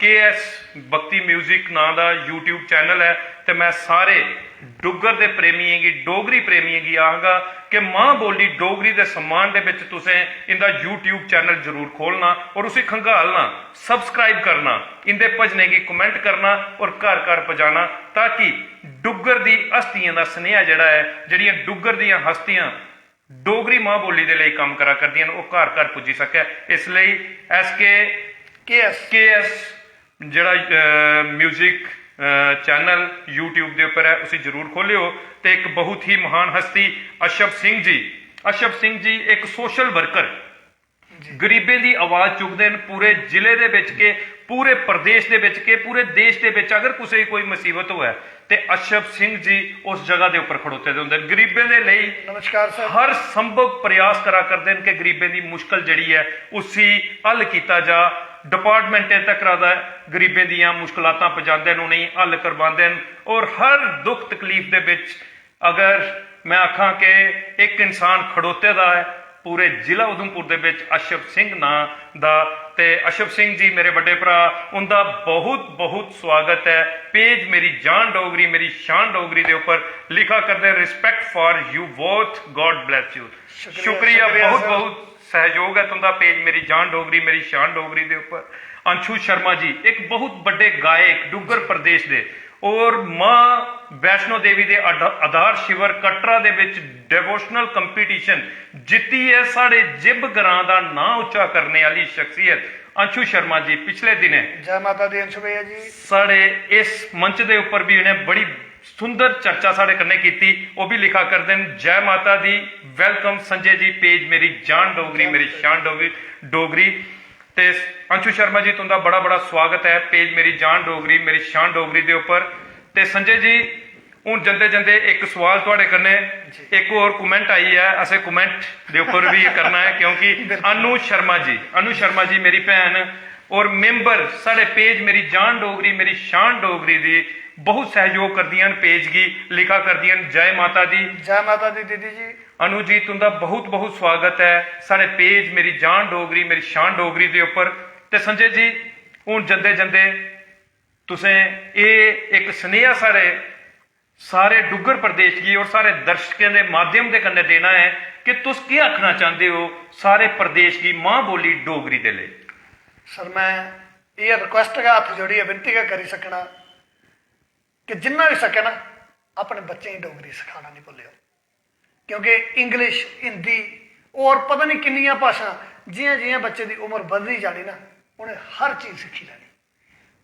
के एस भक्ति म्यूजिक नां दा YouTube चैनल ऐ। ते मैं सारे डुग्गर दे प्रेमियें गी, डोगरी प्रेमियें गी आखगा कि मां बोली डोगरी दे सम्मान दे बिच तुसें इंदा YouTube चैनल जरूर खोलना और उसी खंगालना, सब्सक्राइब करना, इंदे भजनें गी कमेंट करना और घर घर पजाना, ताकि डुग्गर दी हस्तियें दा सनेहा जेह्ड़ा ऐ, जेह्ड़ियां डुग्गर दियां हस्तियां डोगरी मां बोली दे लेई कम्म करा करदियां न, ओह् घर घर पुज्जी सकै। इस लेई एस के के एस के एस जेह्ड़ा म्यूजिक चैनल YouTube दे उप्पर ऐ, उसी जरूर खोलेओ। ते एक बहुत ही महान हस्ती अशब सिंह जी, अशब सिंह जी एक सोशल वर्कर, गरीबें दी आवाज चुकदे न। पूरे जिले दे बिच के, पूरे प्रदेश दे बिच के, पूरे देश दे बिच अगर कुसै गी कोई मुसीबत होऐ ते अशब सिंह जी उस जगह दे उप्पर खड़ोते दे होंदे न। गरीबें दे लेई नमस्कार सर। हर संभव प्रयास करा करदे न कि गरीबें दी मुश्कल जेह्ड़ी ऐ उसी हल कीता जा। डिपार्टमेंटें तक्कर दा गरीबें दियां मुश्कलातां पजांदे न, उ'नेंगी हल करवांदे न। और हर दुख तकलीफ दे बिच अगर मैं आखां कि इक इंसान खड़ोते दा ऐ पूरे जिला उधमपुर दे बिच अशब सिंह नां दा, ते अशब सिंह जी मेरे बड्डे भ्रा, उंदा बहुत बहुत स्वागत ऐ पेज मेरी जान डोगरी मेरी शान डोगरी दे उप्पर। लिखा करदे, respect for you both, God bless you। शुक्रिया, शुक्रिया, शुक्रिया बहुत सर। बहुत सहयोग ऐ तुंदा पेज मेरी जान डोगरी मेरी शान डोगरी दे उप्पर। अंशु शर्मा जी एक बहुत बड्डे गायक डुग्गर प्रदेश दे और मां वैष्णो देवी दे अड- आधार शिविर कटरा दे विच डिवोशनल कंपटीशन जित्तियै साढ़े जिब ग्रां दा नां उच्चा करने आह्ली शख्सियत अंशु शर्मा जी पिछले दिनें जय माता दी अंशु भैया जी। साढ़े इस मंच दे उप्पर भी उ'नें बड़ी सुंदर चर्चा साढ़े कन्नै कीती। ओह् भी लिखा करदे न, जय माता दी, वेलकम संजय जी, पेज मेरी जान डोगरी मेरी शान डोगरी डोगरी। ते अंशु शर्मा जी, तुंदा बड़ा बड़ा स्वागत ऐ पेज मेरी जान डोगरी मेरी शान डोगरी दे उप्पर। ते संजय जी, हून जंदे जंदे इक सवाल थुआढ़े कन्नै, इक होर कमेंट आई ऐ, असें कमेंट दे उप्पर भी करना ऐ क्योंकि अनु शर्मा जी, अनु शर्मा जी मेरी भैन और मेंबर साढ़े पेज मेरी जान डोगरी मेरी शान डोगरी दी बहुत सहयोग करदियां न, पेज गी लिखा करदियां न। जय माता दी। जय माता दी दीदी जी। अनु जी, तुंदा बहुत बहुत स्वागत ऐ साढ़े पेज मेरी जान डोगरी मेरी शान डोगरी दे उप्पर। ते संजय जी, हून जंदे जंदे तुसें एह् इक सनेहा साढ़े सारे डुग्गर प्रदेश गी और सारे दर्शकें दे माध्यम दे कन्नै देना ऐ कि तुस केह् आखना चांह्दे ओ सारे प्रदेश गी मां बोली डोगरी दे लेई। सर, मैं एह् रिक्वेस्ट गै हत्थ जोड़ियै विनती गै करी सकना कि जिन्ना होई सकै ना, अपने बच्चें गी डोगरी सखाना निं भुल्लेओ, क्योंकि इंग्लिश, हिंदी और पता निं किन्नियां भाशां, जि'यां जि'यां बच्चे दी उम्र बधदी जानी ना, उ'नें हर चीज सिक्खी लैनी।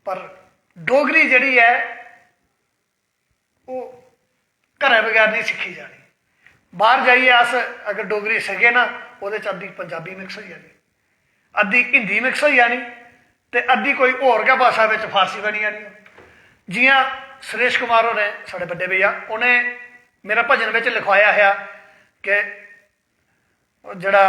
पर डोगरी जेह्ड़ी ऐ, ओह् घरै बगैर निं सिक्खी जानी। बाह्र जाइयै अस अगर डोगरी सिखगे ना, ओह्दे च अद्धी पंजाबी मिक्स होई जानी, अद्धी हिंदी मिक्स होई जानी, ते अद्धी कोई होर गै भाशा बिच फारसी बनी जानी। जि'यां सुरेश कुमार होरें, साढ़े बड्डे भैया, उ'नें मेरा भजन बिच लिखवाया हा कि ओह् जेह्ड़ा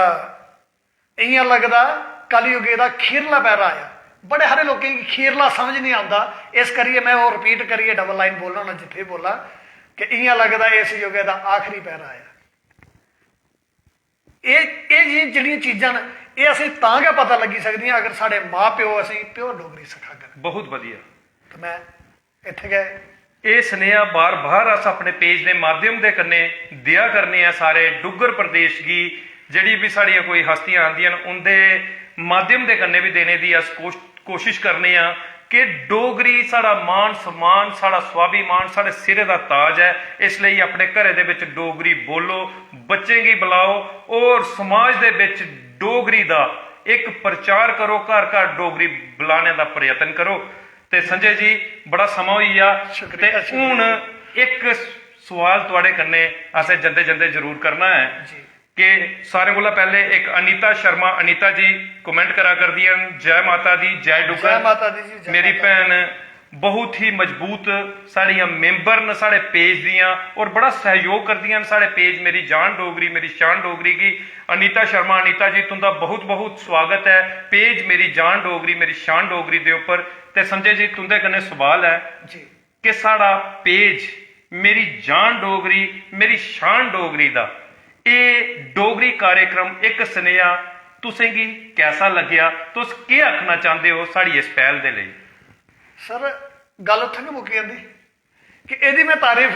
इ'यां लगदा कलयुगे दा खीरला पैरा आया। बड़े हारे लोकें गी खीरला समझ निं औंदा, इस करियै में ओह् रिपीट करियै डबल लाइन बोलना होना जित्थै बी बोलां कि इ'यां लगदा इस युगे दा आखिरी पैरा आया। एह् एह् जिहियां जेह्ड़ियां चीजां न, एह् असेंगी तां गै पता लग्गी सकदियां अगर साढ़े मां प्यो असेंगी प्योर डोगरी सखाङन। बहुत बधिया। ते में इत्थै गै एह् सनेहा बार-बार अस अपने पेज दे माध्यम दे कन्नै देआ करने आं सारे डुग्गर प्रदेश गी। जेह्ड़ी बी साढ़ियां कोई हस्तियां आंदियां न, उं'दे माध्यम दे कन्नै बी देने दी अस कोश-, कोशिश करने आं कि डोगरी साढ़ा मान सम्मान, साढ़ा स्वाभिमान, साढ़े सिरै दा ताज ऐ। इस लेई अपने घरै दे बिच डोगरी बोलो, बच्चें गी बुलाओ और समाज दे बिच डोगरी दा इक प्रचार करो, घर-घर डोगरी बुलाने दा प्रयत्न करो। ते संजय जी, बड़ा समां होई गेआ। शुक्रिया, ते हून इक सवाल थुआढ़े कन्नै असें जंदे जंदे जरूर करना ऐ जी। कि सारें कोला पैह्ले इक अनीता शर्मा, अनीता जी कमेंट करा करदियां न, "जय माता दी, जय डुग्गर।" जय माता दी जी, जय मेरी माता दी। भैन बहुत ही मजबूत साढ़ियां मेंबर न साढ़े पेज दियां और बड़ा सहयोग करदियां न साढ़े पेज मेरी जान डोगरी मेरी शान डोगरी गी। अनीता शर्मा, अनीता जी, तुंदा बहुत बहुत स्वागत ऐ पेज मेरी जान डोगरी मेरी शान डोगरी दे उप्पर। ते संजय जी, तुंदे कन्नै सवाल ऐ जी। कि साढ़ा पेज मेरी जान डोगरी मेरी शान डोगरी दा एह् डोगरी कार्यक्रम इक सनेहा तुसेंगी कैसा लग्गेआ? तुस केह् आखना चांह्दे ओ साढ़ी इस पैह्ल दे लेई? सर, गल्ल उत्थें गै मुक्की जंदी कि एह्दी में तारीफ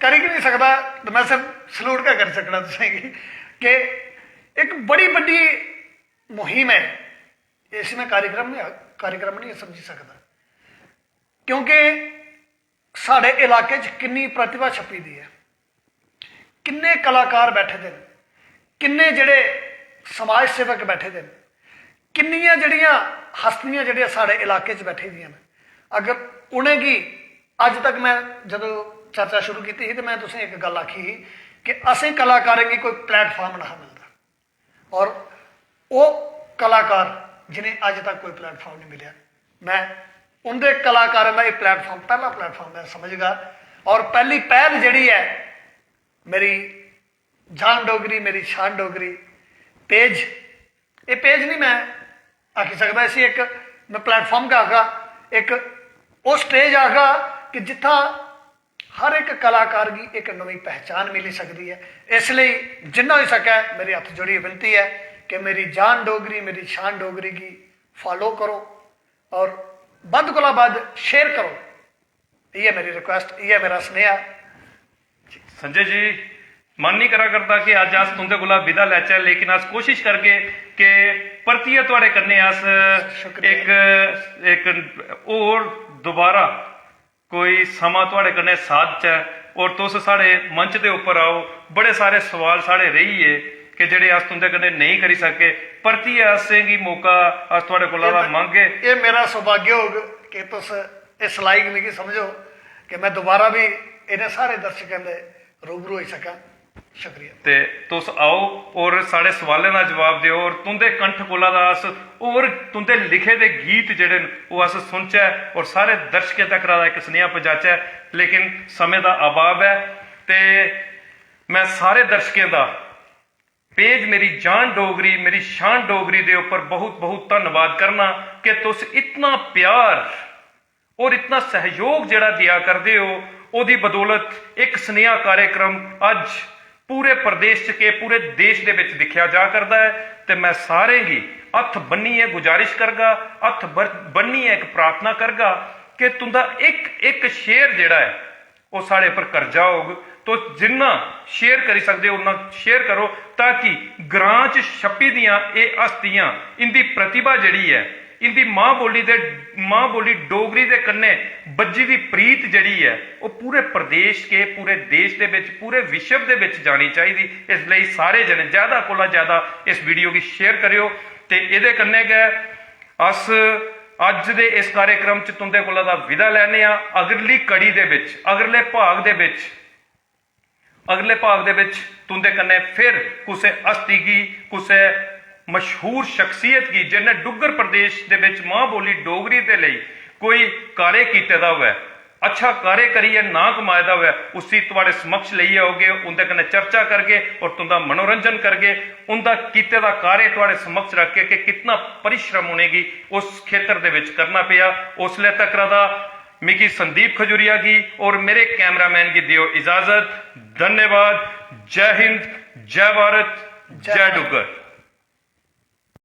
करी गै नहीं सकदा, ते में सिर्फ सलूट गै करी सकना तुसेंगी कि इक बड़ी बड्डी मुहिम ऐ। इसी में कार्यक्रम नहीं, कार्यक्रम नहीं समझी सकदा, क्योंकि साढ़े इलाके च किन्नी प्रतिभा छप्पी दी ऐ, किन्ने कलाकार बैठे दे न, किन्ने जेह्ड़े समाज सेवक बैठे दे न, किन्नियां जेह्ड़ियां हस्तियां जेह्ड़ियां साढ़े इलाके च बैठी दियां न। अगर उ'नेंगी अज्ज तक, में जदों चर्चा शुरू कीती ही, ते में तुसें इक गल्ल आखी ही कि असें कलाकारें गी कोई प्लेटफार्म नेहा मिलदा, और ओह् कलाकार जिनें अज्ज तक कोई प्लेटफार्म नहीं मिलेआ, में उंदे कलाकारें दा एह् प्लेटफार्म, पैह्ला प्लेटफार्म में समझगा। और पैह्ली पैह्ल जेह्ड़ी ऐ, मेरी जान डोगरी, मेरी शान डोगरी पेज, एह् पेज नहीं में आखी सकदा, इसी इक में प्लेटफार्म गै आखगा, इक ओह् स्टेज आखगा कि जित्थां हर इक कलाकार गी इक नमीं पहचान मिली सकदी ऐ। इसलेई जिन्ना होई सकै, मेरी हत्थ जोड़ियै विनती ऐ कि मेरी जान डोगरी, मेरी शान डोगरी गी फॉलो करो, और बद्ध कोला बद्ध शेयर करो। इ'यै मेरी रिक्वेस्ट, इ'यै मेरा सनेहा। संजय जी, मन नहीं करा करदा कि अज्ज अस तुंदे कोला विदा लैचै, लेकिन अस कोशिश करगे कि परतियै थुआढ़े कन्नै अस शुक्रिया। इक इक होर दोबारा कोई समां थुआढ़े कन्नै साधचै। और तुस साढ़े मंच दे उप्पर आओ, बड़े सारे सवाल साढ़े रेही गे कि जेह्ड़े अस तुंदे कन्नै नेईं करी सके, परतियै असेंगी मौका अस थुआढ़े कोला दा मंगगे। एह् मेरा सौभाग्य होग कि तुस इस लायक मिगी समझो कि में दोबारा भी इ'नें सारे दर्शकें दे रूबरू होई सकां। शुक्रिया। ते तुस आओ और साढ़े सवालें दा जवाब देओ, और तुंदे कंठ कोला दा अस और तुंदे लिखे दे गीत जेह्ड़े न, ओह् अस सुनचै और सारे दर्शकें तक दा इक सनेहा पजाचै। लेकिन समें दा अभाव ऐ, ते में सारे दर्शकें दा पेज मेरी जान डोगरी, मेरी शान डोगरी दे उप्पर बहुत बहुत धन्नवाद करना कि तुस इतना प्यार और इतना सहयोग जेह्ड़ा देआ करदे ओ, ओह्दी बदौलत इक सनेहा कार्यक्रम अज्ज पूरे प्रदेश च के पूरे देश दे बिच दिक्खेआ जा करदा ऐ। ते में सारें गी हत्थ बन्नियै गुजारिश करगा, हत्थ बर-, बन्नियै इक प्रार्थना करगा कि तुंदा इक इक शेयर जेह्ड़ा ऐ, ओह् साढ़े पर कर्जा होग। तुस जिन्ना शेयर करी सकदे ओ, उन्ना शेयर करो, ताकि ग्रां च छप्पी दियां एह् हस्तियां, इंदी प्रतिभा जेह्ड़ी ऐ, इंदी मां बोली दे, मां बोली डोगरी दे कन्नै बज्झी दी प्रीत जेह्ड़ी ऐ, ओह् पूरे प्रदेश के, पूरे देश दे बिच, पूरे विश्व दे बिच जानी चाहिदी। इस लेई सारे जने ज्यादा कोला ज्यादा इस वीडियो गी शेयर करेओ। ते एह्दे कन्नै गै अस अज्ज दे इस कार्यक्रम च तुंदे कोला दा विदा लैने आं। अगली कड़ी दे बिच, अगले भाग दे बिच, अगले भाग दे बिच तुंदे कन्नै फिर कुसै हस्ती गी, कुसै मशहूर शख्सियत गी, जिन्नै डुग्गर प्रदेश दे बिच मां बोली डोगरी दे लेई कोई कार्य कीते दा होऐ, अच्छा कार्य करियै नांऽ कमाए दा होऐ, उसी थुआढ़े समक्ष लेइयै औगे, उं'दे कन्नै चर्चा करगे और तुं'दा मनोरंजन करगे। उं'दा कीते दा कार्य थुआढ़े समक्ष रखगे कि कितना परिश्रम उ'नेंगी उस खेतर दे बिच करना पेआ। उसलै तक्कर दा मिगी संदीप खजूरिया गी और मेरे कैमरामैन गी देओ इजाजत। धन्यवाद। जय हिंद, जय भारत, जय डुग्गर।